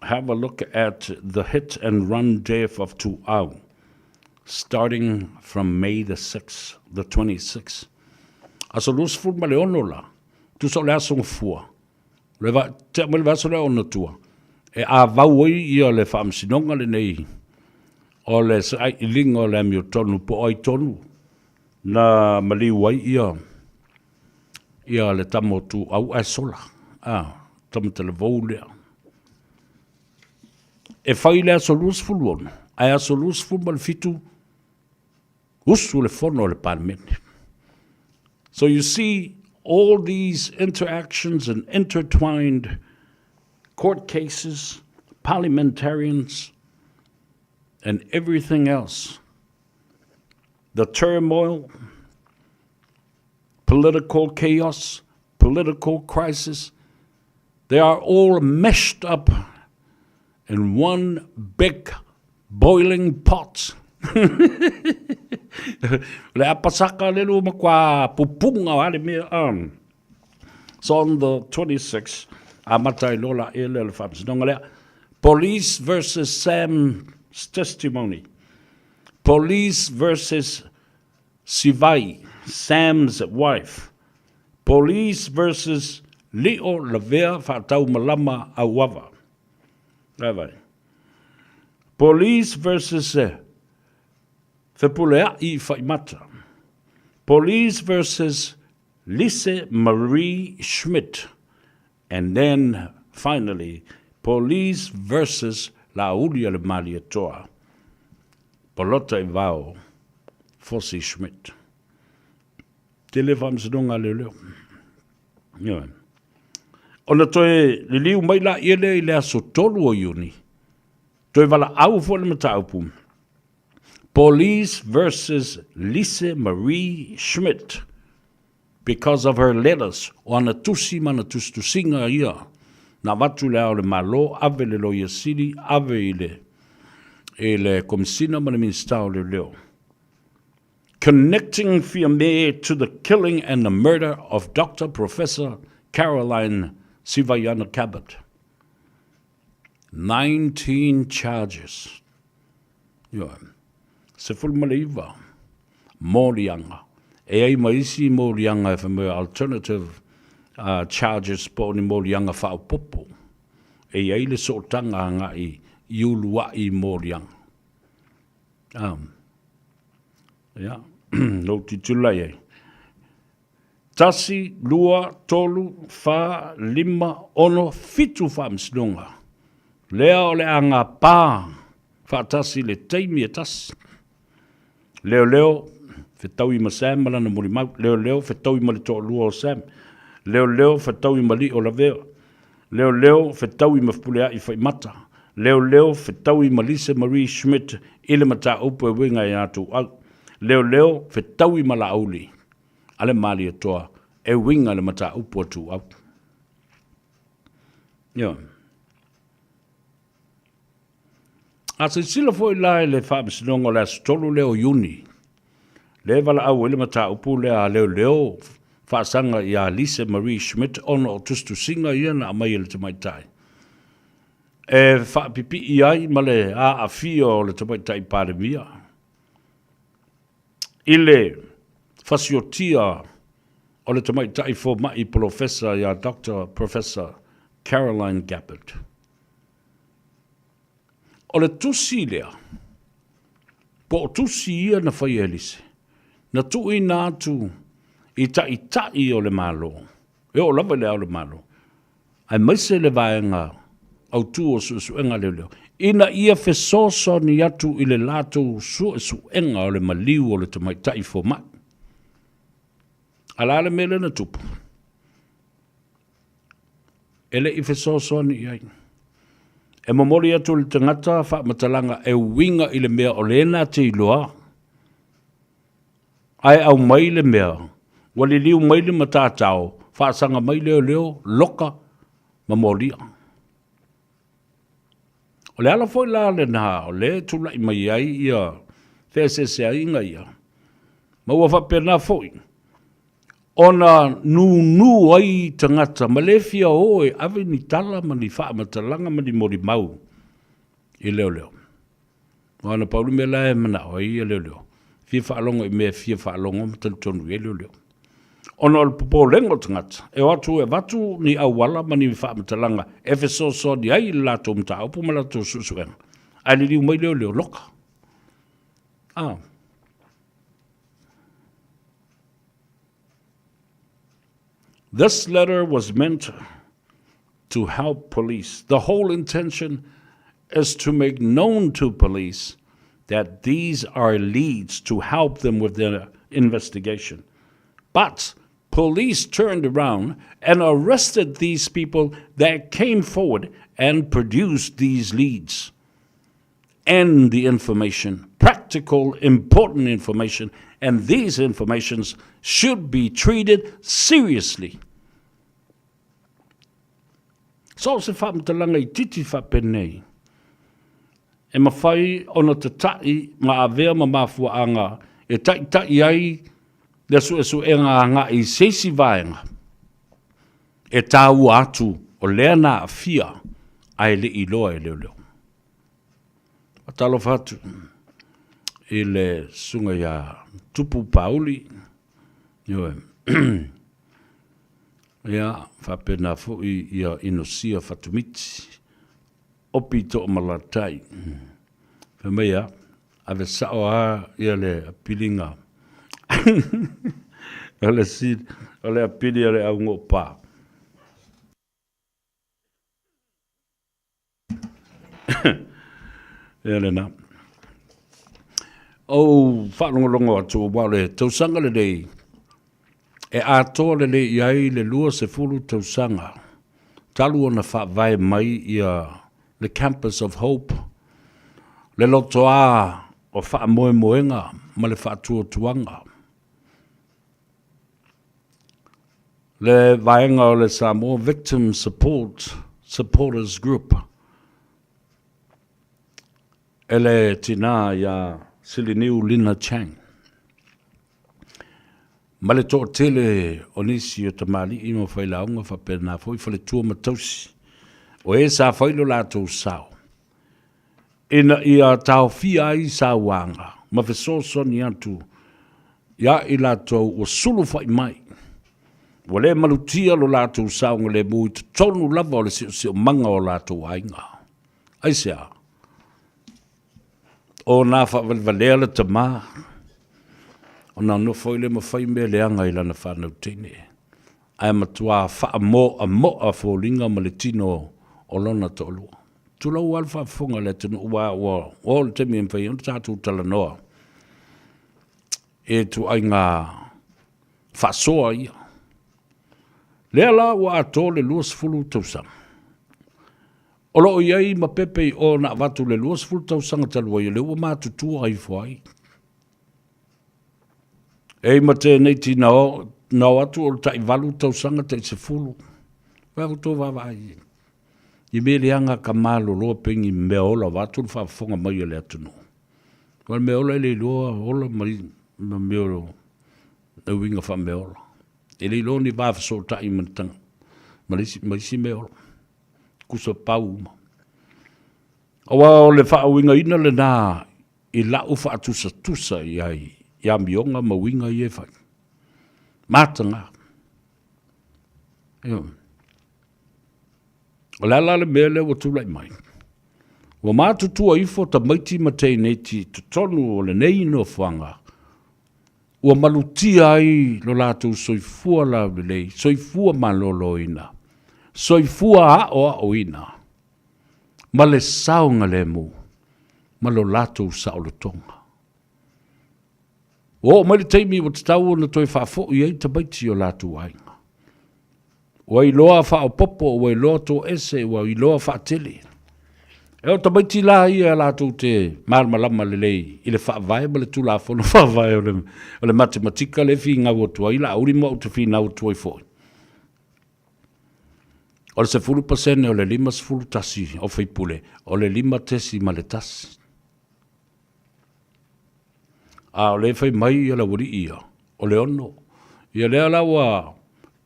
have a look at the hit and run death of Tuau, starting from May the 6th, the 26th. Aso 26 la, tusa o le aso gafua, le va, tea mai le vaiaso lea ona tua, e āvau ai ia le faamasinoga lenei o le sailiiliga o le amiotonu po o ai tonu na maliu ai ia ia le tama o Tuau ae sola, a, tama talavou lea. E fai le aso 26, ae aso 27, usu le fono a le Palemene. So you see all these interactions and intertwined court cases, parliamentarians, and everything else. The turmoil, political chaos, political crisis, they are all meshed up in one big boiling pot. Le apasaka le lua makua pupunga o ale mea. So on the 26th, amata ai loa la ea lea o le faamasinoga lea. Police versus Sam's testimony. Police versus Sivai, Sam's wife. Police versus Lio Lavea Faataumalama Auava. Vai. Police versus Fepulea'i Faimata. Police versus Lise Marie Schmidt. And then, finally, Police versus Laauli a le Malietoa, Polota i Vao, Fosi Schmidt. Tele faamasinoga a leoleo. Ioe. Ona toe liliu mai laia lea i le aso 3 o Iuni, toe valaau foi le mataupu, Police versus Lise Marie Schmidt because of her letters, o ana tusi ma ana tusitusiga ia Na avatu i Le Ao o le Malo, ave i le Loia Sili, ave i le i le Komesina ma le Minisita o Leoleo. Connecting Fiame to the killing and the murder of Doctor Professor Caroline Sivaiana Cabot. 19 charges. Ioe. 19 moliaga. E ai ma isi moliaga e fai mai alternative uh, charges po o ni moliaga faaopoopo. E i ai le sootaga agai i uluai moliaga. Um, ia, lou tilotilo la i ai. Tasi, lua, tolu, fa, lima, ono, fitu faamasinoga. Lea o le agapā faatasi i le taimi e tasi. Leoleo, fetaui ma Sam ma lana molimau. Leoleo, fetaui ma le toalua o Sam. Leoleo, fetaui ma Lio Lavea. Leoleo, fetaui ma Fepuleai Faimata. Leoleo, fetaui ma Lisa Marie Schmidt i le mataupu e uiga iā Tuuau. Leoleo, fetaui ma Laauli a le Malietoa e uiga i le mataupu a Tuuau. Ioe. A silasila foi la i le Faamasinoga o le aso 3 lea o Iuni, lea e valaau ai le mataupu lea a leoleo faasaga ia Lise Marie Schmidt ona o tusitusiga ia na aumai e le tamaitai e faapipii ai ma le aafia o le tamaitai Palemia i le fasiotia o le tamaitai fomai polofesa ia Doctor Professor Caroline Gabbard. O le tusi lea, po o tusi ia na faia e Lise, na tuuina atu i taitai o le Malo, e oo lava i le Ao o le Malo, aemaise le vaega autu o suesuega leoleo, ina ia fesoasoani atu i le latou suesuega o le maliu o le tamaitai fomai. A o le a le mea lea na tupu? E le i fesoasoani i ai. E momoli atu i le tagata faamatalaga e uiga i le mea o lea na te iloa, ae aumai le mea ua liliu mai le matatao, faasaga mai leoleo, loka ma molia. O le ala foi la lena o lea e tulai mai ai ia feeseeseaiga ia, ma ua faapena foi ona nūnū ai tagata ma le fia o e ave ni tala ma ni faamatalaga ma ni molimau i leoleo. Aua na pau le mea la e manao ai ia leoleo, fia faalogo i mea e fia faalogo ma talitonu i ai leoleo. Ona o le popolega o tagata, e o atu e avatu ni auala ma ni faamatalaga e fesoasoani ai i le latou mataupu ma latou suesuega, ae liliu mai leoleo, loka. Ah. This letter was meant to help police. The whole intention is to make known to police that these are leads to help them with their investigation. But police turned around and arrested these people that came forward and produced these leads and the information, practical, important information, and these informations should be treated seriously. So o se faamatalaga itiiti faapenei, e mafai ona tata'i ma avea ma mafuaaga e taita'i ai le suesuega agai i se isi vaega e taua atu o lea na aafia ae le i iloa e leoleo. Faatalofa atu i le susuga ia Tupu Pauli, ioe, ia, faapena foi ia Inosia Fatumiti, Opi Toomalatai. Fai mai ia, ave sao lava ia le apiliga o le, o le apili a le augoopa. Ia lena. Ou faalogologo atu aua o le tausaga lenei e atoa lelei i ai le 20 tausaga talu ona faavae mai ia le Campus of Hope, le lotoa o faamoemoega ma le faatuatuaga. Le vaega o le Samoa Victim Support Supporters Group e le tinā iā Siliniu Lina Chang ma le toatele o nisi o tamalii ma failauga faapena foi faletua ma tausi o e sa fai lo latou sao ina ia taofia ai sauaga ma fesoasoani atu iā i latou ua sulufai mai, ua le malutia lo latou saogalemu i totonu lava o le siosiomaga o latou aiga. Aisea? O na faavalevalea le tama, ona nofo ai lea ma fai mea leaga i lana fanau teine, ae matua faamoamoa foliga ma le tino o lona toalua. Tulou lava le faafofoga a le atunuu, aua ua oo le taimi e mafai ai ona tatou talanoa i ituaiga faasoa ia. Lea la ua atoa le 20 tausaga. O lo o i ai ma pepe i o na avatu le 20 tausaga talu ai, o lea ua matutua ifo ai. E i ma tēnei tina o, na o atu o le tai 8 tausaga, tai 10. Wea ko tō vaavaai i. I mea leaga ka maloloa pengi mea ola vaeatu le faafofoga mai a le atunuu. O le mea ola e le iloa ola ma mea o le uiga faameaola. E le iloa ni va fesootai ma le tanga, ma le isi, ma isi mea ola. Kusa pau uma. Aua o le faauigaina lena i lau faatusatusa i ai i amioga ma uiga ia e fai. Mataga. Ioe. O le a la le mea lea ua tulai mai? Ua matutua ifo tamaiti ma teineiti i totonu o lenei nofoaga, ua malutia ai lo latou soifua laulelei, soifua maloloina, soifua aoaoina, ma le saogalemu ma lo latou saolotoga. Ua oo mai le taimi ua tatau ona toe faafoi ai tamaiti i o latou aiga. Ua iloa faaopoopo, ua iloa toese, ua iloa faatele. E o tamaiti la ia latou te malamalama lelei i le faavae ma le Tulafono Faavae o le, o le matematika lea e finau atu ai Laauli ma ou te finau atu ai foi. O le 10% o le 51 o faipule, o le 5.1. A o lea e fai mai le aualii ia, o le 6. Ia lea la ua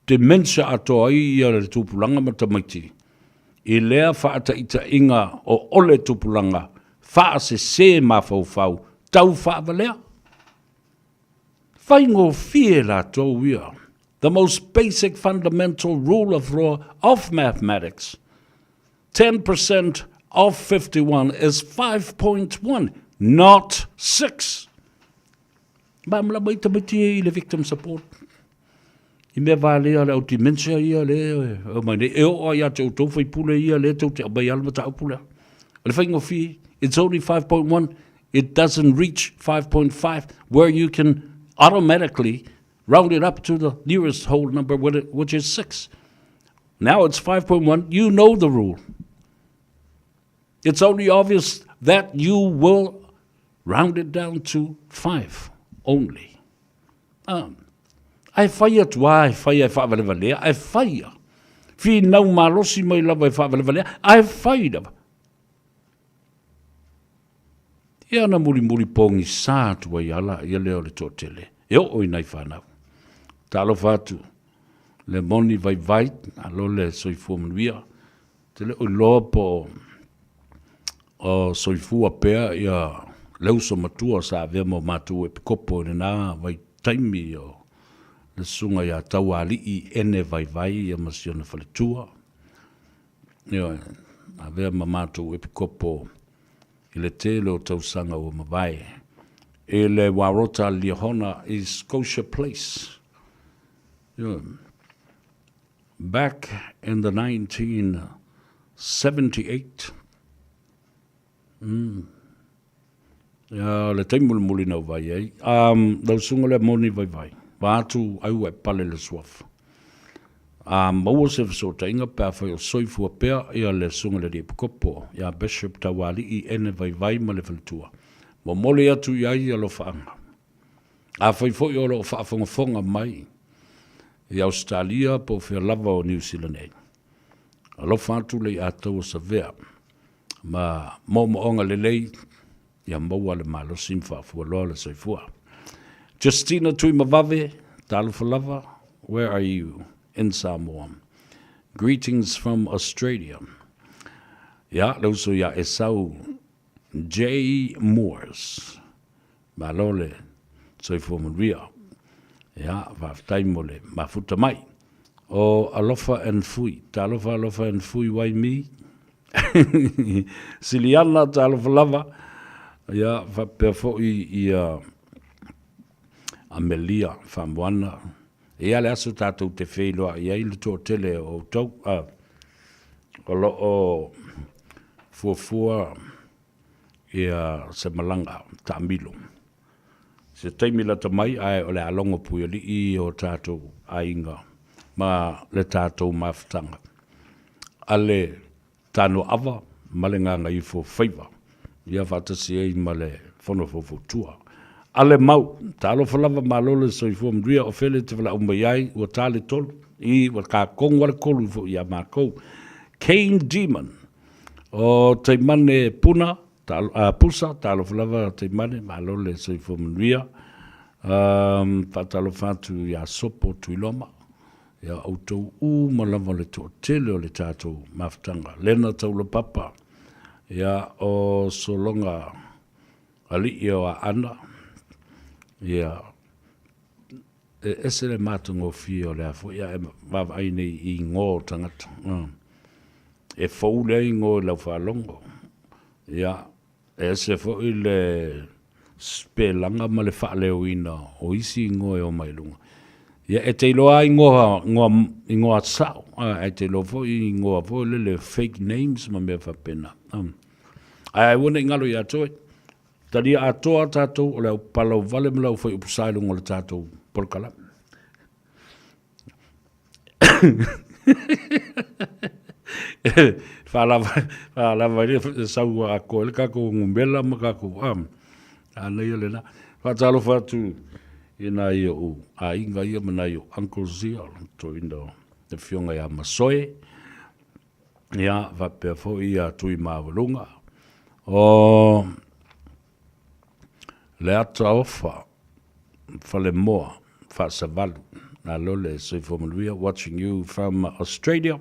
dementia atoa ai ia le tupulaga ma tamaiti i lea faataitaiga o ole tupulaga faasese mafaufau tau faavalea. Faigofie latou ia. The most basic fundamental rule of law of mathematics. 10% of 51 is 5.1, not 6. Malamalama ai tamaiti i le victim support. I mea valea le au dementia ia le e mai nei. E oo ai ia te outou faipule ia le tou te aumai ala mataupu lea. O le faigofie, it's only 5.1, it doesn't reach 5.5 where you can automatically round it up to the nearest whole number, which is 6. Now it's 5.1, you know the rule. It's only obvious that you will round it down to 5 only. Ae fai atu lava, e fai e faavalevalea, ae fai lava. Finau malosi mai lava e faavalevalea, ae fai lava. Ia na mulimuli pogisa atu ai ala ia lea o le toatele, e oo i nai fanau. Talofa atu, le moni vaivai, alo le soifua manuia. Te le o iloa po o soifua pea ia le uso matua sa avea ma o matou epikopo i lena vaitaimi o le susuga ia Taualii Ene Vaivai ia ma si ona faletua. Ioe, avea ma matou epikopo i le tele o tausaga ua mavae i le Warota Liahona i Scotia Place. Ioe. Back in the 1978, Ia, le taimi mulimuli na ou vaai ai. Um, lau susuga lea moni vaivai, vaeatu ai ua e pale le suafa. A maua se fesootaiga pe afai o soifua pea ia le susuga i le Alii Epikopo ia Bishop Taualii Ene Vaivai ma le faletua. Momoli atu i ai alofaaga. Afai foi o lo o faafogafoga mai i Ausetalia po o fea lava o Niu Sila nei. Alofa atu le iātou o Savea ma moomooga lelei ia maua le malosi ma faafualoa le soifua. Justina Tuimavave, talofa lava, where are you in Samoa? Greetings from Australia. Ia, le uso ia Esau J. Moores. Malo le soifua manuia. Ia, faafetai mo le mafuta mai. O Alofa and Fui. Talofa Alofa and Fui wai mi. Siliana, talofa lava. Ia, faapea foi ia Amelia Faamoana. E ia le aso tatou te feiloai ai le toatele o outou. O lo o fuafua ia se malaga taamilo. Se taimi lata mai ae o le a logo puialii o tatou aiga ma le tatou mafutaga a le Tanoava ma le Gagaifo Faiva ia faatasi ai ma le Fono Faufautua a le Mau. Talofa lava malo le soifua manuia o fele te valaau mai ai ua ta le tolu i ua kakogo a le kolu foi ia makou. Kane Demon O Taimane Puna, Pusa, talofa lava Taimane, malo le soifua manuia. Faatalofa atu ia Sopo Tuiloma, ia outou uma lava le toatele o le tatou mafutaga. Lena Taulapapa, ia o Sologa Alii o Aana, ia e ese le matagofie o le a foi a e vaavaai nei i igoa o tagata. E fou lea igoa i lau faalogo. Ia, e ese foi le sipelaga ma le faaleoina o isi igoa e omai i luga. Ia, e te iloa lava igoa, igoa, igoa sao, ae te iloa foi igoa foi lele fake names ma mea faapena. Ae aua ne i galo ia te oe, Talia atoa tatou o le au palauvale ma le au faiupu sa i luga o le tatou polokalame. Faalava, faalava ai le sau atoa ai le tatou numera ma tatou a, manaia lena. Faatalofa atu i nai ou aiga ia ma nai ou uncles ia, toeaina o le afioga ia Masoe, ia faapea foi ia Tuimaualuga. O le ata ofa Falemoa Faasavalu, malo le soifua manuia, watching you from Australia.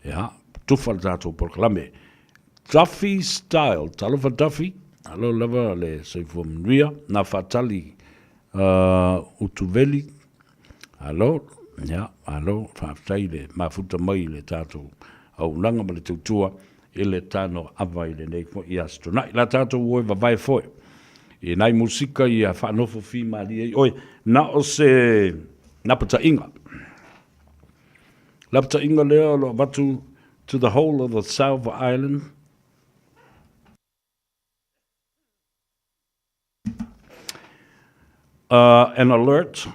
Ia, tufa le tatou polokalame. Duffy Style, talofa Duffy, alo lava le soifua manuia, na faatali Utuveli, alo, ia, alo, faafetai le mafuta mai i le tatou auaunaga ma le tautua i le tano ava i lenei foi Aso Toonai. La tatou o e vavae foi i nai musika ia faanofo fimalie ai oe, na o se lapataiga. Lapataiga lea o lo o avatu to the whole of the South Island. An alert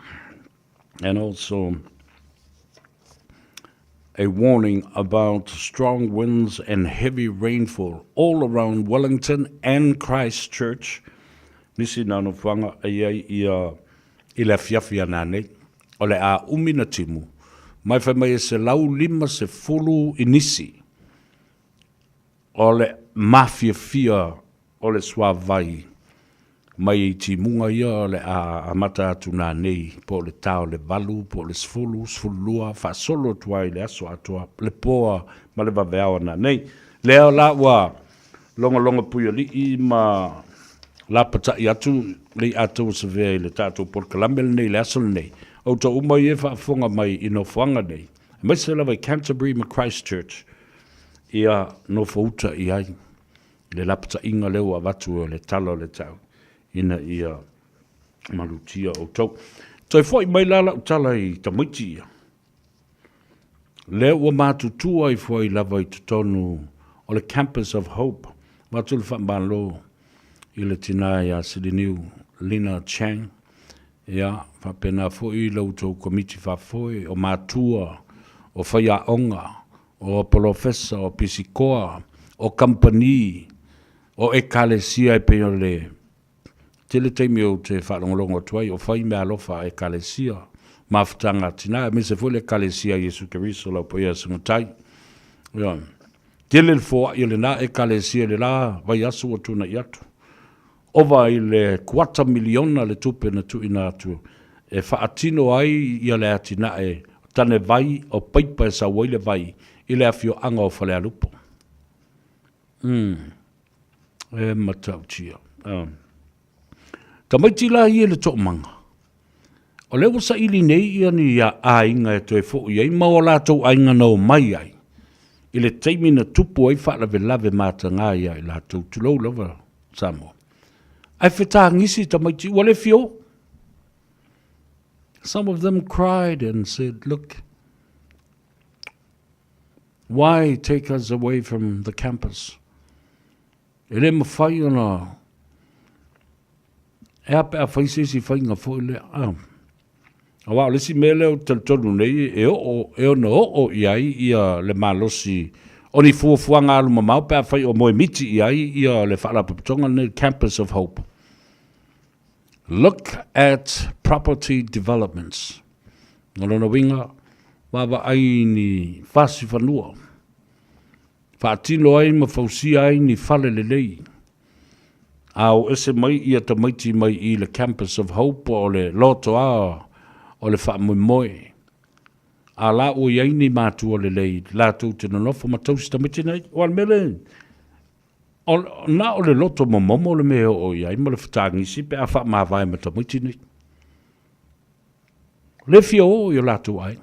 and also a warning about strong winds and heavy rainfall all around Wellington and Christchurch. Nisi nā nofoanga e i ai ia i le afiafi a nanei. O le a umi na timu, mai fai mai e 150 i nisi o le mafiafia o le suavai mai i timuga ia o le a amata atu nanei po o le ta o le valu po o le sefulu, sefululua faasolo atu ai i le aso atoa le po ma le vaveao nanei. Lea la ua logologo puialii ma lapatai atu le iʻa savea i le tatou polokalame lenei i le aso lenei. Outou uma ia e faafofoga mai i nofoaga nei, aemaise lava i Canterbury ma Christchurch, ia nofouta i ai le lapataiga lea ua avatu e le tala o le tau ina ia malutia outou. Toe foi mai la lau tala i tamaiti ia. Lea ua matutua ifo ai lava i totonu o le Campus of Hope, avatu le faamalo i le tina ia Siliniu Lina Chang, ia faapena foi la outou komiti faafoe o matua, o faiaoga, o polofesa, o pisikoa, o kamupani, o ekalesia e pei o le tele taimi ou te faalogologo atu ai o fai meaalofa a ekalesia, mafutaga a tina, aemaise foi le ekalesia a Iesu Keriso lau paia e sugatai. Ioe. Tele le foai o lena Ekalesia i le la vaiaso ua tuanai atu. Ova i le kuata miliona le tupe na tuuina atu e faatino ai ia le atinae o tane vai o paipa e sau ai le vai i le afioaga o Falealupo. Umm. E matautia. Tamaiti la ia i le toomaga, o lea ua saili nei ia ni aiga e toe foi ai ma o latou aiga na omai ai i le taimi na tupu ai faalavelave mataga ia i latou, tulou lava Samoa. Ae fetagisi tamaiti ua le fia o. Some of them cried and said, look, why take us away from the campus? E le mawhai ona e a pe a fai se isi faiga foi lea. Ah. Aua o le isi mea lea ou te talitonu nei e oo, e ono oo i ai ia le malosi o ni fuafuaga alumamao pe afai o moemiti i ai ia le Faalapotopotoga lenei, Campus of Hope. Look at property developments. O lona uiga, vaavaai ni fasi fanua. Faatino ai ma fausia ai ni fale lelei. A o ese mai ia tamaiti mai i le Campus of Hope o le lotoa o le faamoemoe. A la ua i ai ni matua lelei latou te nonofo ma tausi tamaiti nei. Aua o le mea lea, o, na o le loto momomo le mea e oo i ai ma le fetagisi pe a faamavae ma tamaiti nei. Le fia o i o latou aiga.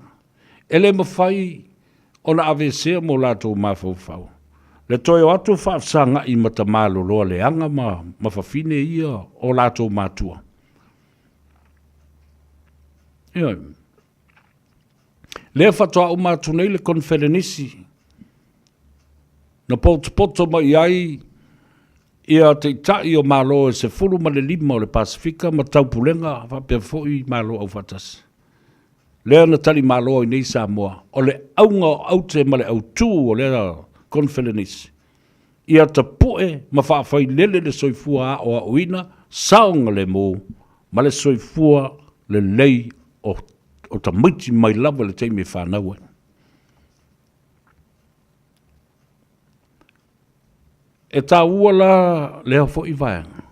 E le mafai ona aveesea mo latou mafaufau. Le toe o atu faafesaga'i ma tamā loloa leaga ma ma fafine ia o latou matua. Ioe. Lea faatoa uma atu nei le koneferenisi na potopoto mai ai ia Taitai o Malo e 15 o le Pasefika ma Taupulega faapea foi Malo Aufaatasi. Lea na tali malo ai nei Samoa, o le auga o aute ma le autū o lea koneferenisi, ia tapu'e ma faafailele le soifua aoaoina saogalemu ma le soifua lelei o o tamaiti mai lava i le taimi e fanau ai. E taua la lea foi vaega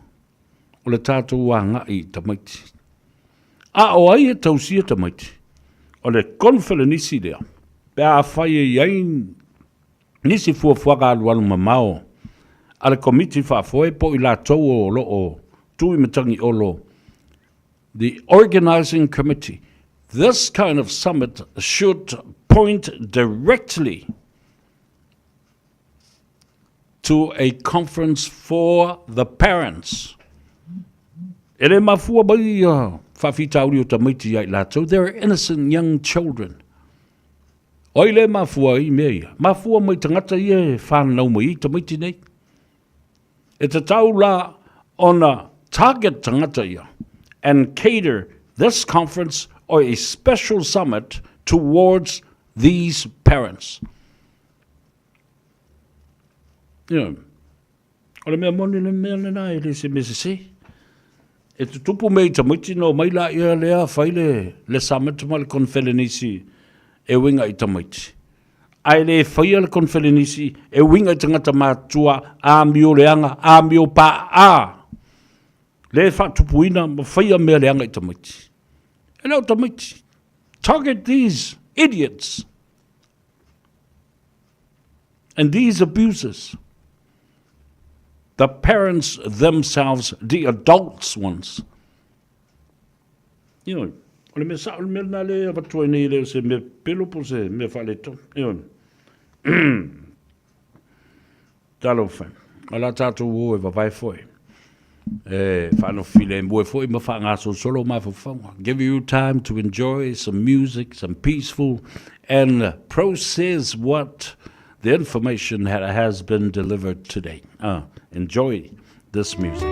o le tatou agai i tamaiti. A o ai e tausia tamaiti? O le koneferenisi lea, pe afai e i ai nisi fuafuaga alualu mamao a le Komiti Faafoe po o i latou o lo o tu i Matagiolo, the Organising Committee, this kind of summit should point directly to a conference for the parents. E le mafua mai ia faafitauli o tamaiti ia i latou. They are innocent young children. O ai le mafua ai mea ia? Mafua mai tagata ia e whanau mai i tamaiti nei. E tatau la ona target tagata ia and cater this conference or a special summit towards these parents. Ioe. O le mea moni le mea lena e le se mea sese. E tutupu mea i tamaiti na omai laia lea fai le, le summit ma le conferenisi e uiga i tamaiti. Ae le faia le conferenisi e uiga i tagata matutua, amio leaga, amio paa. Le faatupuina ma faia mea leaga i tamaiti. E le o tamaiti. Target these idiots. And these abusers, the parents themselves, the adults ones, you know, o le mea sao le mea lena le avatu ai nei le o se mea pelo po se mea faaletonu. You know. Talofa, o la tatou o e vavae foi. E whaanofo filemu e foi ma whaangasolosolo o mafaufauga. Give you time to enjoy some music, some peaceful, and process what the information that has been delivered today. Enjoy this music.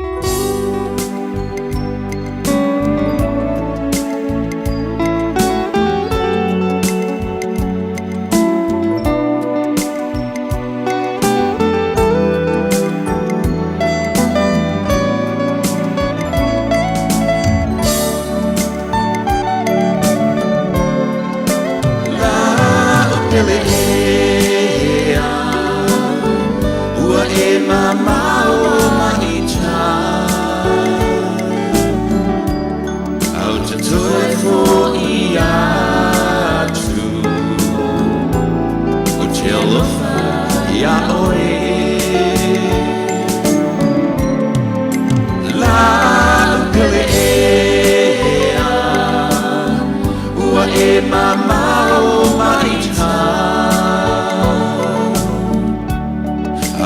e mamao mai tai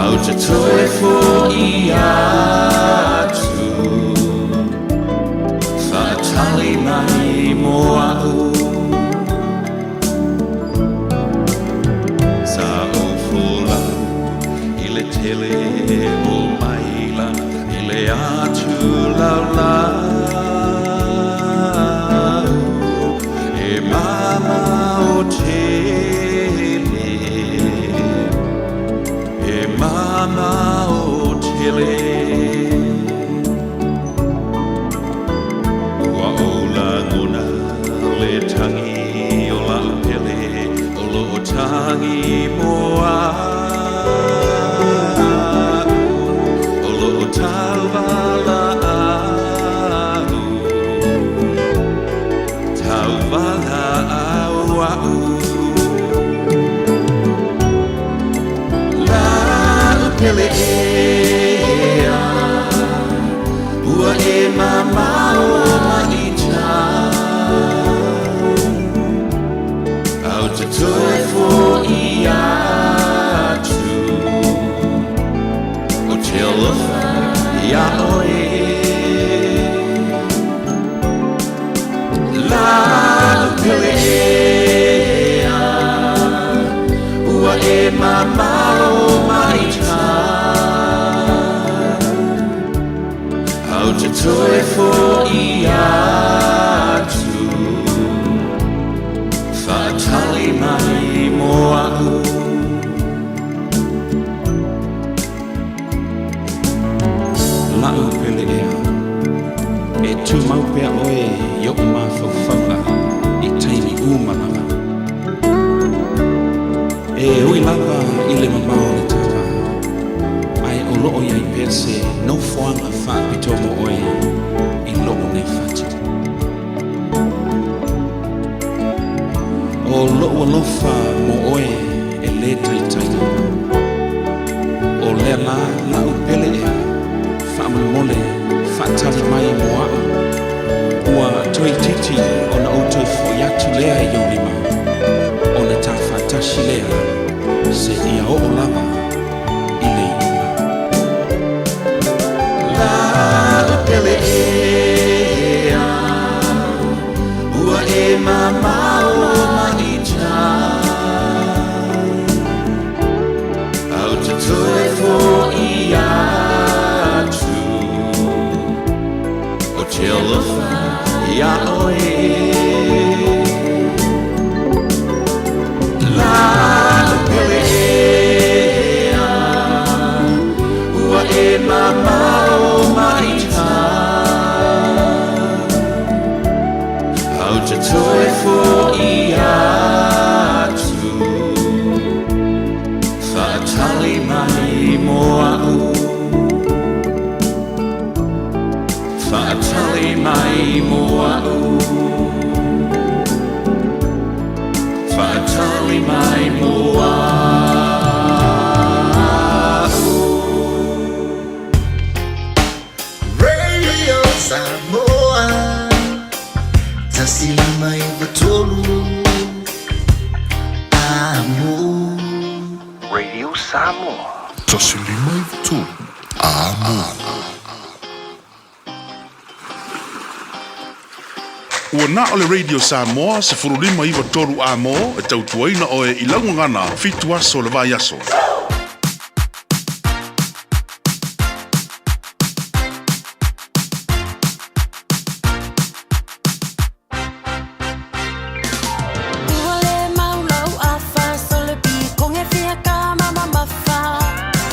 Au te toe fo'i atu Whaatali mai mo au Sa o folau i le tele o maila i le atu lau lau E mama o tele E mama o tele Ua o lagona le tangi o lau pele O lo o tangi mo au O lo o tauvala au Tauvala au au Lau pele ea Ua e mamao mai tai Au te toe fo'i atu O te alofa ia oe Lau pele ea Ua e mamao mai tai Au te toe fo'i atu Whaatali mai mo au La'u pele ea e tumau pea oe i o'u mafaufauga i taimi uma lava e ui lava i le mamao o le tava ae o lo'o iai pea se nofoaga faapitoa mo oe i lo'u nei fatu o lo'u alofa mo oe e lē taitai o lea lā la'u pele ea faamolemole faatali mai mo a'u ua toeititi ona ou toe fo'i atu lea i ou lima ona tafaatasi lea se ia oo lava i le iuga. Lau pele ea Ua e mamao mai tai Au te toe fo'i atu O te alofa ia oe Lau pele ea Ua e mamao mai tai Au te toe fo'i atu Whaatali mai mo au Whaatali mai mo au Whaatali mai mo au Radio Samoa 159 Amo Radio Samoa. 153 Amo. Ua na o le Radio Samoa 153 amo e tautuaina oe i laugagana 7 aso le vai aso. Ua le maulau afa so le piko nge fia ka mama mafa.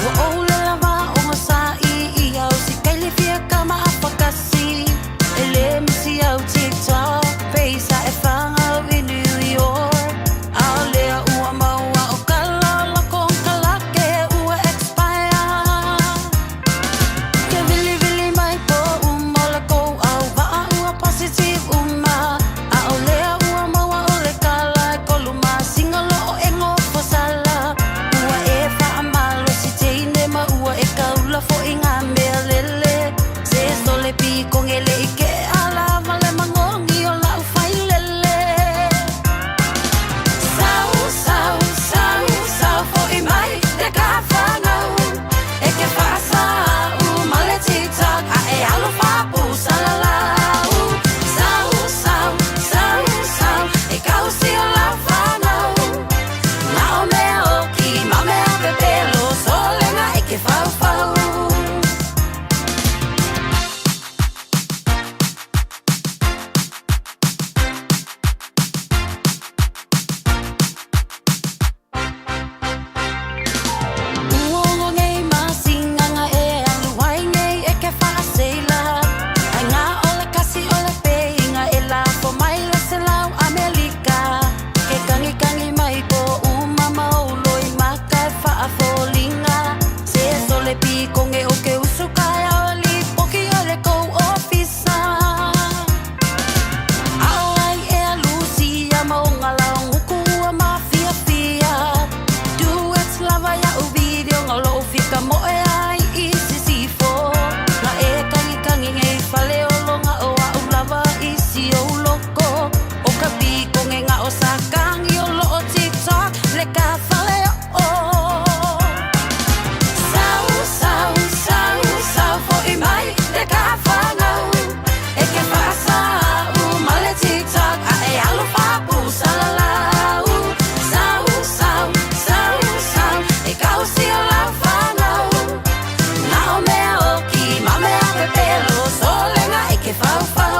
Ua ou le lava o nga sa i i au si kaili fia ka ma afa kasi. E le misi au TikTok, peisa e whanga i New York. A lea ua maua o kala la kong kalake. o sakangi o lo o TikTok le ka fale o. Sau, sau, sau, sau fo i mai le ka whangau. E ke whaasau ma le TikTok a e alo whapu salalau. Sau, sau, sau, sau, e kau si o lau whangau. Nā o mea o ki ma mea pepelo, solenga e ke whau whau.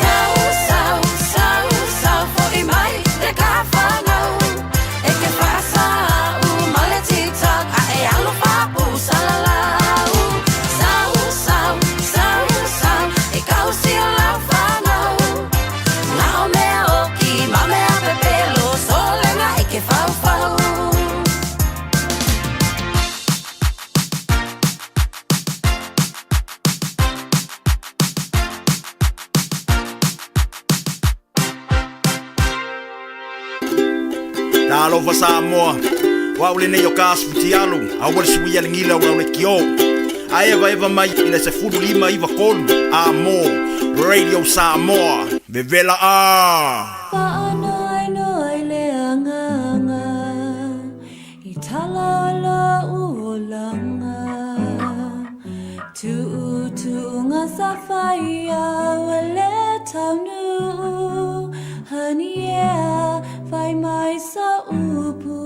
Sau, sau, sau, sau, fo i mai le ka whangau. E ke whaasau ma le TikTok a e alo whapu salalau. Sau, sau, sau, sau, e kau si o lau whangau. Nā o mea o ki ma mea pepelo, solenga e ke whau whau. Talofa Samoa, o au lenei o ka asufutialu, aua le suia le gila o lau le kio. Ae evaeva mai i le 15 93 Amo, Radio Samoa, vevela a. Whaanoe le anganga I tala o lau olanga Tuu tuunga sa whaia ua le taunu Hani ea whai mai sa upu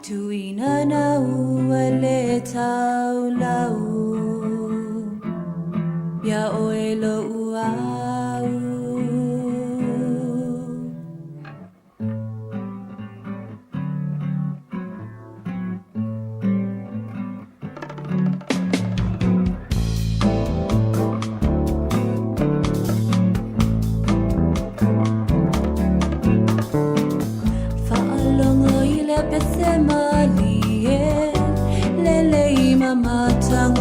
Tuina na ua le taulau Ia oe lo uau. Whaalogo i le pese malie, lele i mamatanga.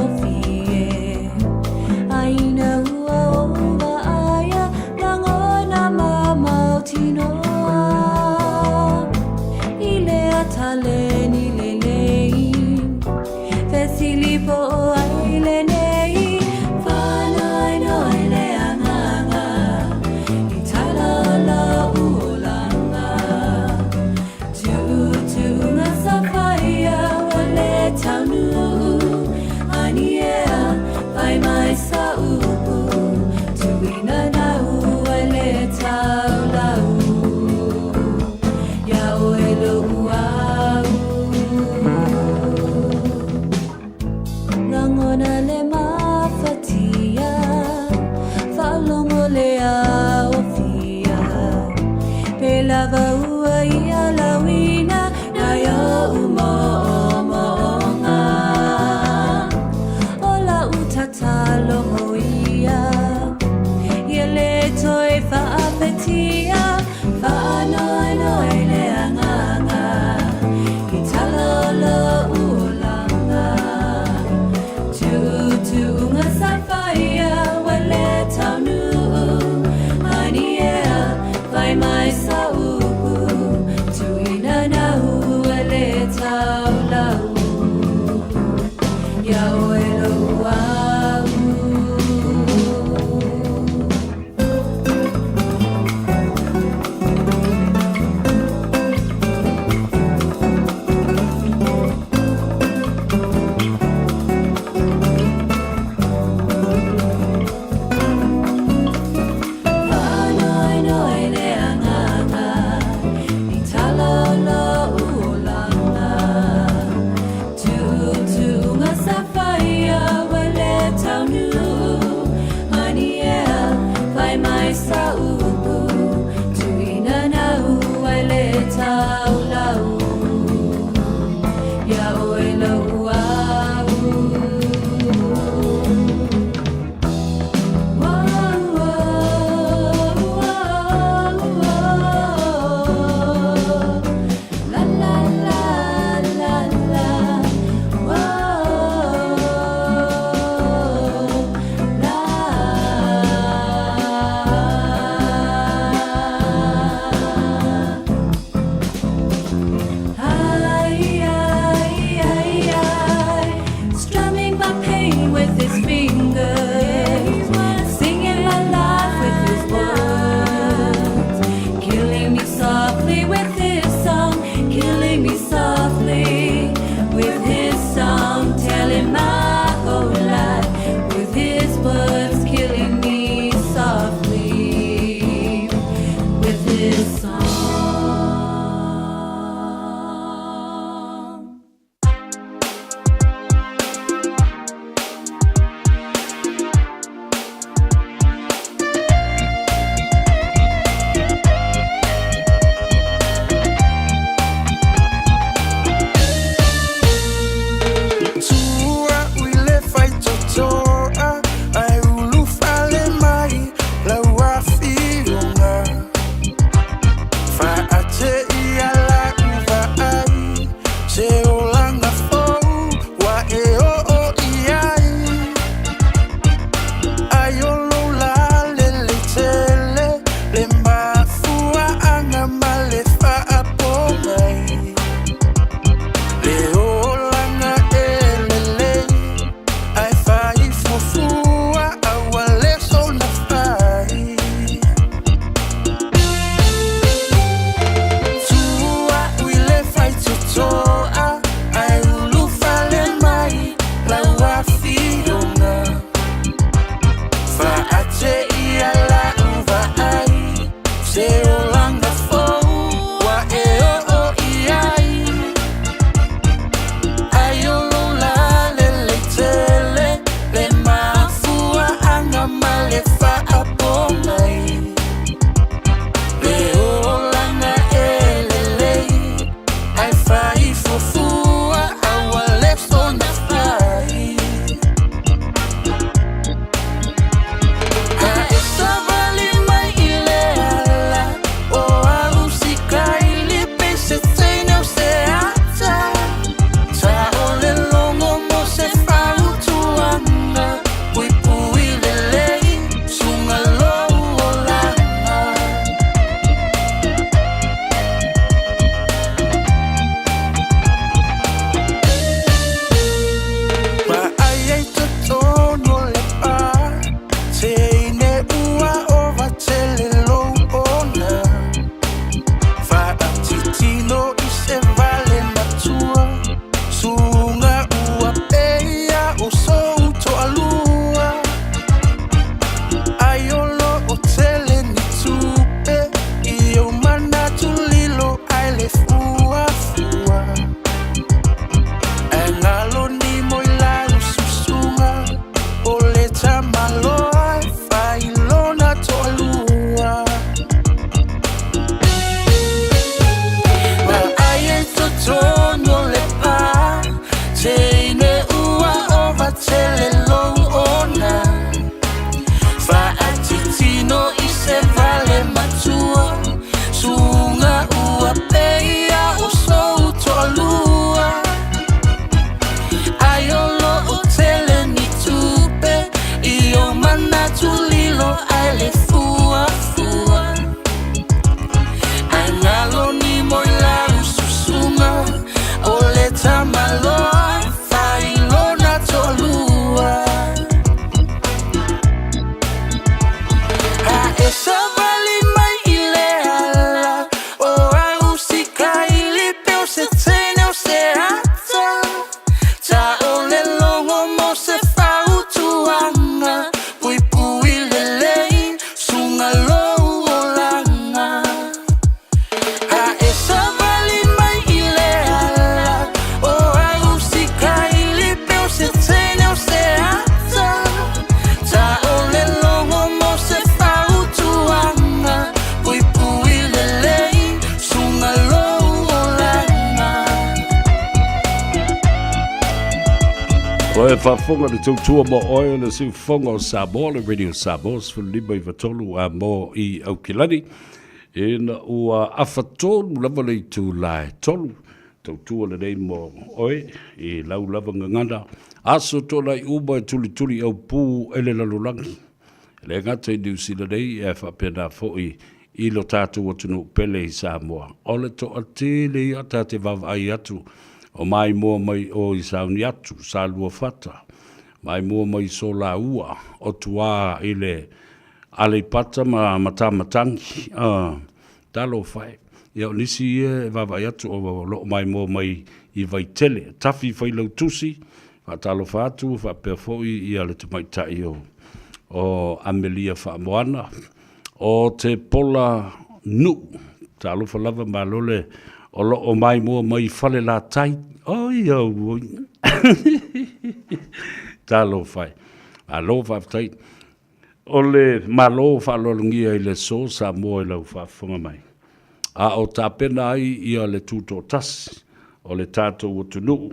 tele lou ona Faatitino i se vale matua Suga ua peia o sou toalua Ai o loo tele ni tupe I o manatu lilo ai le fuafua Ai galo ni moi lau susuga O le tamaloa failona toalua A e savali mai i le ala O au sikaili pe o se teine o se ata Ta o le logo mo se fautuaga Puipui lelei suga lou olaga A e savali mai i le ala O au sikaili pe o se teine o se ata Ta o le logo mo se fautuaga Puipui lelei suga lou olaga Oe faafofoga le tautua mo oe o le siufofoga o Samoa, le Radio Samoa 15 a mo i Aukilani. Ina ua afatolu lava le itula e tolu, tautua lenei mo oe i lau lava gagana, aso tolai uma e tulituli au pū e le lalolagi. E le gata i Niu Sila nei, ae faapena foi i lo tatou atunuu pele i Samoa. O le toatele ia ta te vaavaai atu o maimoa mai o i Sauniatu, Saluafata, maimoa mai Solaua, o tua i le Aleipata ma Matamatagi, talofa e. Ia o nisi ia e vaavaai atu o lo o maimoa mai i Vaitele, Tafi Failautusi, faatalofa atu faapea foi ia le tamaitai o o Amelia Faamoana, o Te Pola Nuu, talofa lava malo le o lo o maimoa mai i Falelatai. Oi au oi. Talofa e. Malo faafetai. O le Malo faaaloalogia i le aso Samoa i lau faafofoga mai, a o tapena ai ia le tutoatasi o le tatou atunuu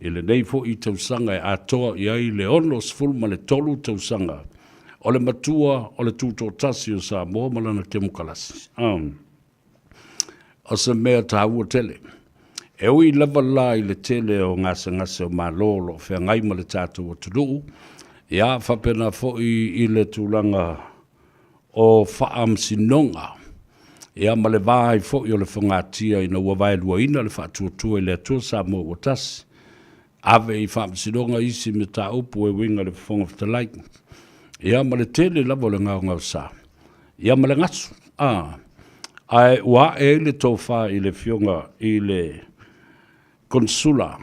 i lenei foi tausaga e atoa i ai le 63 tausaga o le matua o le tutoatasi o Samoa ma lana kemokalasi. O se mea taua tele. E ui lava la i le tele o gasegase o Malo o lo o feagai ma le tatou atunuu, ia faapena foi i le tulaga o faamasinoga, ia ma le va ai foi o le fogatia ina ua vaeluaina le faatuatua i le Atua Samoa ua tasi, ave i faamasinoga isi mataupu e uiga i le Fofoga Fetalai, ia ma le tele lava o le gaogaosa, ia ma le gasu, a, ae ua ae ai le tofa i le Afioga i le Konesula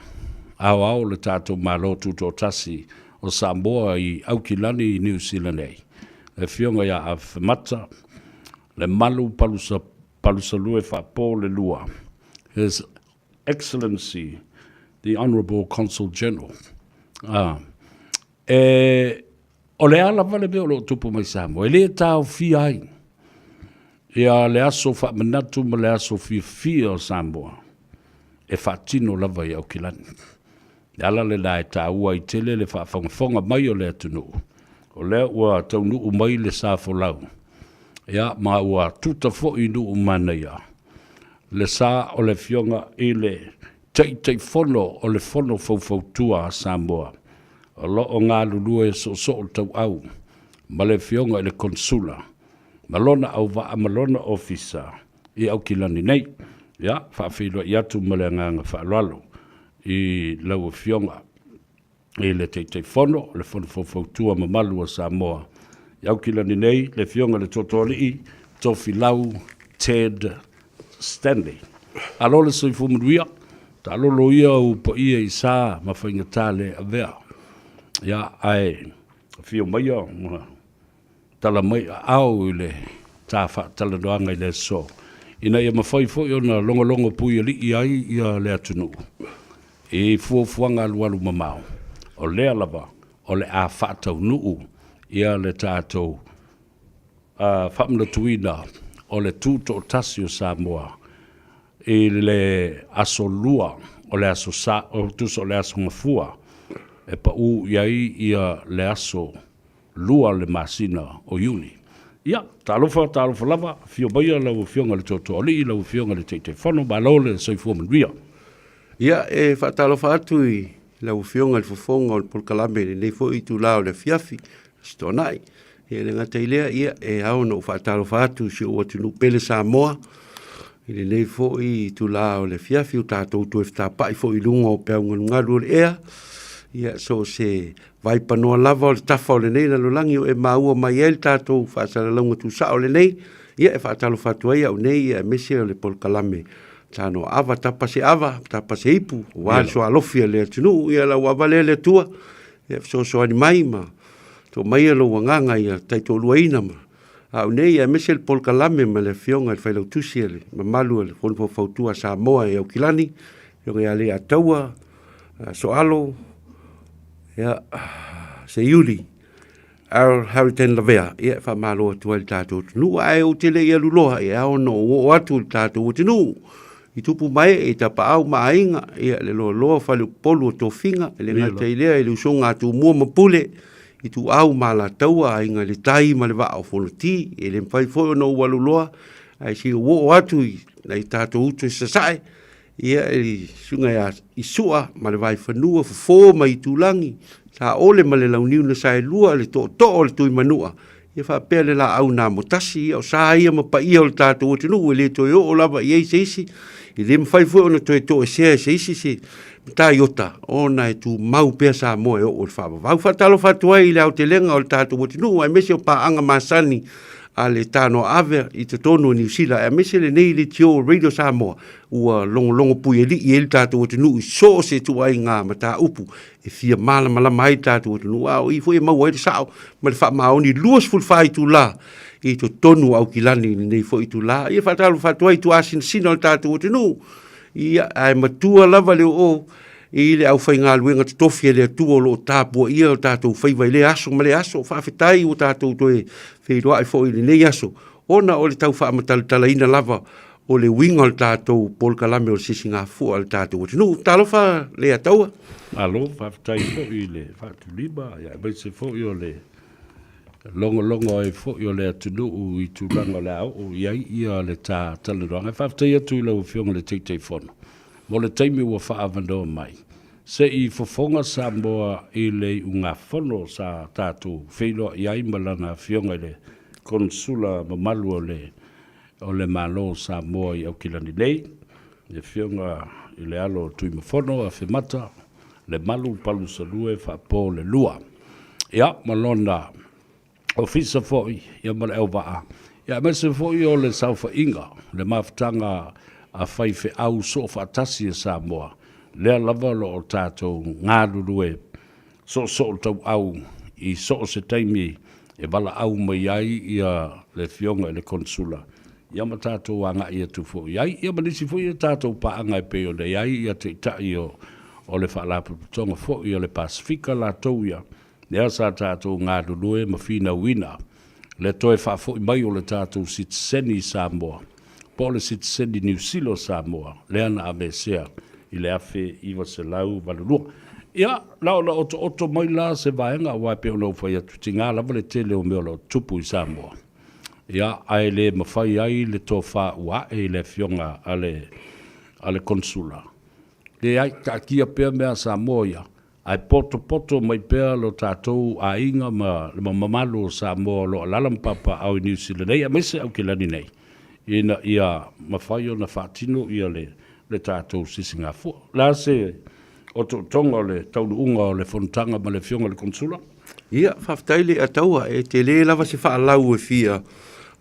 Aoao o le tatou Malo Tutoatasi o Samoa i Aukilani i Niu Sila nei, le Afioga ia Afemata Lemalu Palusa, Palusalue Faapo le Lua, His Excellency the Honourable Consul General. Ah, e, o le a lava le mea o lo o tupu mai Samoa, e le taofia ai ia le aso faamanatu ma le aso fiafia o Samoa e faatino lava i Aukilani. Le ala lena e taua ai tele le faafogafoga mai o le atunuu, o lea ua taunuu mai le sa folau, ia, ma ua tuta foi i nuu manaia le sa o le Afioga i le Taitaifono o le Fono Faufautua a Samoa, o lo o galulue soosoo tauau ma le Afioga i le Konesula ma lona auvaa ma lona ofisa i Aukilani nei. Ia, faafeiloai atu ma le agaga faaaloalo i lau Afioga i le Taitaifono o le Fono Faufautua mamalu a Samoa i Aukilani nei, le Afioga i le Tootooalii Tofilau Ted Stanley. Alo le soifua manuia, taalolo ia ou paia i sa ma faigata le avea. Ia, ae afio maia ma tala mai aao i le ta faatalanoaga i le aso, ina ia mafai foi ona logologo puialii ai ia le atunuu i fuafuaga alualu mamao, o lea lava o le a faataunuu ia le tatou faamanatuina o le Tutoatasi o Samoa i le aso Lua o le aso Sa, o tusa o le aso Gafua. e paʻū i ai ia le aso 2 o le masina o Iuni. Ia, talofa, talofa lava, afio maia lau Afioga i le Tootooalii, lau Afioga i le Taitaifono, malo le soifua manuia. Ia, e faatalofa atu i lau Afioga i le fofoga o le polokalame i lenei foi itula o le afiafi, Aso Toonai. Ia, e le gata i lea, ia, e ao ona ou faatalofa atu i si ou atunuu pele Samoa, i lenei foi itula o le afiafi, ua tatou toe fetapai foi i luga o peau galugalu o le ea, ia, so o se vaipanoa lava o le tafa o lenei lalolagi o e maua mai ai le tatou faasalalauga tuusao lenei, ia, e faatalofa atu ai au nei, ia, aemaise o le polokalame Tano ava, tapa se ava, tapa se ipu, aua le soalofi a le atunuu, ia lau ava lea le Atua, ia fesoasoani mai ma to maia lou agaga ia taitoaluaina ma au nei, aemaise le polokalame ma le afioga i le Failautusi a le mamalu o le Fono Faufautua a Samoa i Aukilani, afioga ia Leiataua, Soalo, ia, Seiuli, Earl Harriton Lavea, ia e faamalo atu ai le tatou atunuu, ae ou te le i alu loa, e ao ona ou oo atu i le tatou atunuu, i tupu ma ee, i tapaau ma aiga, ia le loaloa faleupolu o tofiga, e le gata i lea i le usoga a Tumua ma Pule, Ituau ma Alataua, Aiga i le Tai ma le Vaa o Fonoti, e le mafai foi ona ou alu loa, ae se i ou oo atu i nai tatou uso i Sasae, Ia, i susuga ia Isua ma le Vaifanua, Fofo ma Itulagi, Saole ma le Launiu na Saelua, le Tootoo o le Tuimanua, ia faapea le Laau na Amotasi, ia o sa ia ma paia o le tatou atunuu e le toe oo lava i ai se isi, e le mafai foi ona toe toesea e se isi se mataiota ona e tumau pea Samoa e oo i le faavavau. Faatalofa atu ai i le aotelega o le tatou atunuu aemaise o paaga masani a le Tanoa Ave i totonu o Niu Sila aemaise lenei leitio Radio Samoa ua logologo puialii ai le tatou atunuu i so o se ituaiga mataupu e fia malamalama ai le tatou atunuu, a o i foi e maua ai le sao ma le faamaoni 24 itula i totonu o Aukilani i lenei foi itula. Ia faatalofa atu ai i tuasinasina o le tatou atunuu, ia, ae matua lava le oo i le aufaigaluega totofi a le Atua o lo o tapuaia o tatou faiva i lea aso ma lea aso. Faafetai ua tatou toe feiloai foi i lenei aso, ona o le tau faamatalatalaina lava o le uiga o le tatou polokalame o le sisigafua a le tatou atunuu. Talofa Leiataua. Malo, faafetai foi i le faatulima, aemaise foi o le logologo ai foi o le atunuu i tulaga o le a oo i ai ia le ta talanoaga. E faafetai atu i lau Afioga i le Taitaifono mo le taimi ua faaavanoa mai se i fofoga Samoa i le iugafono sa tatou feiloai ai ma lana Afioga i le Konesula mamalu o le o le Malo o Samoa i Aukilani nei, le Afioga i le alo o Tuimafono, Afemata, Lemalu Palusalue Faapo le Lua. Ia, ma lona ofisa foi, ia ma le auvaa, ia aemaise foi o le saofaiga, le mafutaga a faifeau soofaatasi a Samoa, lea lava o lo o tatou galulue soosoo tauau i so o se taimi e valaau mai ai ia le Afioga i le Konesula, ia ma tatou agai atu foi i ai, ia ma nisi foi a tatou paaga e pei ona i ai ia Taitai o o le Faalapotopotoga foi o le Pasefika latou ia, lea sa tatou galulue ma finauina le toe faafoi mai o le tatou sitiseni i Samoa, po o le sitiseni Niu Sila o Samoa, lea na aveesea i le 1982. Ia, na ona otooto mai la se vaega, aua e pei ona ou fai atu, tiga lava le tele o mea o lo o tutupu i Samoa, ia, ae le mafai ai le tofa ua ae i le afioga a le, a le Konesula. Leai, taatia pea mea a Samoa ia, Ae potopoto mai pea lo tatou aiga ma le mamalu o Samoa o lo o alaala ma papaaao i Niu Sila nei aemaise Aukilani nei ina ia mafai ona faatino ia le tatou sisigafua. O le a se otootoga o le taunuuga o le fonotaga ma le Afioga i le Konesula? Ia, faafetai le Ataua, e tele lava se faalau e fia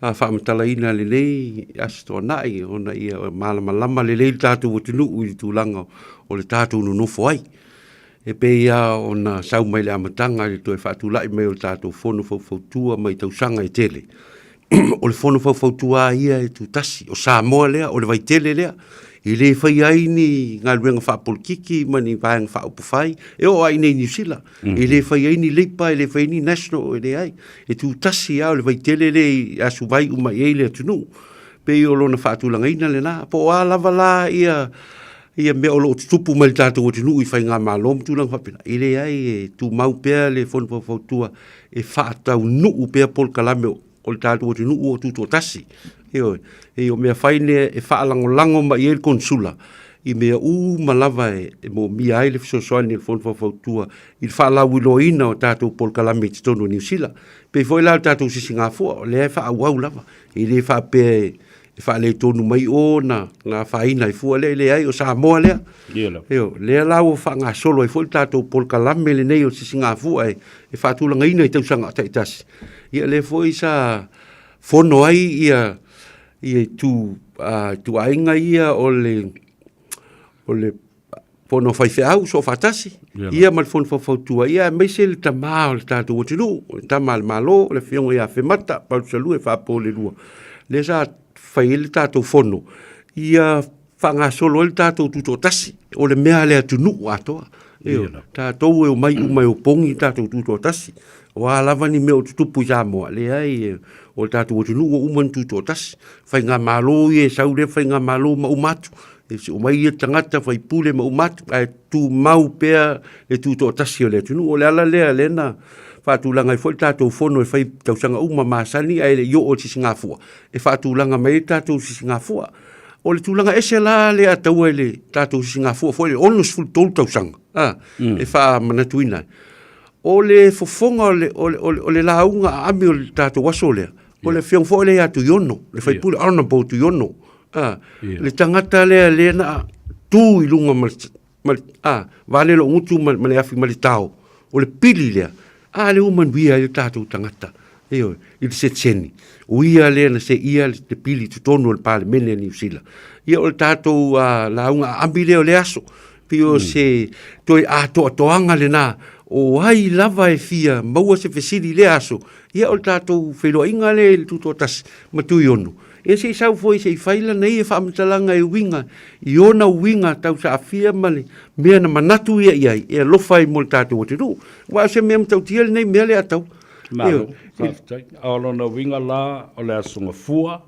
faamatalaina lenei Aso Toonai ona ia malamalama lelei le tatou atunuu i le tulaga o le tatou nonofo ai. E pei lava ona sau mai le amataga i le toe faatulai mai o le tatou Fono Faufautua mai tausaga e tele, o le Fono Faufautua lava ia e tutasi, o Samoa lea, o le Vaitele lea, e le faia ai ni galuega faapolokiki ma ni vaega faaupufai, e oo lava i inei i Niu Sila, e le faia ai ni Labour, e le faia ai ni National, e leai. E tutasi lava, o le Vaitele lea e asuvai uma i ai le atunuu. E pei o lona faatulagaina lena. Po o a lava la ia... ia mea o lo o tutupu mai i le tatou atunuu i faigamalo ma tulaga faapena, e leai e tumau pea le Fono Faufautua e faataunuu pea polokalame o le tatou atunuu o tutoatasi. Ioe, e o mea fai nei e faalagolago mai ai le Konesula i mea uma lava e moomia ai le fesoasoani a le Fono Faufautua i le faalauiloaina o tatou polokalame i totonu o Niu Sila. E pei foi la o le tatou sisigafua, o lea e faaauau lava, e le faapea e faaletonu mai o na afaina ai fua lea, e leai, o Samoa lea. Ioe, lea la ua faagasolo ai foi le tatou polokalame lenei o le sisigafua e faatulagaina i tausaga taitasi. Ia lea foi sa fono ai ia itu ituaiga ia o le o le fono faifeau soofaatasi ia ma le fono faufautua ia aemaise le tama o le tatou atunuu, le tama a le Malo, le afioga ia Afemata Palusalue Faapoulelua, lea sa fai ai le tatou fono ia faagasolo ai le tatou tutoatasi, o le mea a le atunuu atoa. Ioe, tatou e omai uma e opogi le tatou tutoatasi. O a lava ni mea o tutupu i Samoa, leai, o le tatou atunuu ua uma ona tutoatasi. Faigamalo ia e sau lea faigamalo ma uma atu. E se omai ia tagata faipule ma uma atu, ae tumau pea le tutoatasi o le atunuu. O le ala lea lea na faatulaga ai foi le tatou fono e fai tausaga uma masani ae le i oo i le sisigafua, e faatulaga mai ai le tatou sisigafua. O le tulaga ese la lea a taua i le tatou sisigafua foi le 63 tausaga, a, e faamanatuina ai. O le fofoga o le, o le, o le, o le lauga aami o le tatou aso lea, o le afioga foi lea ia Tuiono, le faipule Honourable Tuiono, a, le tagata lea lea na tu i luga ma le, ma le, a, vale lou gutu ma, ma le afi ma le tao, o le pili lea, a lea ua manuia ai o tatou tagata, ioe, i le setiseni. O ia lea na seia le pili i totonu o le Palemene a Niu Sila. Ia o le tatou lauga aami lea o le aso, pei o se toe atoatoaga lena, o ai lava e fia maua se fesili i lea aso, ia o le tatou feiloaiga lea i le Tutoatasi ma Tuiono, Ia se i sau foi se i fai lana ia faamatalaga e uiga i ona uiga tausaafia ma le mea na manatu ia i ai e alofa ai mo le tatou atunuu. Aua o se mea matautia lenei mea lea atau. Malo, faafetai. A o lona uiga la, o le Aso Gafua,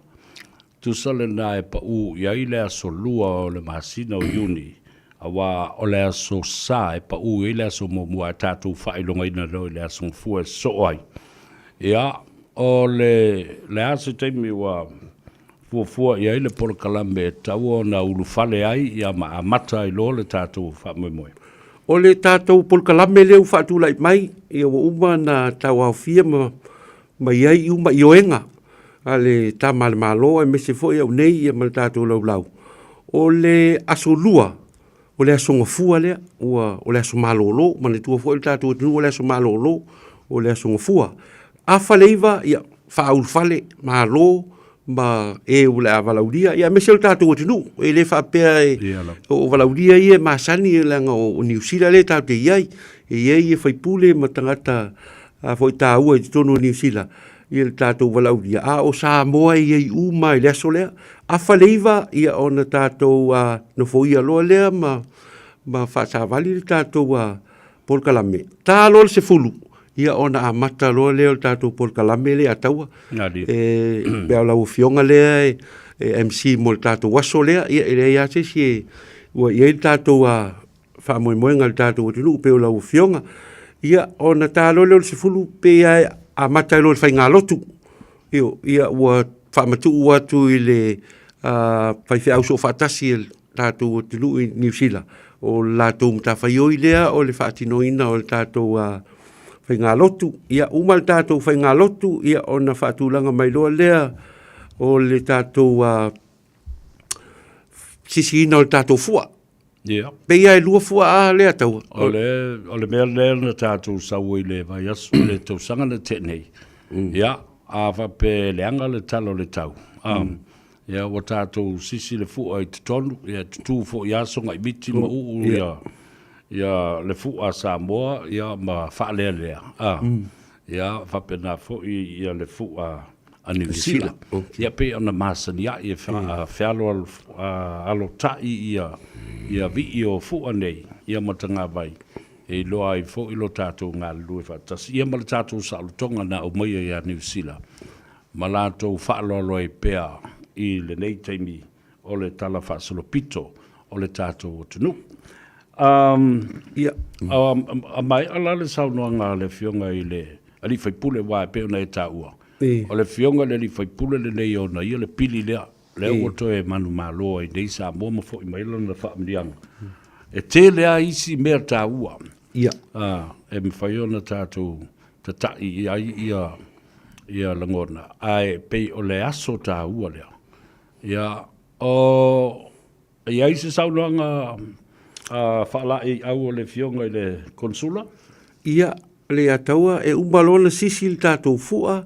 tusa lena e pau i ai le aso 2 o le masina o Iuni, aua o le Aso Sa e pau i ai le aso muamua ae tatou faailogaina loa i le Aso Gafua e sosoo ai. Ia, o le, le a se taimi ua fuafua i ai le polokalame e tatau ona ulufale ai ia ma amata ai loa le tatou faamoemoe? O le tatou polokalame lea ua faatulai mai, ia ua uma ona tauaofia ma, ma i ai uma ioega a le Tama a le Malo aemaise foi au nei ia ma le tatou laulau. O le Aso Lua, O le Aso Gafua lea, ua, o le aso malolo, manatua foi le tatou atunuu o le aso malolo, o le Aso Gafua. Afa le iva, ia, faaulufale, malo, ma e o le a valaaulia, ia aemaise o le tatou atunuu, e le faapea e, o valaaulia ia e masani, leaga o Niu Sila lea tatou te i ai, e i ai faipule ma tagata foi taua i totonu o Niu Sila, ia le tatou valaaulia, a o Samoa e i ai uma i le aso lea. Afa le iva, ia ona tatou nofoia loa lea ma, ma faasavali le tatou polokalame. Ta loa le 10, ia ona amata loa lea o le tatou polokalame lea a Taua. E pei o lau afioga lea e, e MC mo le tatou aso lea, ia e leai lava se isi e, ua i ai le tatou faamoemoega i le tatou atunuu pei o lau Afioga. Ia, ona ta loa lea o le 10 pei lava e amata ai loa i le faigalotu. Io, ia ua faamatuu atu i le faifeau soofaatasi a le tatou atunuu i Niu Sila, o le latou matafaioi lea o le faatinoina o le tatou faigalotu. Ia, uma le tatou faigalotu, ia ona faatulaga mai loa lea o le tatou sisiina o le tatou fua. Ia. Pei lava e lua fuaa lea taua. O le, o le mea lea na tatou sau ai le vaiaso, le tausaga na tea nei. Ia, a faapea e leaga le tala o le tau, a, ia ua tatou sisi le fua i totonu, ia tutu foi lava Sogaimiti ma uu ia, ia le fua a Samoa, ia ma faalealea, a, ia faapena foi ia le fua a Niu Sila. Ia pei ona masani ai e fealoalotai ia ia vii o fua nei ia ma Tagavai e iloa ai foi lo tatou galulue faatasi ia ma le tatou saolotoga na aumaia ia Niu Sila ma latou faaaloalo ai pea i lenei taimi o le talafaasolopito. o le tatou atunuu. Um, ia. Um, a maea la le saunoaga a le Afioga i le Alii Faipule, aua e pei ona e taua, o le Afioga i le Alii Faipule lenei ona ia le pili lea, lea ua toe manumalo ai nei Samoa ma foi mai lana faamanuiaga. E tele lava isi mea taua ia. e mafai ona tatou tata'i i ai ia, ia lagona, ae pei o le aso taua lea. Ia, o E i ai se saunoaga faalaeiau a le Afioga i le Konesula? Ia, Leiataua, e uma loa ona sisi le tatou fua,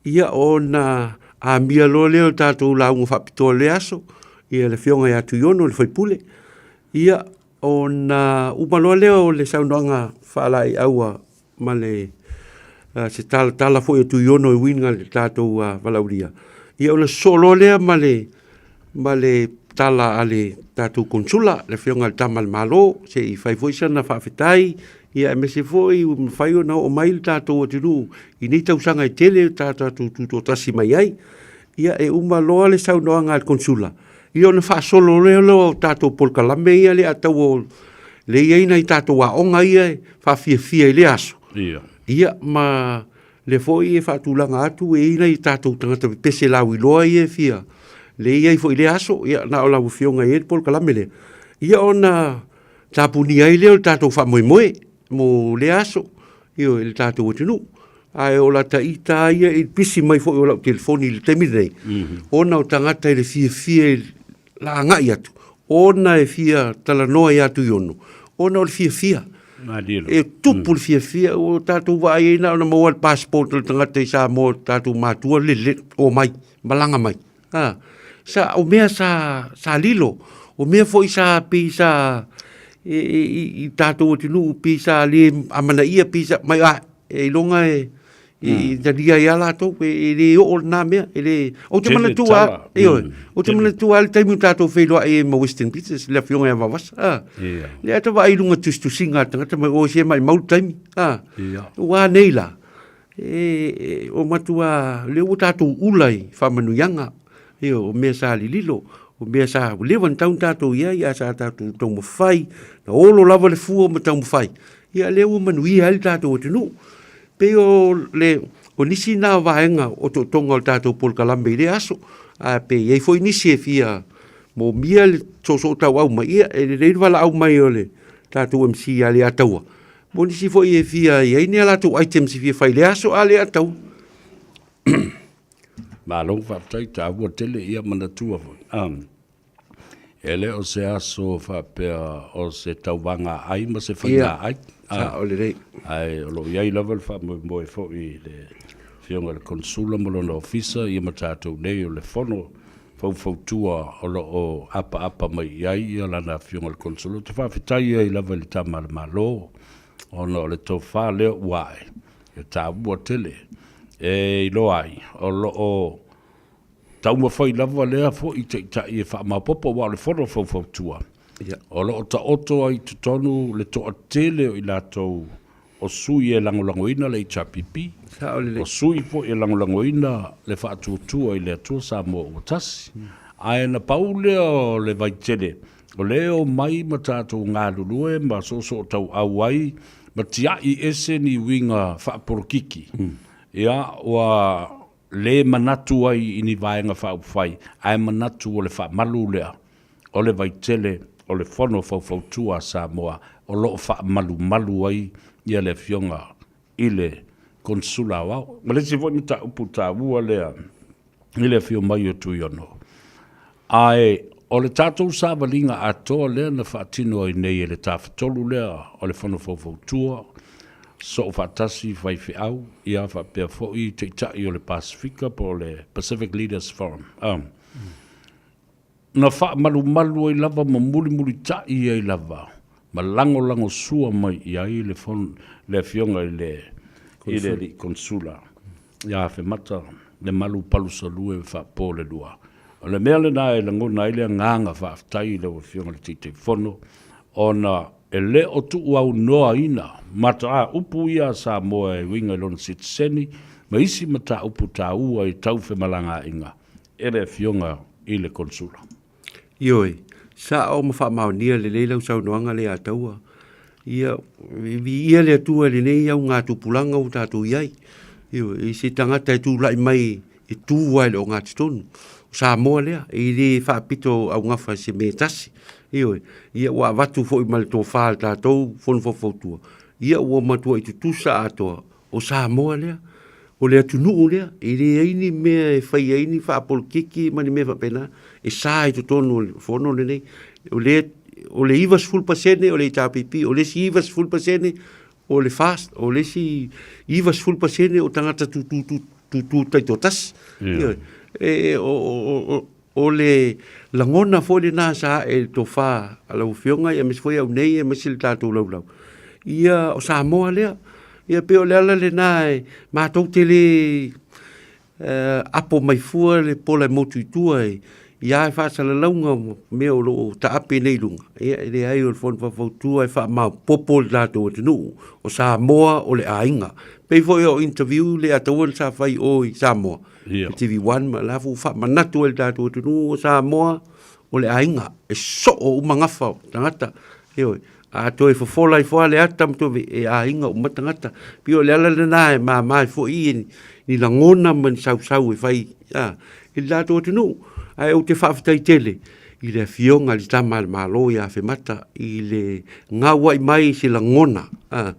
ia ona amia loa lea o le tatou lauga faapitoa i lea aso, ia le Afioga ia Tuiono le sui usufono. Ia, ona uma loa lea o le saunoaga faalaeiau a ma le se talatala foi o Tuiono e uiga i le tatou valaaulia, ia ona sosoo loa lea ma le ma le tala a le tatou Konesula, le Afioga i le Tama a le Malo, se i fai foi sana faafetai, ia aemaise foi ua mafai ona oo mai le tatou atunuu i nei tausaga e tele o tatou tutoatasi mai ai. Ia e uma loa le saunoaga a le Konesula, ia ona faasolo lea loa o tatou polokalame ia lea tau o lea e i ai nai tatou aoga ia e faafiafia i lea aso. Ia. Ia ma lea foi e faatulaga atu e i ai nai tatou tagata pepese lauiloa ia e fia lea e i ai foi i lea aso, ia na o lau Afioga e i ai le polokalame lea. Ia ona tapunia ai lea o le tatou faamoemoe mo lea aso, ioe, i le tatou atunuu. Ae o lata ita lava ia i le pisi mai foi o lau telefoni i le taimi lenei, ona o tagata i le fiafia i la agai atu, ona e fia talanoa ia Tuiono, ona o le fiafia. E tupu le fiafia, ua tatou vaai ai na ona maua le passport o le tagata i Samoa, tatou matua lele, omai, malaga mai. A, sa, o mea sa, sa lilo, o mea foi sa pei sa, e, e, i, i tatou atunuu pei sa le amanaia, pei sa, mai a, e iloga e, e talia ai lava latou, e, e le oo lena mea, e le, ou te Tele manatua, tala. ioe, ou te manatua lava le taimi o tatou feiloai ai ma Western Business, le afioga ia Vavasa, a, lea ta vaai i luga tusitusiga a le tagata mai, oi se maimau le taimi, a, ua a nei la, e, o matua, lea ua tatou ula i faamanuiaga, ioe, o mea sa lililo, o mea sa, ua leva ona tatau ona tatou i ai, ae sa tatou taumafai, na olo lava le fua ma taumafai, ia lea ua manuia ai le tatou atunuu. Pei o le, o nisi na vaega o tootoga o le tatou polokalame i lea aso, ae pe i ai foi nisi e fia moomia le soosootauau mai, ia e lelei le valaau mai o le tatou MC ia Leiataua, mo nisi foi e fia i ai ni a latou items e fia fai i lea aso a Leiataua. Malo faafetai, taua tele ia manatua foi. E le o se aso faapea o se tauvaga ai ma se faiga ai. Sao lelei. Ae o lo o i ai lava le faamoemoe foi i le Afioga i le Konesula ma lona Ofisa ia ma tatou nei o le Fono Faufautua o lo o apaapa mai i ai ia lana Afioga i le Konesula. Ou te faafetai ai lava i le Tama a le Malo ona o le tofa lea ua ae, e taua tele. E iloa ai o lo o Taumafai lava lea foi taitai e faamaopoopo aua o le fono faufautua o lo o taoto ai i totonu le toatele o i latou o sui e lagolagoina le HRPP, o sui foi e lagolagoina le faatuatua i le Atua Samoa ua tasi. Ae na pau lea o le vaitele o lea e omai ma tatou galulue ma soosootauau ai ma tiai ese ni uiga faapolokiki, ia, ua le manatu ai i ni Vaega Faaupufai, ae manatu o le faamalu lea o le Vaitele o le Fono Faufautua a Samoa o lo o faamalumalu ai ia le Afioga i le Konesula Aoao. Ma le isi foi mataupu taua lea i le afio mai o Tuiono, ae o le tatou savaliga atoa lea na faatino ai nei e le Tafatolu lea o le Fono Faufautua, Soofaatasi Faifeau, ia faapea foi Taitai o le Pasefika po o le Pacific Leaders Forum, na faamalumalu ai lava ma mulimulitai ai lava ma lagolagosua mai i ai le le Afioga i le i le Alii Konesula ia Afemata Lemalu Palusalue Faapolelua. O le mea lena e lagona ai le agaga faafetai i lau Afioga i le Taitaifono ona e le o tuuaunoaina mataupu ia a Samoa e uiga i lona sitiseni ma isi mataupu taua i tau femalagaaiga e le Afioga i le Konesula. Ioe, Sa'o ma faamaonia lelei lau saunoaga lea a Taua. Ia, e viia le Atua i lenei augatupulaga ua tatou i ai. Ioe, i se tagata e tulai mai e tu lava i le ogatotonu. O Samoa lea, e le faapito augafa i se mea e tasi. Ioe, ia ua avatu foi ma le tofa a le tatou Fono Faufautua, ia ua matuai tutusa atoa, o Samoa lea, o le atunuu lea, e leai ni mea e fai ai ni faapolokiki ma ni mea faapena, e sa i totonu o le fono lenei. O le, o le 90% o le HRPP, o le isi 90% o le FAST, o le isi 90% o tagata tūtū taitoatasi. Yeah. E, o, o, o, o le lagona foi lena sa ae i le tofa a lau Afioga aemaise foi au nei aemaise le tatou laulau, ia o Samoa lea. Ia pei o le ala lena e matou te le apo mai fua le pola e motu i tua i a faasalalauga o mea o lo o taape nei i luga. Ia e leai o le Fono Faufautua e faamaopoopo le tatou atunuu. O Samoa o le aiga. Pei foi o interview le Ataua sa fai i o i Samoa. Yeah. TV1 ma la fu faamanatu ai le tatou atunuu o Samoa o le aiga e soo uma gafa o tagata. Ioe, a toe fofola ifo lava le ata ma toe e aiga uma tagata. Pei o le ala lena e mama ai foi i ni lagona ma ni sausau e fai a, i le tatou atunuu. Ae ou te faafetai tele i le Afioga i le Tama a le Malo ia Afemata i le gauai mai i se lagona a,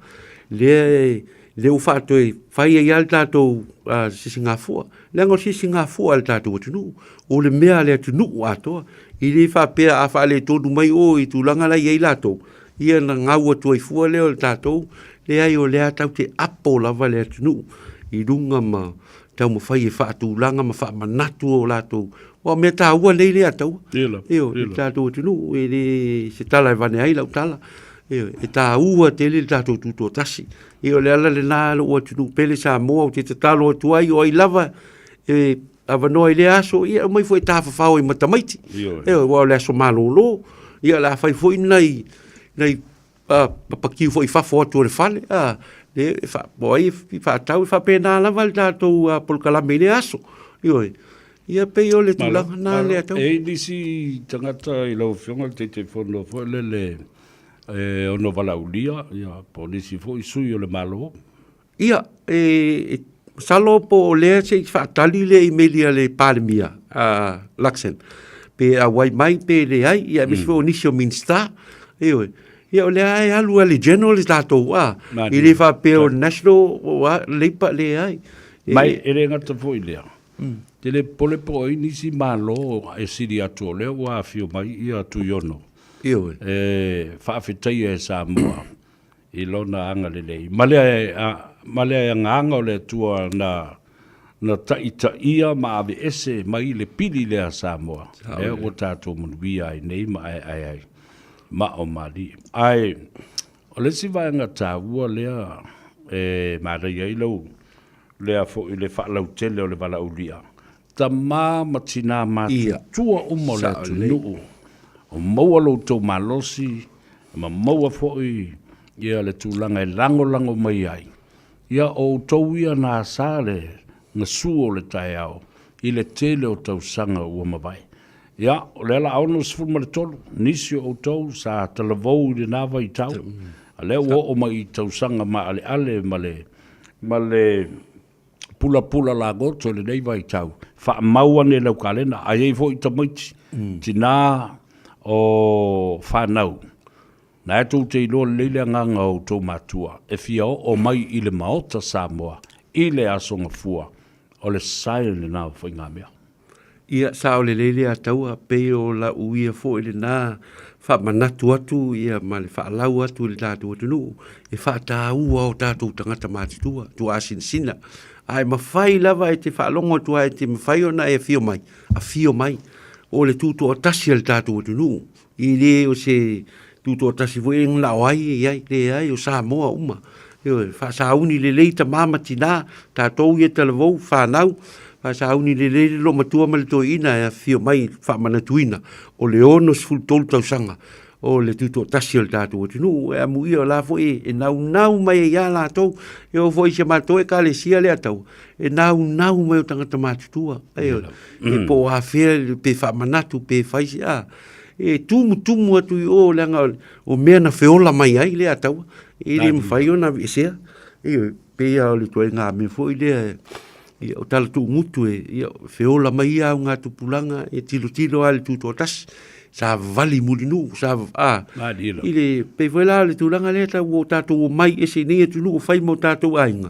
lea e lea ua faatoe fai ai lava le tatou sisigafua. Leaga o le sisigafua a le tatou atunuu, o le mea a le atunuu atoa. E le faapea a faaletonu mai o i tulaga la e i ai latou, ia ona gau atu ai fua lea o le tatou. Leai, o lea tatou te apo lava le atunuu i luga ma taumafai e faatulaga ma faamanatu o latou. Aua o mea taua nei lea taua. Ioe, i le tatou atunuu, e le se tala e avane ai lau tala. Ioe, e taua tele le tatou tutoatasi. Ia o le ala lena lou atunuu pele Samoa ou te tatalo atu ai o ai lava e avanoa i lea aso, ia aumai foi e tafafao ai ma tamaiti. Ioe, aua o le aso malolo. Ia o le a fai foi nai nai papakiu foi i fafo atu o le fale, a, le, e fa, po o ai e faatau, e faapena lava le tatou polokalame i lea aso. Ioe. Ia pei o le tulaga na lea tau. E i ai nisi tagata i lau Afioga i le Taitaifono foi lele e ono valaaulia, ia, po o nisi foi sui o le Malo. Ia, e masalo po o lea se i faatali le imeli a le Palemia, a Luxon, pe auai mai pe leai, ia aemaise foi o nisi o Minisita, ioe. Ia o lea e alu a le general le tatou, a, e le faapea o le national, o a, Labour, leai. Ma e le gata foi i lea, te le popole po o ai nisi Malo e sili atu o lea ua afio mai ia Tuiono. Ioe. E faafetaia e Samoa i lona agalelei. Ma le, ma le agaga o le Atua na, na taitaia ma aveese mai le pili lea a Samoa, lea ua tatou manuia ai nei ma aeae ai ma o malie. Ae o le isi vaega taua lea e manaia ai lau lea foi le faalautele o le valaaulia, tama ma tina matutua uma o le atunuu, o maua lo outou malosi ma maua foi ia le tulaga e lagolago mai ai, ia o outou ia na asa le gasu o le taeao i le tele o tausaga ua mavae. Ia, o lea la 63 nisi o outou sa talavou i lena vaitau, a lea ua oo mai i tausaga maaleale ma le ma le pulapula lagoto i lenei vaitau, faamau ane i lau kalena, a i ai foi tamaiti, tina o fanau, na e tou te iloa lelei le agaga o outou matua e fia oo mai i le Maota Samoa i le Aso Gafua, o le sign lena o faigamea. Ia, sao lelei lea taua, pei o lau ia foi lena faamanatu atu ia ma le faalau atu i le tatou atunuu e faataua o tatou tagata matutua, tuaasinasina. Ae mafai lava e te faalogo atu lava e te mafai ona e afio mai, afio mai. O le tutoatasi a le tatou atunuu, E le o se tutoatasi foi e na o ai e i ai, leai, o Samoa uma. Ioe, faasauni lelei tama ma tina, tatou ia talavou, fanau, faasauni lelei le loomatua ma le toeaina e afifio mai i le faamanatuina o le 63 tausaga o le tutoatasi o le tatou atunuu. E amuia o la foi e naunau mai ai lava latou, e oo foi i si a matou Ekalesia lea tau, e naunau mai o tagata matutua, ioe, po o afea pe faamanatu pe fai se, a. e tumutumu atu i o leaga o mea na feola mai ai le ataua, e le mafai ona aveesea. Ioe, pei lava o le ituaiga mea foi lea, ia, o tala tuugutu e, ia, feola mai ia augatupulaga e tilotilo lava i le tutoatasi, savavali mulinuu, a, i le, pei foi la o le tulaga lea tau ua tatou omai ese i nei atunuu fai ma o tatou aiga,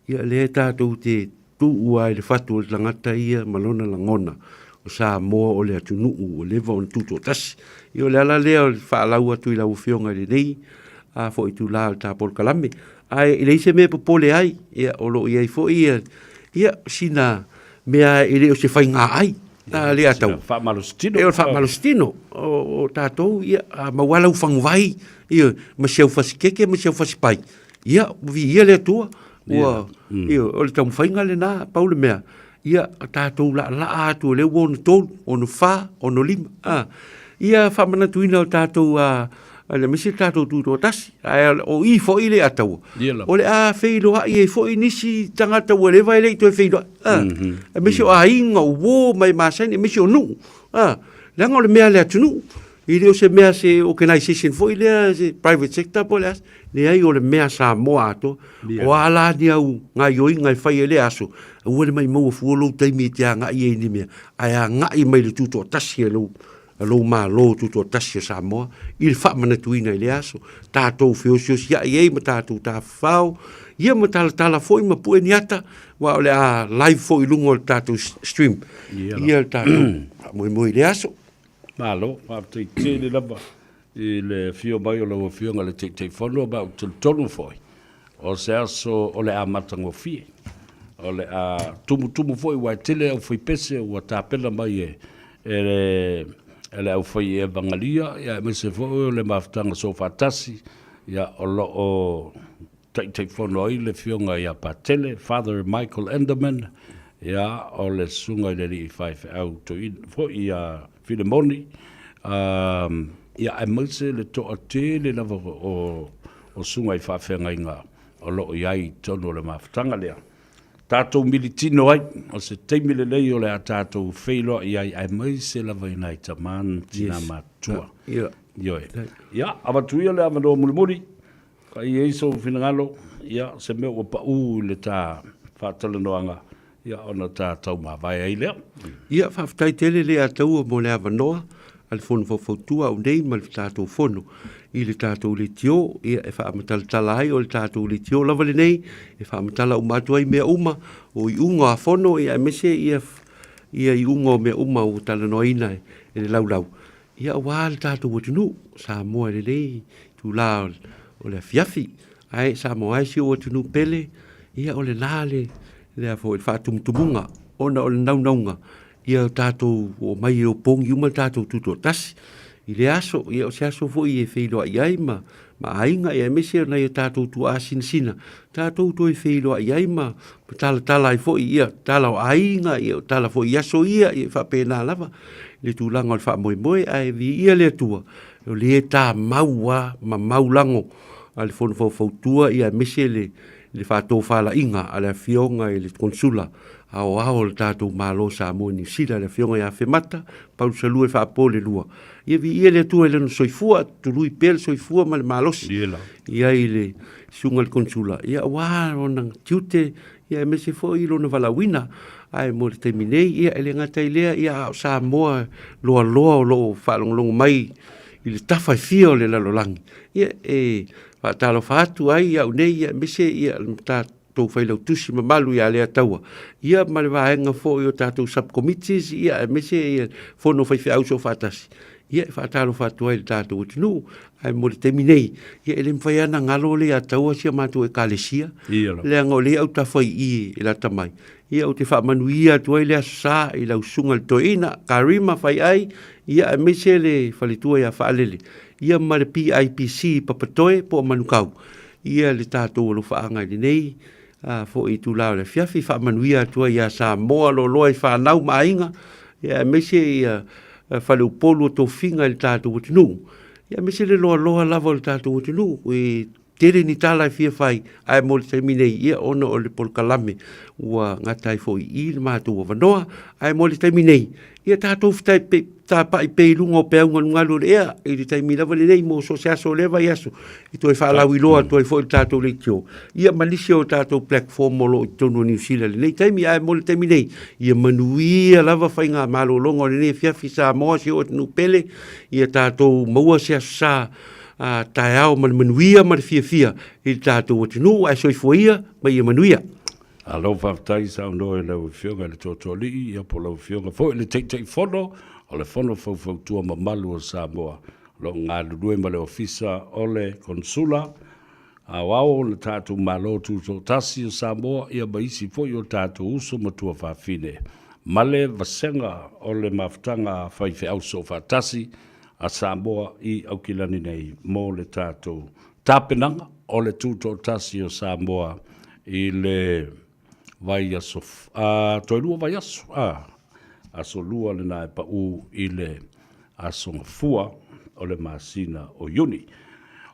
ia lea tatou te tuu lava i le fatu o le tagata ia ma lona lagona, o Samoa o le atunuu ua leva ona tutoatasi. Ia o le ala lea o le faalau atu i lau Afioga i lenei a foi itula o le ta polokalame. Ae e leai se mea e popole ai, ia o lo o i ai foi ia, ia sina mea e le o se faiga ai. A le atau. Faamalositino. E o le faamalositino. O tatou, ia, a maua lau faguvai, ia, ma si au fasikeke ma si au fasipai, ia, viia le Atua, ua, ia, o le taumafaiga lena, pau le mea, ia, tatou laalaa atu o lea ua 63, 64, 65, a, ia faamanatuina o tatou, a, aemaise le tatou tutoatasi, ae o i foi le ataua, o le a feiloai ai foi nisi tagata ua leva e le i toe feiloai, a, aemaise o aiga, o uo ma e masani, aemaise o nuu, a, leaga o le mea a le atunuu, e le o se mea se organization foi lea, se private sector po o le a, leai o le mea a Samoa atoa. O a la ni au gaoioiga e fai ai lea aso, aua le maumau fua lou taimi e te agai ai i ni mea, ae agai mai le tutoatasi a lou, a lou Malo Tutoatasi o Samoa i le faamanatuina i lea aso, tatou feosiosiai ai ma tatou tafafao, ia ma talatala foi ma pue ni ata, aua o le a live foi i luga o le tatou stream, ia le tatou faamoemoe i lea aso. Malo, faafetai tele lava i le afio mai o lau Afioga i le Taitaifono, ma ou te talitonu foi, o se aso o le a matagofie, o le a tumutumu foi aua e tele aufaipese ua tapena mai e e le aufai evagalia, aemaise foi o le mafutaga soofaatasi, ia, o lo o Taitaifono ai le Afioga ia Patele, Father Michael Enderman, ia, o le Susuga i le Alii Faifeau Toeaina foi ia Filemoni, ia, aemaise le toatele lava o susuga i faafeagaiga o lo o i ai i totonu o le mafutaga lea. Tatou militino ai, o se taimi lelei o le a tatou feiloai ai, aemaise lava i nai tama ma tina matutua. Ioe. Ia, avatu ia le avanoa mulimuli. Ka i ai sou finagalo, ia, se mea ua paū i le ta faatalanoaga, ia, ona ta taumavae ai lea. Ia, faafetai tele le Ataua mo le avanoa a le Fono Faufautua au nei ma le tatou Fono i le tatou leitio, ia, e faamatalatala ai o le tatou leitio lava lenei, e faamatala uma atu ai mea uma, o iuga a Fono, ia, aemaise ia, ia iuga o mea uma ua talanoaina e le laulau. Ia aua le tatou atunuu, Samoa i lenei itula o le afiafi. Ae Samoa e si ou atunuu pele, ia o lena le, lea foi le faatumutumuga ona o le naunauga ia o tatou omai e opogi uma le tatou tutoatasi. I lea aso, ia o se aso foi e feiloai ai ma, ma aiga, ia aemaise o nai o tatou tuaa sinasina, tatou toe feiloai ai ma, ma talatala ai foi, ia, tala o aiga, ia o tala foi i aso ia, ia faapena lava. le tulaga o le faamoemoe, ae viia le Atua, o lea e tamau lava ma mau lago a le Fono Faufautua aemaise le le faatofalaiga a le Afioga i le Konesula Aoao o le tatou Malo Samoa i Niu Sila, le Afioga ia Afemata Paulusalue Faapolelua. Ia viia le Atua i lona soifua, tului pea le soifua ma le malosi i ai le Susuga i le Konesula, ia aua lona tiute ia aemaise foi lona valaauina. Ae mo le taimi nei, ia e le gata i lea, ia a o Samoa loaloa o lo o faalogologo mai i le tafa e fia o le lalolagi, ia e faatalofa atu ai au nei, ia aemaise ia le tatou failautusi mamalu ia Leataua, ia ma le vaega foi o tatou sub-committees, ia aemaise ia fono faifeau soofaatasi, ia e faatalofa atu ai i le tatou atunuu. Ae mo le taimi nei, ia e le mafai lava ona galo le Ataua si a matou Ekalesia, leaga o lea e autafa i i e lata mai. Ia ou te faamanuia atu ai le Aso Sa i lau susuga i le toeaina, Karima Faiai, ia aemaise le faletua ia Faalele, ia ma le PIPC i Papatoe po o Manukau. Ia le tatou alofaaga i lenei foi itula o le afiafi, faamanuia atu ai ia Samoa loaloa i fanau ma aiga, ia aemaise ia faleupolu o tofiga i le tatou atunuu. Ia aemaise le loaloa lava o le tatou atunuu i Tele ni tala e fia fai, ae mo le taimi nei, ia ona o le polokalame ua gata ai foi i le matou avanoa, ae mo le taimi nei, ia tatou fetai pe, tapai pea i luga o peau galugalu o le ea i le taimi lava lenei mo so o se aso o lea vaiaso i toe faalauiloa atu ai foi le tatou leitio, ia ma nisi o tatou platform o lo o i totonu o Niu Sila i lenei taimi, ae mo le taimi nei, ia manuia lava faigamalologa o lenei afiafi Samoa, si ou atunuu pele, ia tatou maua se aso sa a taeao ma le manuia ma le fiafia i le tatou atunuu, ae soifua ia ma ia manuia. Malo faafetai saunoa i lau Afioga i le Tootooalii, ia po o lau Afioga foi i le Taitaifono o le Fono Faufautua Mamalu o Samoa, o lo o galulue ma le Ofisa o le Konesula Aoao o le tatou Malo Tutoatasi o Samoa, ia ma isi foi o tatou uso ma tuafafine, ma le vasega o le mafutaga a faifeau soofaatasi a Samoa i Aukilani nei mo le tatou tapenaga o le Tutoatasi o Samoa i le vaiaso, a, toe lua vaiaso, a, aso lua lena e pau i le Aso Gafua o le masina o Iuni.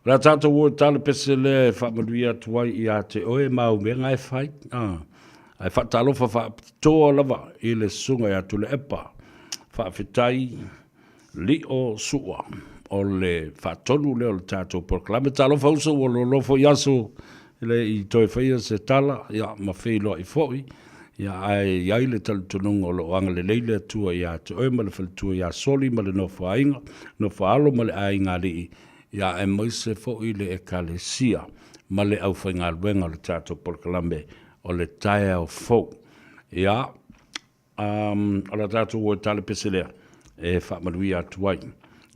O le a tatou o i tala pese lea e faamanuia atu ai ia te oe ma au mea e fai. A, ae faatalofa faapitoa lava i le susuga ia Tuilaepa. Faafetai Lio Su'a o le faatonu lea o le tatou polokalame. Talofa uso ua loaloa foi aso e le i toe faia se tala, ia, ma feiloai foi. Ia, ae i ai le talitonuga o lo o agalelei le Atua ia te oe ma le faletua ia Soli ma le nofoaiga, nofoaalo ma le aiga alii, ia, aemaise foi le Ekalesia ma le aufaigaluega o le tatou polokalame o le taeao fou. Ia, o le tatou o e tala pese lea e faamanuia atu ai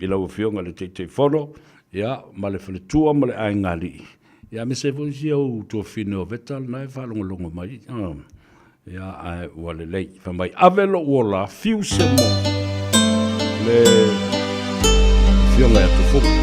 i lau Afioga i le Taitaifono, ia, ma le faletua ma le aiga alii, ia, aemaise foi si ou tuafafine o Veta lena e faalogologo mai. Ia, ae ua lelei. Fai mai, ave lou ola, fiu se mo le Afioga ia Tufuga.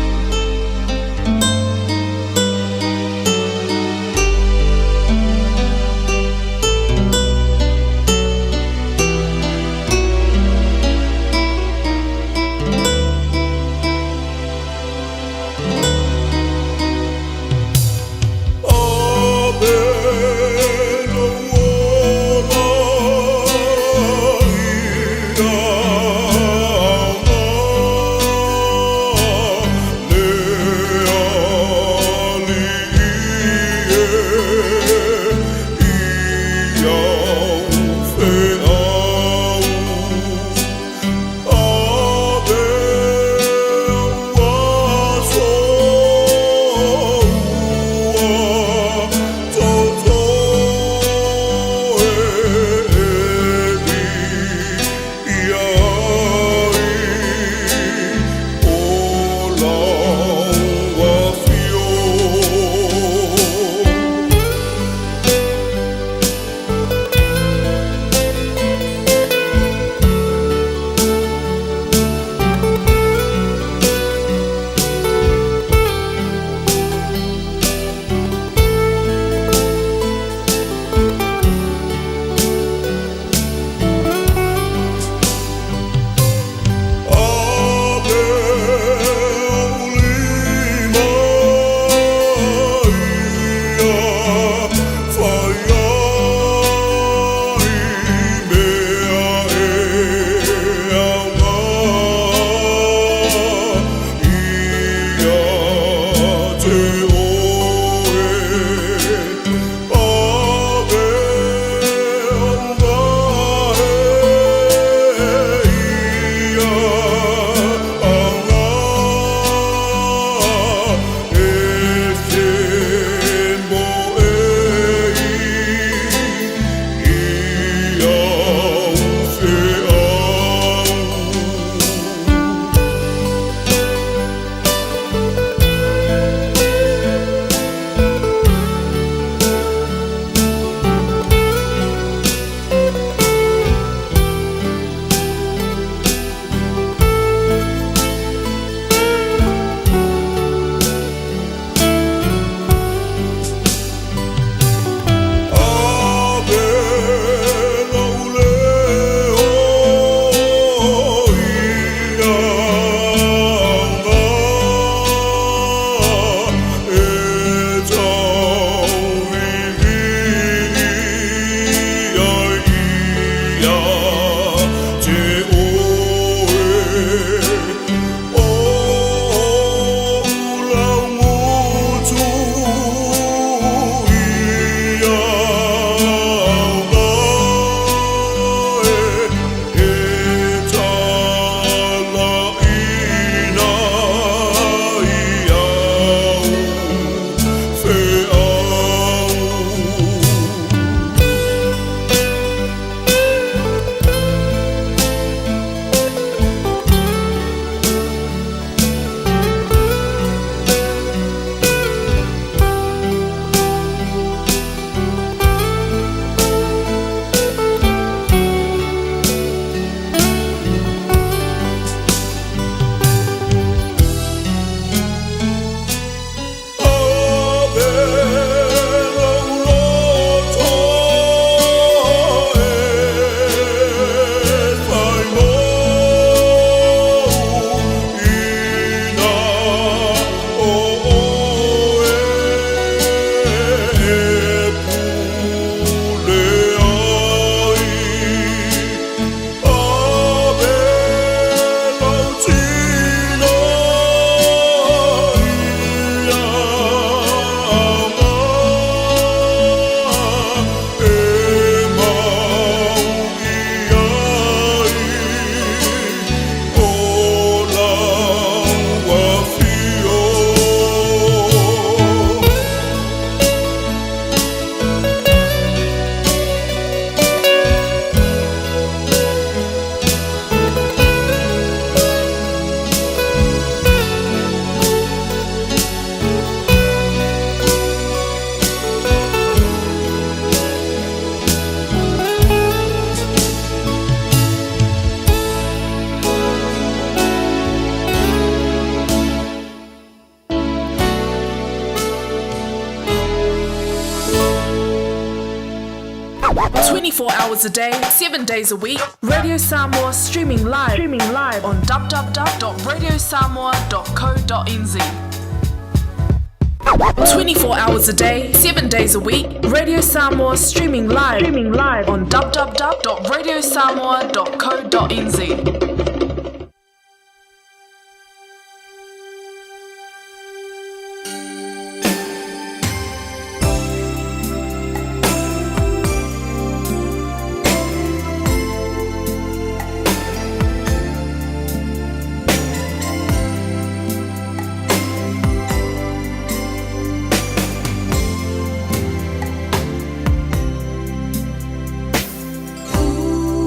24 hours a day, 7 days a week. Radio Samoa streaming live, streaming live on www.radiosamoa.co.nz. 24 hours a day, 7 days a week. Radio Samoa streaming live, streaming live on www.radiosamoa.co.nz.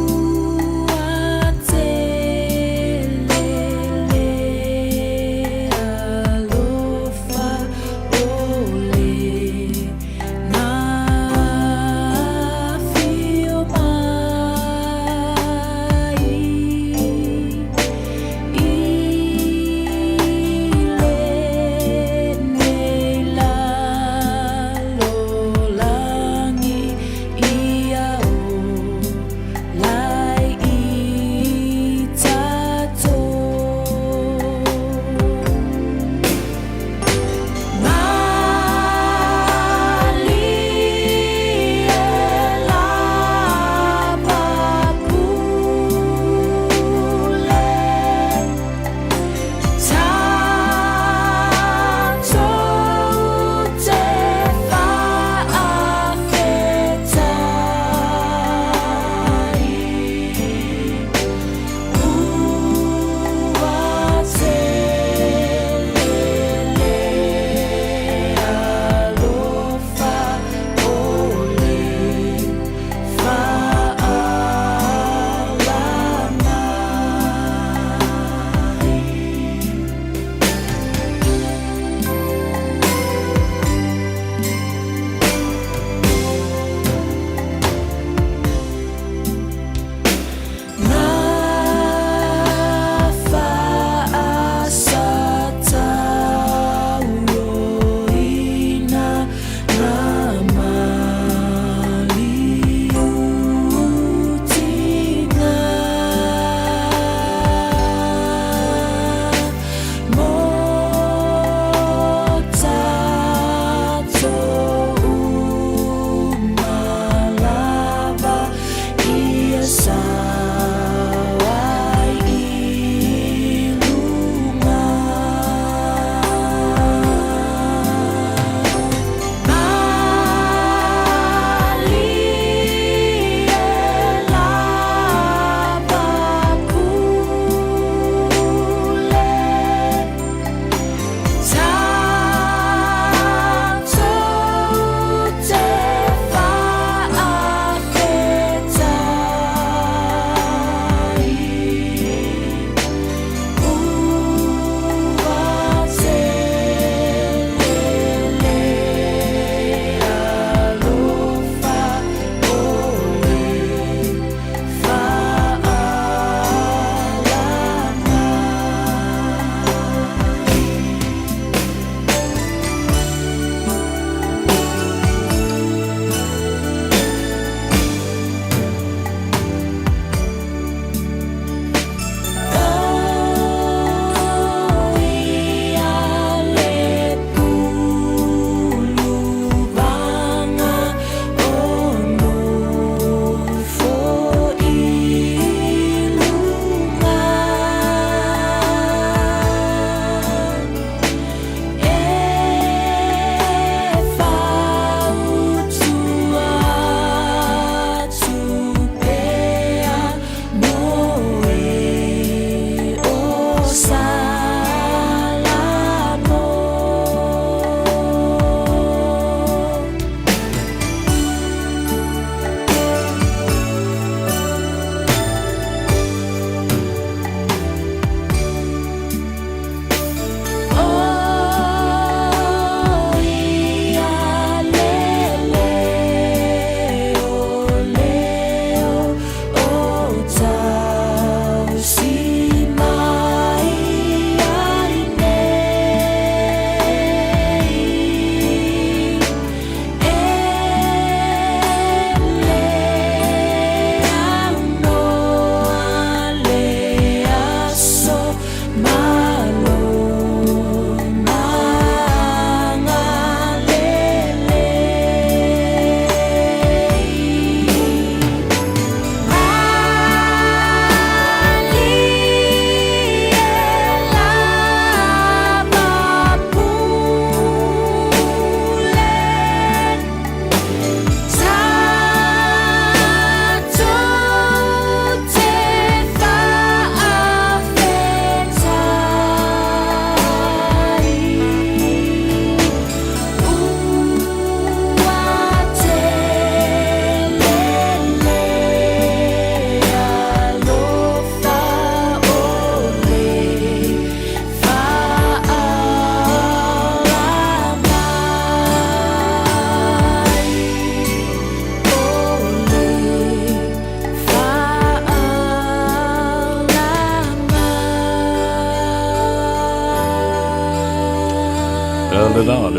Ua te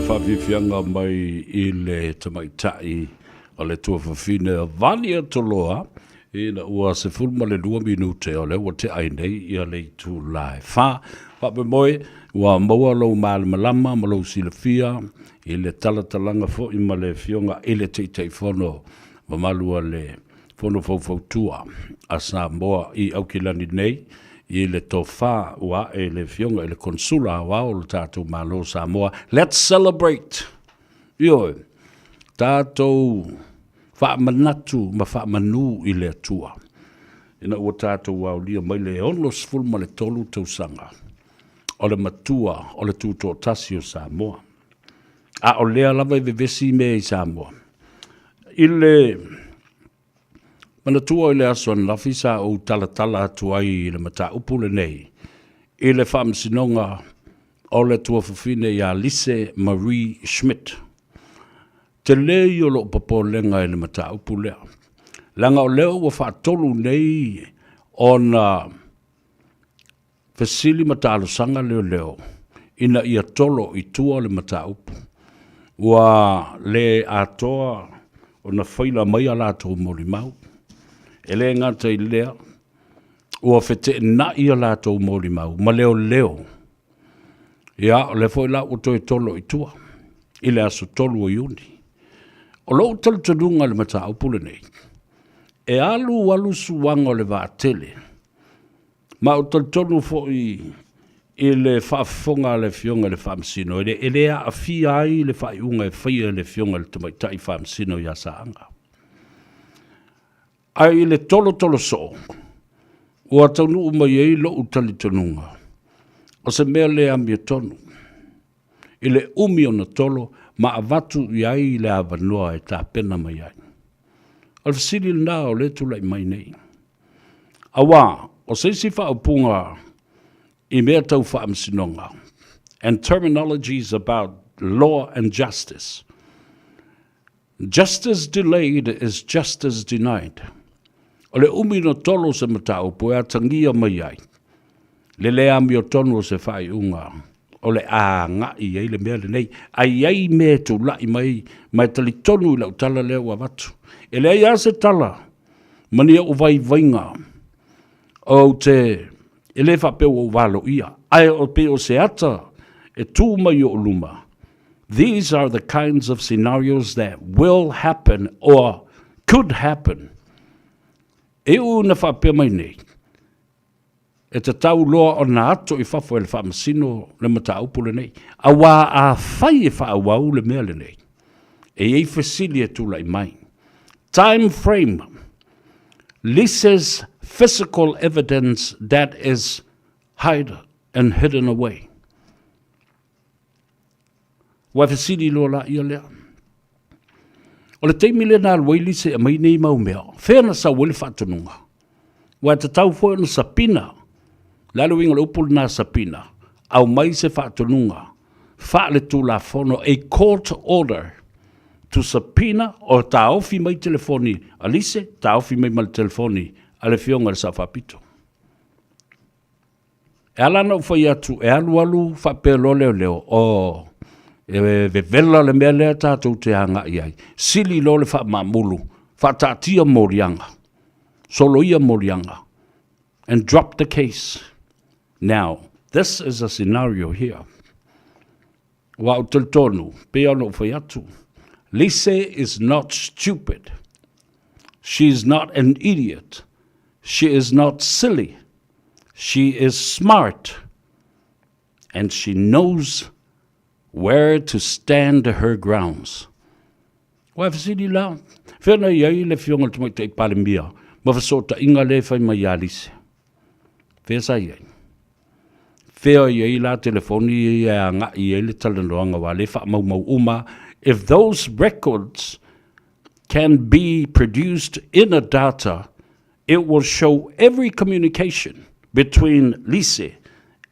le faafiafiaga mai i le tamaitai o le tuafafine o Vania Toloa, ina ua 12 minute o lea ua tea ai nei ia le itula e 4. Faamoemoe ua maua lou malamalama ma lou silafia i le talatalaga foi ma le Afioga i le Taitaifono mamalu a le Fono Faufautua a Samoa i Aukilani nei i le tofa ua ae i le Afioga i le Konesula Aoao o le tatou Malo o Samoa. Let's celebrate! Ioe, tatou faamanatu ma faamanu i le Atua ina ua tatou aolia mai le 63 tausaga o le matua o le Tutoatasi o Samoa. A o lea lava e vevesi mea i Samoa. I le manatua i le aso ananafi sa ou talatala atu ai i le mataupu lenei i le Faamasinoga o le tuafafine ia Lise Marie Schmidt. Tele ia o lou popolega i le mataupu lea, leaga o lea ua faatolu nei ona fesili ma talosaga leoleo ina ia tolo i tua le mataupu. Ua le atoa ona faila mai a latou molimau. E le gata i lea, ua feteenai a latou molimau ma leoleo. Ia, o lea foi la ua toe tolo i tua i le aso 3 o Iuni. O lou talitonuga i le mataupu lenei, e alu alu suaga o le vaatele, Ma ou talitonu foi i le faafofoga a le Afioga i le Faamasino, e le aafia ai le faaiuga e faia e le Afioga i le Tamaitai Faamasino ia Saaga. Ae i le tolotolo soo, ua taunuu mai ai lou talitonuga, o se mea le amiotonu, i le umi ona tolo ma avatu i ai le avanoa e tapena mai ai. O le fesili lena o lea e tulai mai nei. Auā, o se isi faaupuga i mea tau faamasinoga, and terminologies about law and justice, Justice delayed is justice denied. O le umi na tolo o se mataupu e atagia mai ai le le amiotonu o se faaiuga o le a agai ai le mea lenei. A i ai mea e tulai mai ma e talitonu i lau tala lea ua avatu. E leai lava se tala ma ni ou vaivaiga ou te, e le faapea ua ou valoia, ae o pei o se ata e tu mai i ou luma, these are the kinds of scenarios that will happen or could happen. E ū na faapea mai nei, e tatau loa ona ato i fafo e le Faamasino le mataupu lenei, auā afai e faaauau le mea lenei, e i ai fesili e tulai mai. Time frame Lisa's physical evidence that is hide and hidden away. Ua fesili loa la ia lea. O le taimi lea na alu ai Lisa e aumai nei mau mea, fea na sau ai le faatonuga? Ua tatau foi ona sapina. O le a le uiga o le upu lena sapina? Aumai se faatonuga faaletulafono, a court order to subpoena or taofi mai telefoni a Lise, taofi mai ma le telefoni a le Afioga i le Sao Faapito. E ala ona ou fai atu, e alualu faapea loa leoleo, o e vevela le mea lea tatou te agai ai. Sili loa le faamaamulu, faataatia moliaga, soloia moliaga, and drop the case. Now, this is a scenario here. Ua ou talitonu, pei ona ou fai atu, Lise is not stupid. She is not an idiot. She is not silly. She is smart. And she knows where to stand her grounds. Ua e fesili la, fea na i ai le Afioga i le Tamaitai Palemia ma fesootaiga lea e fai mai ia Lise? Fea sa i ai? Fea i ai la telefoni ia e agai i ai le talanoaga aua lea e faamaumau uma. If those records can be produced in a data, it will show every communication between Lise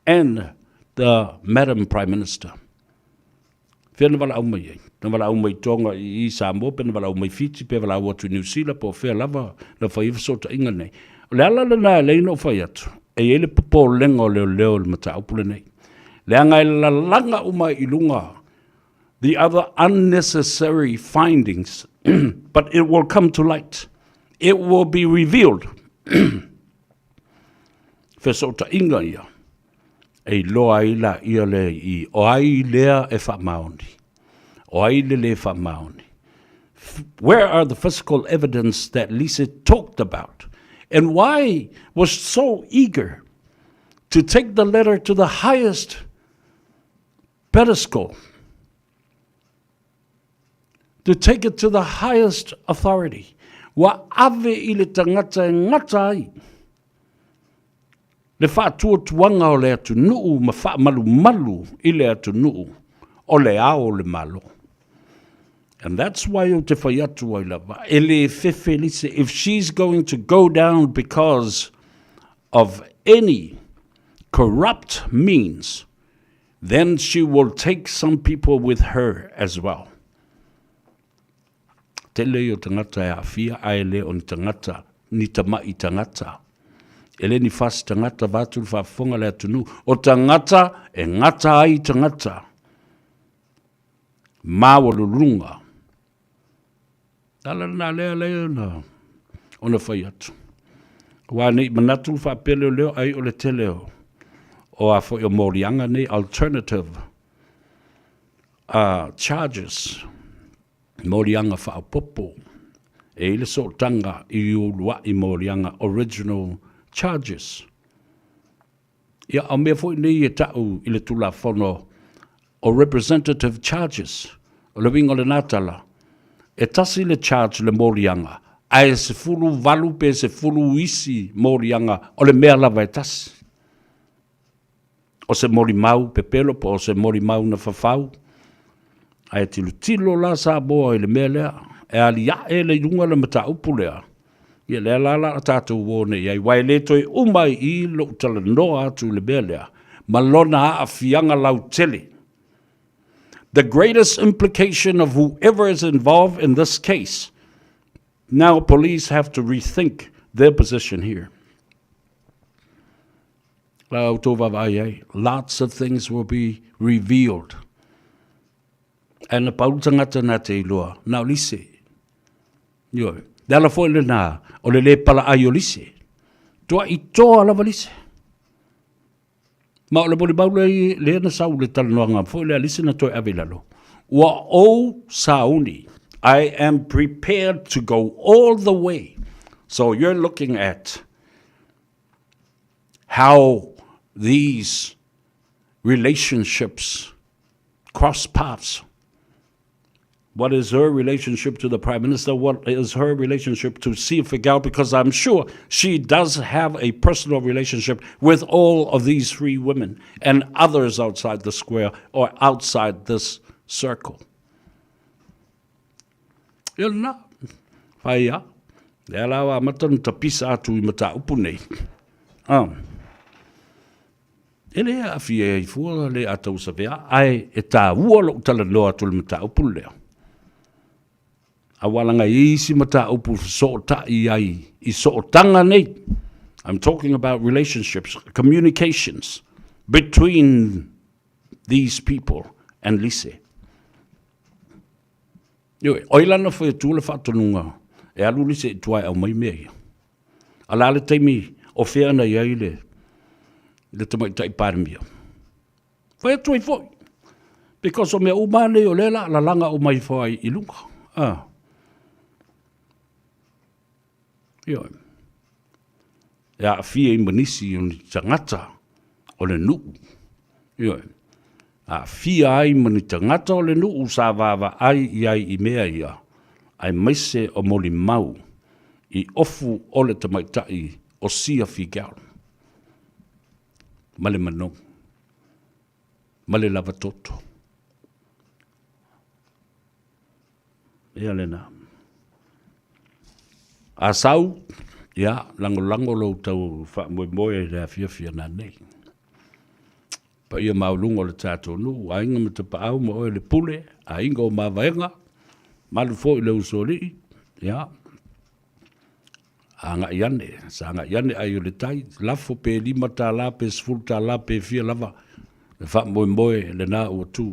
and the Madam Prime Minister. Fea na valaau mai ai? Na valaau mai Tonga i i Samoa, pe na valaau mai Fiti, pe valaau atu i Niu Sila, po o fea lava na fai ai fesootaiga nei. O le ala lena e lei ona ou fai atu, e i ai le popolega o leoleo i le mataupu lenei. Leaga e lalaga uma i luga the other unnecessary findings, but it will come to light. It will be revealed. Fesootaiga ia, e iloa ai laia le i o ai lea e faamaoni, o ai le lē faamaoni. Where are the physical evidence that Lise talked about? And why was so eager to take the letter to the highest pedestal, to take it to the highest authority? Ua ave i le tagata e gata ai le faatuatuaga o le atunuu ma faamalumalu i le atunuu o le ao o le Malo. And that's why ou te fai atu ai lava, e le fefe Lise, if she's going to go down because of any corrupt means, then she will take some people with her as well. Tele ia o tagata e aafia ae le o ni tagata, ni tama'i tagata. E le ni fasi tagata vaeatu le faafofoga a le atunuu. O tagata e gata ai tagata maualuluga. Ala lena lea lea ona, ona fai atu. Aua ne i manatu faapea leoleo ai o le tele o, o a foi o moliaga nei alternative charges, moliaga faaopoopo, e i ai le sootaga i uluai moliaga original charges. Ia, o mea foi nei e ta'u i le Tulafono o representative charges, o le uiga o lena tala, e tasi le charge le moliaga, ae 18 pe 10 isi moliaga o le mea lava e tasi. O se molimau pepelo po o se molimau na fafau, ae tilotilo la Samoa i le mea lea, e alia'e le i luga le mataupu lea, ia lea la la a tatou o nei i ai, aua e le toe uma ai i i lou talanoa atu i le mea lea ma lona aafiaga lautele. The greatest implication of whoever is involved in this case, now police have to rethink their position here. La outou vaavaai ai, lots of things will be revealed. Ae na pau le tagata na te iloa, na o Lise. Ioe. Le ala foi lena o le lē palaai o Lise. Tua'i toa lava Lise. Ma o le molimau lea, lea na sau i le talanoaga foi lea a Lise na toe ave i lalo. Ua ou sauni. I am prepared to go all the way. So you're looking at how these relationships cross paths. What is her relationship to the Prime Minister? What is her relationship to Sia Figiel? Because I'm sure she does have a personal relationship with all of these three women and others outside the square or outside this circle. Ia lena, whai a, lea la ua amata ona tapisa atu i mataupu nei. Ah. E le aafia ai fua le atausavea, ae e tāua lou talanoa atu i le mataupu lea. Aua laga e i ai isi mataupu e fesootai ai i sootaga nei. I'm talking about relationships, communications between these people and Lise. Ioe, o ai la na fai atua le faatonuga e alu Lise i tua e aumai mea ia? A o le a le taimi o fea na i ai le, le tamaitai Palemia? Fai atu ai foi. Because o mea uma nei o lea la lalaga uma ifo ai i luga. Ah. Ioe. E aafia ai ma nisi o ni tagata o le nuu. Ioe. Aafia ai ma ni tagata o le nuu sa vaavaai i ai i mea ia, aemaise o molimau i ofu o le tamaitai o Sia Figiel ma le manogi ma le lava toto. Ia lena. A sau, ia, lagolago lou tau faamoemoe i le afiafi nanei. Paia maualuga o le tatou nuu, aiga ma tapaau ma oe le pule, aiga o Mavaega, malu foi le usoalii, ia, agai ane, sagai ane ai o le tai, lafo pe $5 pe $10 pe fia lava, le faamoemoe lena ua tu.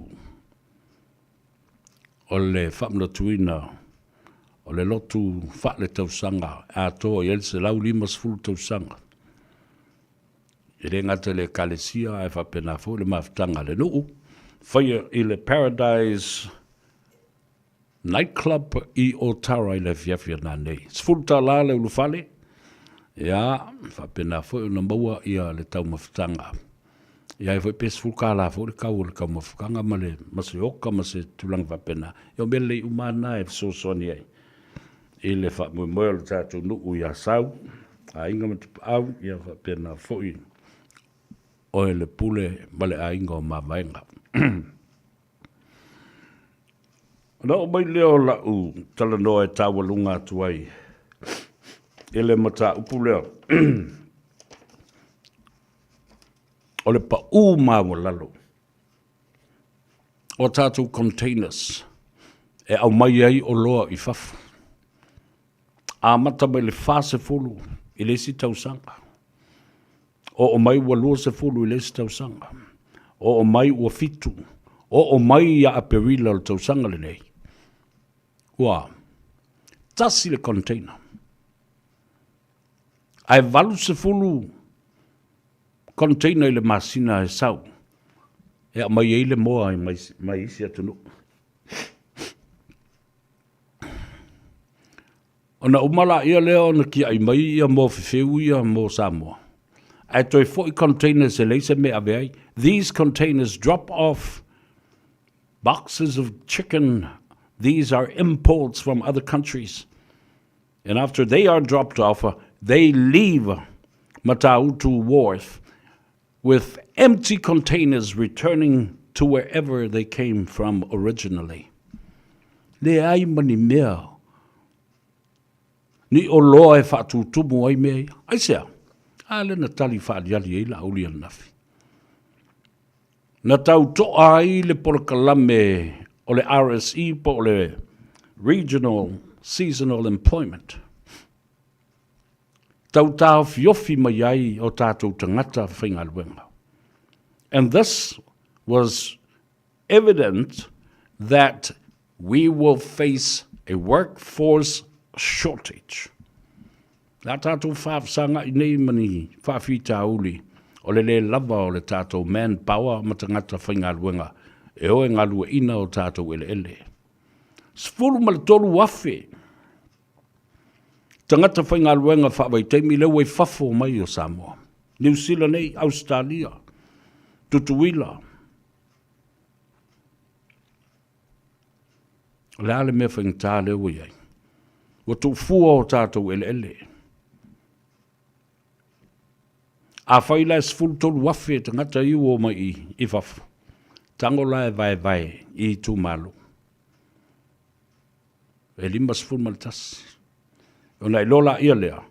O le faamanatuina o le lotu faaletausaga e atoa i ai le 150 tausaga. E le gata i le Ekalesia ae faapena foi le mafutaga a le nuu, faia i le Paradise Night Club i Otara i le afiafi a nanei. $10 le ulufale, ia, faapena foi ona maua ia le taumafataga. Ia e foi pe $10 foi le kau o le taumafataga ma le ma se oka ma se tulaga faapena. Ia o mea lelei uma lava na e fesoasoani ai i le faamoemoe o le tatou nuu i Asau, aiga ma Tapaau, ia faapena foi oe le pule ma le aiga o Mavaega. Ona oo mai lea o lau talanoa e taualuga atu ai i le mataupu lea o le pau maualalo o tatou containers e aumai ai oloa i fafo. Amata mai le 40 i le isi tausaga. Oo mai ua 20 i le isi tausaga. Oo mai ua 7. Oo mai ia Aperila o le tausaga lenei, ua tasi le container. Ae 80 container i le masina e sau e aumai ai le moa mai isi atunuu. Ona uma laia lea ona tiai mai ia moa fefeu ia mo Samoa, ae toe foi containers e leai se mea e ave ai. These containers drop off boxes of chicken, these are imports from other countries. And after they are dropped off, they leave Matautu Wharf with empty containers returning to wherever they came from originally. Leai ma ni mea, ni oloa e faatutumu ai mea ia. Aisea? A lea na tali faaliali ai Laauli ananafi. Na tau toa ai le polokalame o le RSE po o le Regional Seasonal Employment. Tau taofiofi mai ai o tatou tagata faigaluega. And this was evident that we will face a workforce shortage. Le a tatou faafesagai nei ma ni faafitauli o le le lava o le tatou manpower ma tagata faigaluega e o e galueaiina o tatou eleele. 13,000 tagata faigaluega faavaitaimi lea ua i fafo mai o Samoa, Niu Sila nei, Ausetalia, Tutuila. O le a le mea faigata lea ua i ai? Ua tuufua o tatou eleele. Afai la e 13,000 tagata ia ua omai i fafo, tago la e vaevae i itumalo. E 51. Ona iloa laia lea,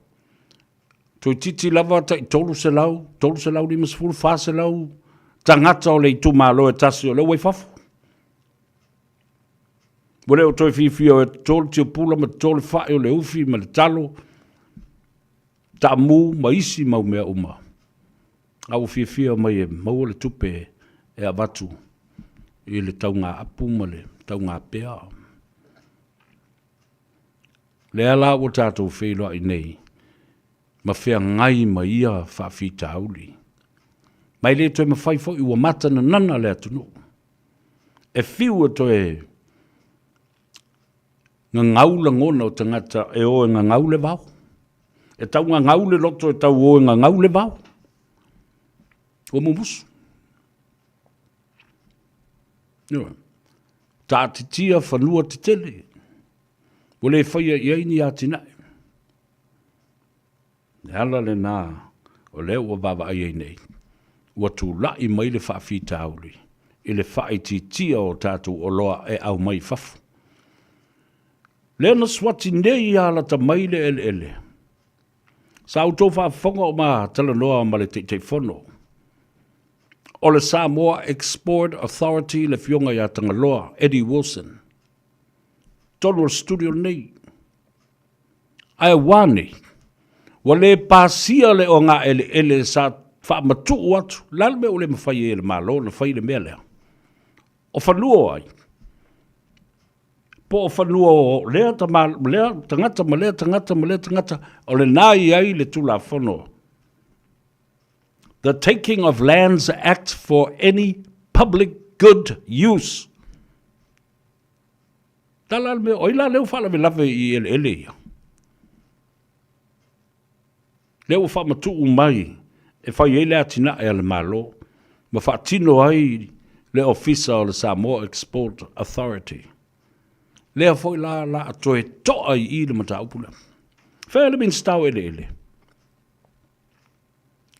toeitiiti lava tai 300, 350, 400 tagata o le itumalo e tasi o lea ua i fafo. Ua le o toe fiafia e toto le tiapula ma toto le fai o le ufi ma le talo, taamu ma isi mau mea uma. A ua fiafia mai e maua le tupe e avatu i le taugaapu ma le taugapea. Lea la ua tatou feiloai nei ma feagai ma ia faafitauli. Ma e le toe mafai foi ua matananana le atunuu. E fiu e toe gagau lagona o tagata e o e gagau le vao. E tau gagau le loto e tau o e gagau le vao. Ua mumusu. Ioe. Taatitia fanua tetele. Ua le faia i ai ni atinae. Le ala lena o lea ua vaavaai ai nei, ua tulai mai le faafitauli i le faaitiitia o tatou oloa e aumai i fafo. Lea na suati nei a lata mai le eleele. Sa outou faafofoga o ma talanoa ma le Taitaifono o le Samoa Export Authority le Afioga ia Tagaloa Eddie Wilson. Tonu o le studio lenei. Ae ua nei, ua le pasia le ogaeleele sa faamatuu atu, le a le mea ua le mafai ai e le Malo ona fai le mea lea? O fanua o ai? Po o fanua o lea tama, lea tagata ma lea tagata ma lea tagata, o lena i ai le Tulafono. The Taking of Lands Act for any public good use. Tala le mea, o ai la lea ua faalavelave i eleele ia? Lea ua faamatuu mai e fai ai le atinae a le Malo ma faatino ai le Ofisa o le Samoa Export Authority. Lea foi la la a toe to'a i i le mataupu lea. Fea le Minisita o Eleele?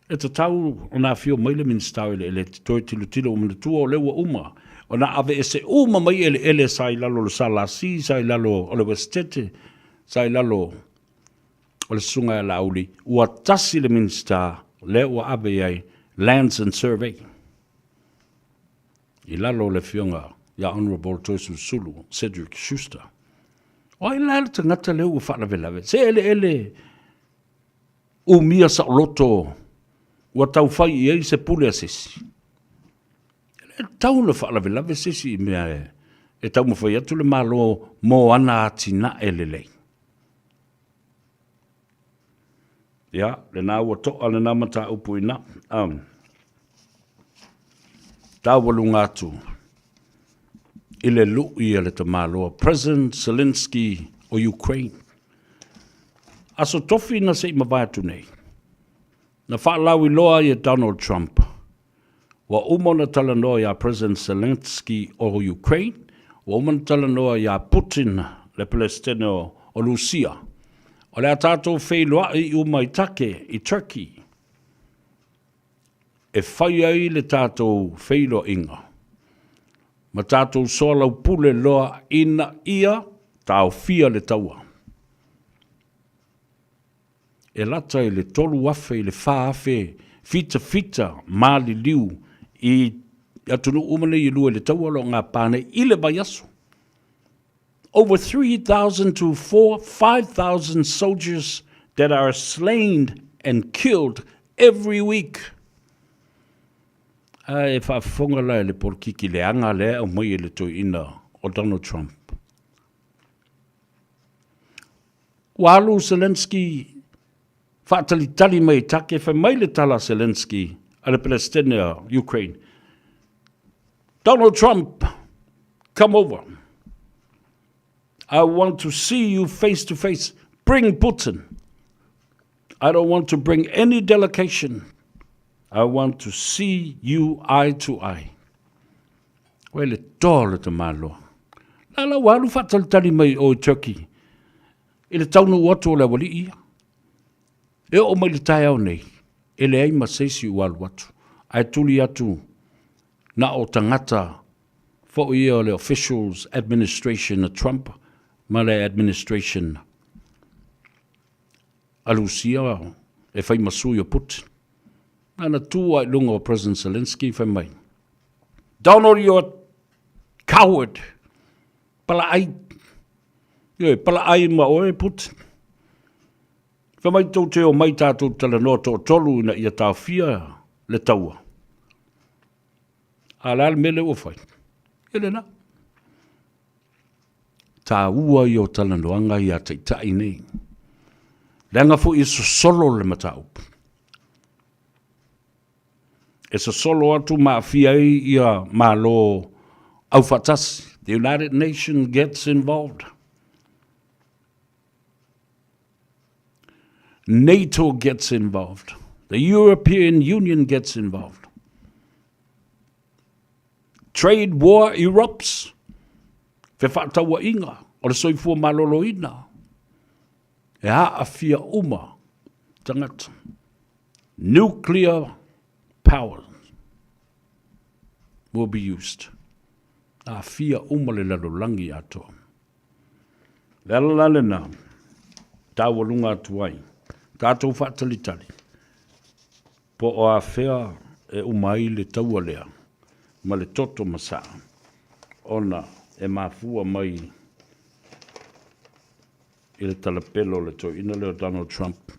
E tatau ona afio mai le Minisita o Eleele e toe tilotilo ua manatua o lea ua uma ona aveese uma mai eleele sa i lalo o le SLC, sa i lalo o le Wesetete, sa i lalo o le Susuga ia Laauli, ua tasi le Minisita lea ua ave i ai Lands and Survey i lalo o le Afioga ia Honourable Toesulusulu Cedric Schuster. O ai la le tagata lea ua faalavelave? Se eleele umia saoloto ua tau fai i ai se pule a se isi. E le tatau ona faalavelave se isi i mea e taumafai atu le Malo mo ana atinae lelei. Ia, lena ua to'a lena mataupu i ina. Um, taualuga atu i le lu'i a le tamaloa President Zelensky o Ukraine. Aso tofi na se i mavae atu nei, na faalauiloa ai e Donald Trump ua uma ona talanoa iā President Zelensky o Ukraine, ua uma ona talanoa iā Putin le Peresetene o Lusia. O le a tatou feiloai uma i Take, i Turkey, e fai ai le tatou feiloaiga ma tatou soalaupule loa ina ia taofia le taua. E lata i le 3,000 i le 4,000 fitafita maliliu i atunuu uma nei e lua i le taua o lo o gapa nei i le vaiaso. Over 3,000 to 4, 5,000 soldiers that are slain and killed every week. A e faafofoga la e le polokiki leaga lea e aumai e le toeaina o Donald Trump. Ua alu Zelensky faatalitali mai i Take, fai mai le tala a Zelensky a le Peresetene o Ukraine, Donald Trump, come over. I want to see you face to face. Bring Putin. I don't want to bring any delegation. I want to see you eye to eye. Ua le toa o le tamaloa. La la ua alu faatalitali mai o i Turkey i le taunuu atu o le aualii ia. E oo mai le taeao nei, e leai ma se isi ua alu atu, ae tuli atu na o tagata foi ia o le officials administration a Trump ma le administration a Lusia e fai ma sui o Putin. Na na tu a i lunga o President Zelensky fai mai, Donald, you're a coward. Palaai. Ioe, palaai ma oe, Putin. Fai mai tou te omai tatou talanoa toatolu ina ia taofia le taua. A le a le mea lea ua fai? Ia lena. Taua ia o talanoaga ia taitai nei. Leaga foi e sosolo le mataupu. E sosolo atu ma aafia ai ia Malo Aufaatasi. The United Nations gets involved. NATO gets involved. The European Union gets involved. Trade war erupts. Fefaatauaiga o le soifua maloloina. E aafia uma tagata. Nuclear power will be used. Aafia uma le lalolagi atoa. Le ala la lena, taualuga atu ai, tatou faatalitali, po o afea e uma ai le taua lea ma le toto masaa, ona e mafua mai i le talapelo o le toeaina lea o Donald Trump,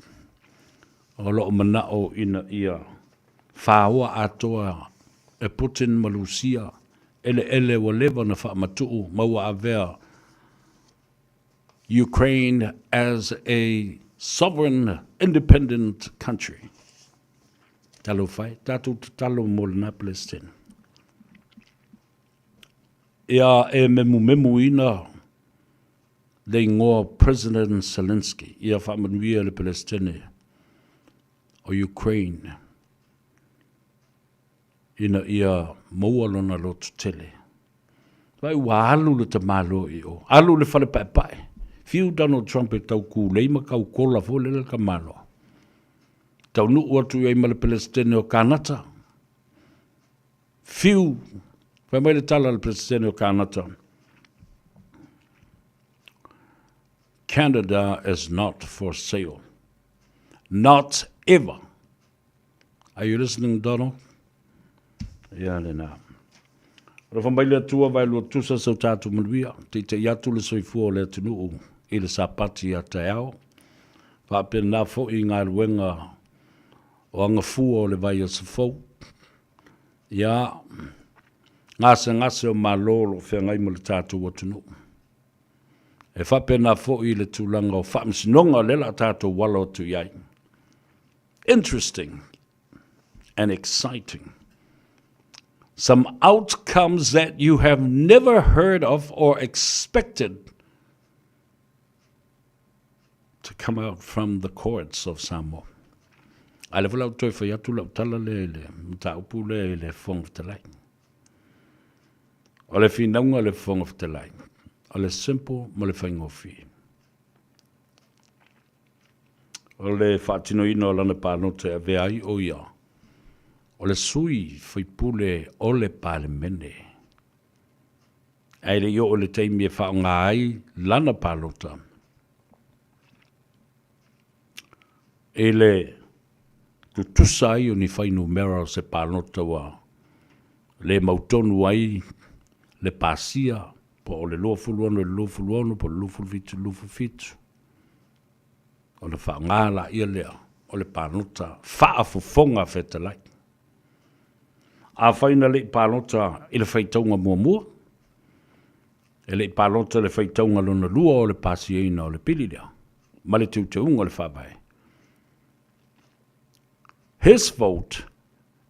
o lo o manao ina ia faoa atoa e Putin ma Lusia eleele ua leva ona faamatuu ma ua avea. Ukraine as a sovereign independent country. Talofa e, tatou tatalo mo lena Peresetene. Ia e memumemuina le igoa President Zelensky, ia faamanuia le Peresetene o Ukraine ina ia maua lona lototele. Vaai ua alu le tamaloa i o, alu le fale paepae. Fiu Donald Trump e tau kūlei ma kau kola foi lele le tamaloa. Taunuu atu i ai ma le Peresetene o Kanata. Fiu, fai mai le tala a le Peresetene o Kanata, Canada is not for sale. Not ever. Are you listening, Donald? Ia lena. Alofa mai le Atua vaelua tusa so tatou manuia, teitei atu le soifua o le atunuu i le Sapati a taeao, faapena foi i galuega o agafua o le vaiaso fou. Ia, gasegase o Malo o lo o feagai ma le tatou atunuu. E faapena foi i le tulaga o faamasinoga lea o le a tatou alo atu i ai. Interesting and exciting. Some outcomes that you have never heard of or expected to come out from the courts of Samoa. A le foi la toe fai atu lau tala lea i le mataupu lea i le Fofoga Fetalai. O le finauga a le Fofoga Fetalai, o le simple ma le faigofie. O le faatinoina o lana palota e avea ai o ia o le sui faipule o le Palemene. Ae le i oo i le taimi e faaaoga ai lana palota i le tutusa ai o ni fuainumera o se palota ua le mautonu ai le pasia po o le 26 i le 26 po o le 27 i le 27, ona faaaoga laia lea o le palota faafofoga fetalai. Afai na le i palota i le faitauga muamua, e le i palota i le faitauga lona lua o le pasiaina o le pili lea ma le teuteuga o le Faavae, his vote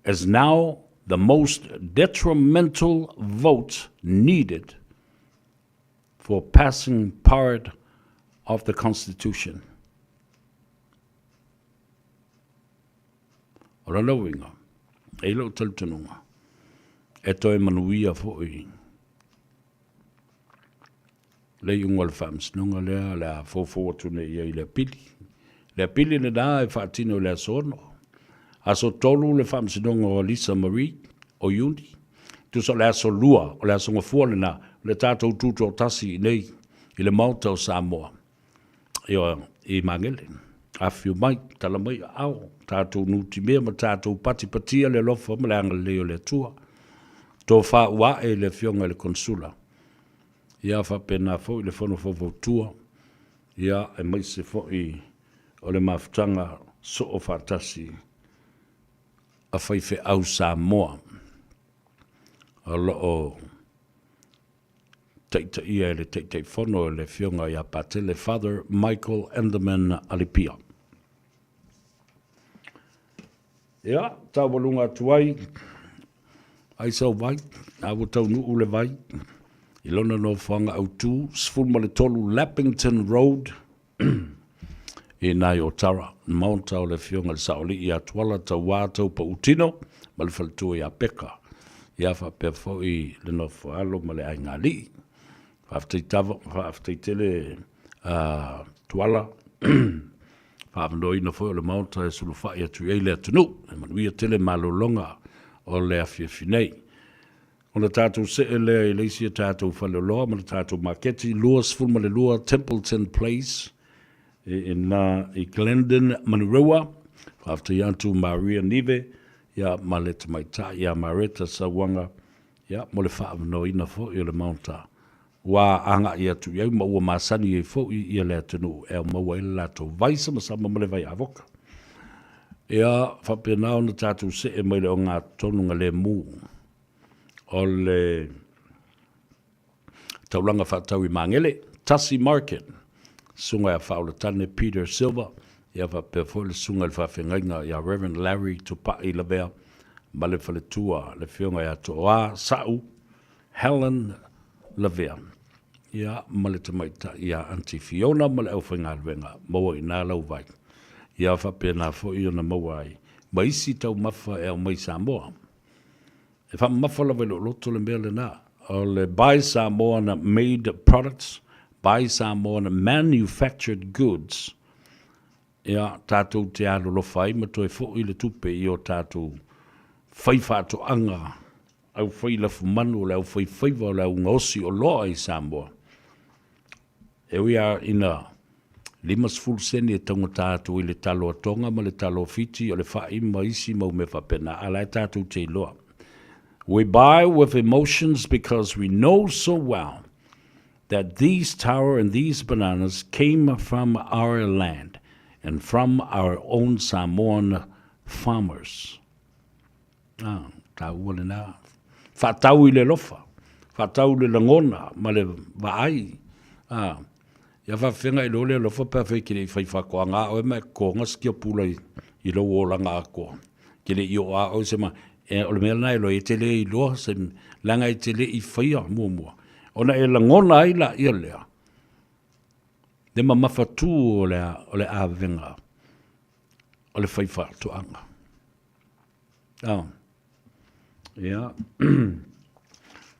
is now the most detrimental vote needed for passing part of the Constitution. O lona uiga, e i lou talitonuga, e toe manuia foi le iuga o le faamasinoga lea o le a foufou atu nei i ai i le apili. Le apili lena e faatino i le aso 6. Aso 3 le faamasinoga o Alisa Marie o Iuni. Tusa o le aso 2, o le aso Gafua lena, le tatou tutoatasi i inei i le Maota o Samoa. Ioe, i Magele. Afifio mai, tala mai aao, tatou nutimea ma tatou patipatia le alofa ma le agalelei o le Atua. Tofa ua ae i le Afioga i le Konesula, ia faapena foi le Fono Faufautua, ia aemaise foi o le mafutaga soo faatasi a faifeau Samoa o lo o taitaia e le Taitaifono e le Afioga ia Patele Father Michael Enderman Alipia. Ia, taualuga atu ai, ai sau vai, a ua taunuu le vai i lona nofoaga autu, 13 Lappington Road, i nai Otara, maota o le Afioga i le Saoalii ia Tuala Tauā Taupautino ma le faletua ia Peka, ia faapea foi le nofoalo ma le aigaalii. Faafetai tava, faafetai tele Tuala, faaavanoaina foi o le maota e sulufai atu i ai le atunuu. E manuia tele malologa o le afiafi nei. Ona tatou see lea i le isi a tatou faleoloa ma le tatou maketi, 22 Templeton Place i ina i Glendon, Manurewa. Faafetai atu Maria Nive ia ma le tamaitai ia Mareta Sauaga ia mo le faaavanoaina foi o le maota ua agai atu i ai ma ua masani ai foi ia le atunuu e aumaua ai le latou vai samasama ma le vai avoka. Ia faapena ona tatou see mai le ogatotonu galemu o le taulaga faatau i Magele, Tasi Market. Susuga ia Faaolatane Peter Silva, ia faapea foi le Susuga i le Faafeagaiga ia Rev. Larry Tupai Lavea ma le faletua le Afioga ia Tooa Sa'u Helen Lavea, ia ma le tamaitai ia Aunty Fiona ma le aufaigaluega, maua i ina lau vai. Ia faapena foi ona maua ai ma isi taumafa e aumai i Samoa. E faamamafa lava i lou loto le mea lena, o le Buy Samoan Made Products, Buy Samoan Manufactured Goods, ia, tatou te alolofa ai ma toe foi le tupe i o tatou faifaatoaga, aufai lafumanu, o le aufaifaiva, o le augaosi oloa i Samoa. E ui lava ina 50 sene e taugata atu ai le talo a Tonga ma le talo a Fiti, o le fai ma isi mau mea faapena, a o la e tatou te iloa. We buy with emotions because we know so well that these taro and these bananas came from our land and from our own Samoan farmers. Ah, taua lena. Faatau i le alofa, faatau i le lagona ma le vaai. Ah, ia faafefea i lo le alofa pe afai e te le i fai faatoaga a oe ma e totoga se tiapula i lou olaga atoa. Te le i oo a oe se ma, e, o le mea lena e iloa ai, e te le iloa se, leaga e te le i faia muamua. Ona e lagona ai laia lea, le mamafatū o le, o le avega o le fai faatoaga. Oh. Ia.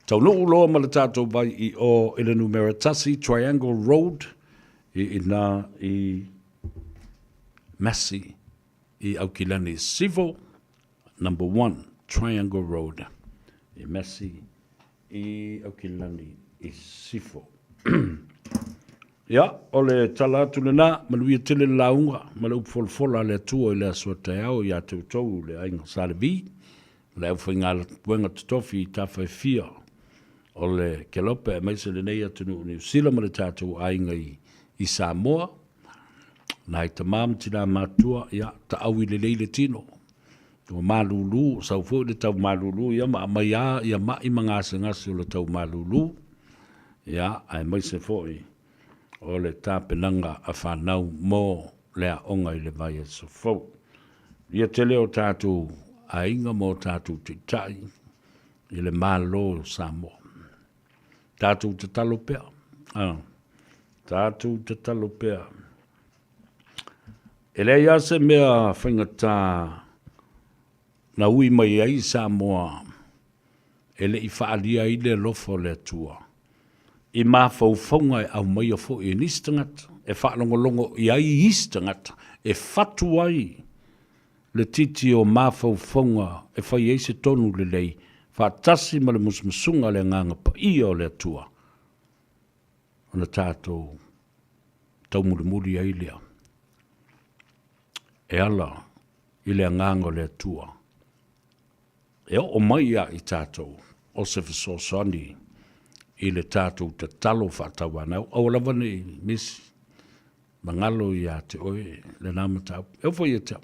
Taunuu loa ma le tatou vai i o i le numera 1 Triangle Road i ina i Massey i Aukilani Civil number 1 Triangle Road i Massey i Aukilani i Sifo. Ia, o le tala atu lena, manuia tele le lauga ma le upu folafola a le Atua i le aso a taeao ia te outou le aiga Sa Levi ma le aufaigaluega totofi i tafa e fia o le kelope aemaise lenei atunuu o Niu Sila ma le tatou aiga i, i Samoa. Nai tama ma tina matua, ia, taʻaui lelei le tino. Ua malulu, sau foi le tau malulu, ia ma aumai lava ia ma'i ma gasegase o le tau malulu, ia, aemaise foi o le tapenaga a fanau mo le aoga i le vaiaso fou. Ia tele o tatou aiga ma o tatou taitai i le Malo o Samoa. Tatou tatalo pea, tatou tatalo pea. E leai lava se mea faigata na ui mai ai Samoa e le i faaalia ai le alofa o le Atua i mafaufauga e aumaia foi e nisi tagata, e faalogologo i ai isi tagata, e fatu ai le titi o mafaufauga e fai ai se tonu lelei faatasi ma le musumusuga a le Agaga Paia o le Atua, ona tatou taumulimuli ai lea e ala i le Agaga o le Atua e oo mai ia i tatou o se fesoasoani i le tatou tatalo faatauanau. Aua lava ne i misi magalo ia te oe lena mataupu. E oo foi ia te au.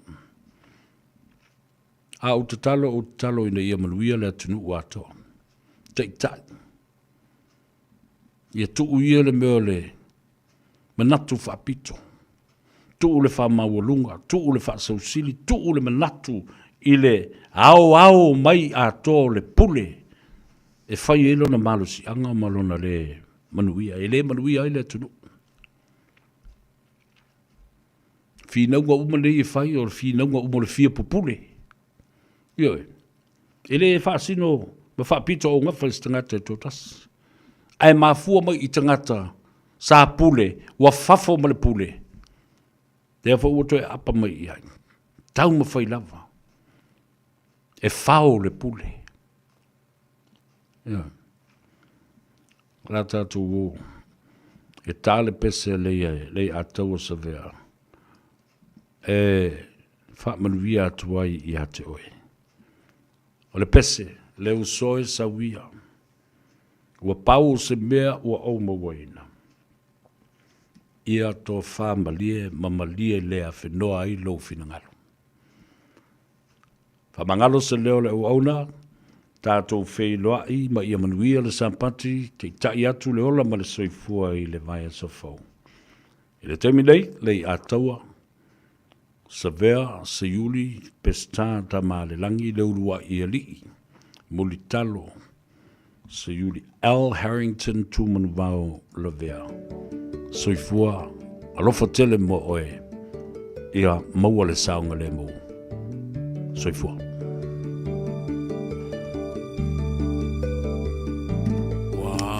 A ou tatalo, ou tatalo ina ia manuia le atunuu atoa. Taitai. Ia tuu ia le mea o le manatu faapito, tuu le faamaualuga, tuu le faasausili, tuu le manatu i le aoao mai atoa o le pule e fai ai lona malosiaga ma lona le manuia, e le manuia ai le atunuu. Finauga uma nei e fai, o le finauga uma o le fia pupule. Ioe. E le faasino ma faapito augafa i se tagata e toatasi. Ae mafua mai i tagata sa pule, ua fafo ma le pule, lea foi ua toe aapa mai i ai. Taumafai lava e fao le pule. Ioe. O le a tatou o e ta le pese a Leiataua Savea e faamanuia atu ai ia te oe. O le pese, le uso e sauia, ua pau se mea ua ou mauaina. Ia tofa malie ma malie le afenoa ai lou finagalo. Faamagalo se leo o le auauna, tatou feiloai ma ia manuia le Sapati, taitai atu le ola ma le soifua i le vaiaso fou. I le taimi nei, Leiataua, Savea, Seiuli, Peseta, Tamaalelagi, Leulua'ialii, Mulitalo, Seiuli, Al Harrington, Tumanuvao, Lavea. Soifua, alofa tele mo oe, ia maua le saogalemu. Soifua.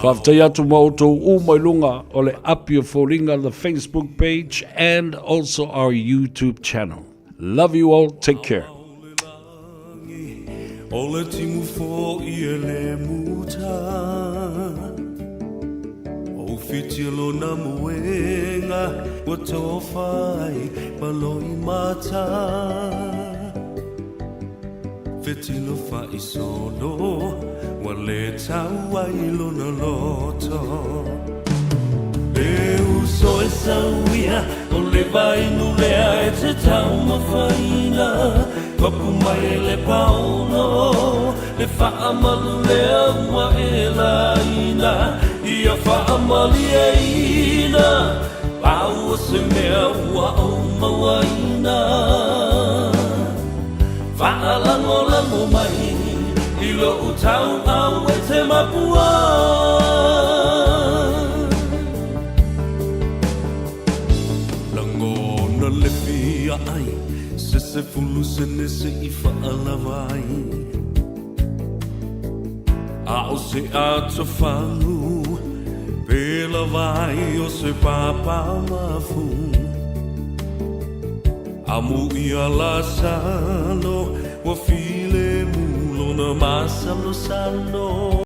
Faafetai atu ma outou uma i luga o le api o Foliga, the Facebook page and also our YouTube channel. Love you all. Take care. O le timu fo'i e le muta O whiti lona muenga Ua tofa ai ma loi mata Fetilo fa'isolo Ua lē tau ai lona loto E uso e sauia O le vainu lea e te taumafaina Papu mai e le paono Le fa'amalu lea ua e laina Ia fa'amalieina Pau o se mea ua ou mauaina Fa'alagolago mai I lo'u tau'au e te mapua Lagona le fia ai Se 10 sene se'i fa'alava ai A o se atofagu Pe lava ai o se papa mafu Amu ia Lasalo Ua filemu lona masalosalo.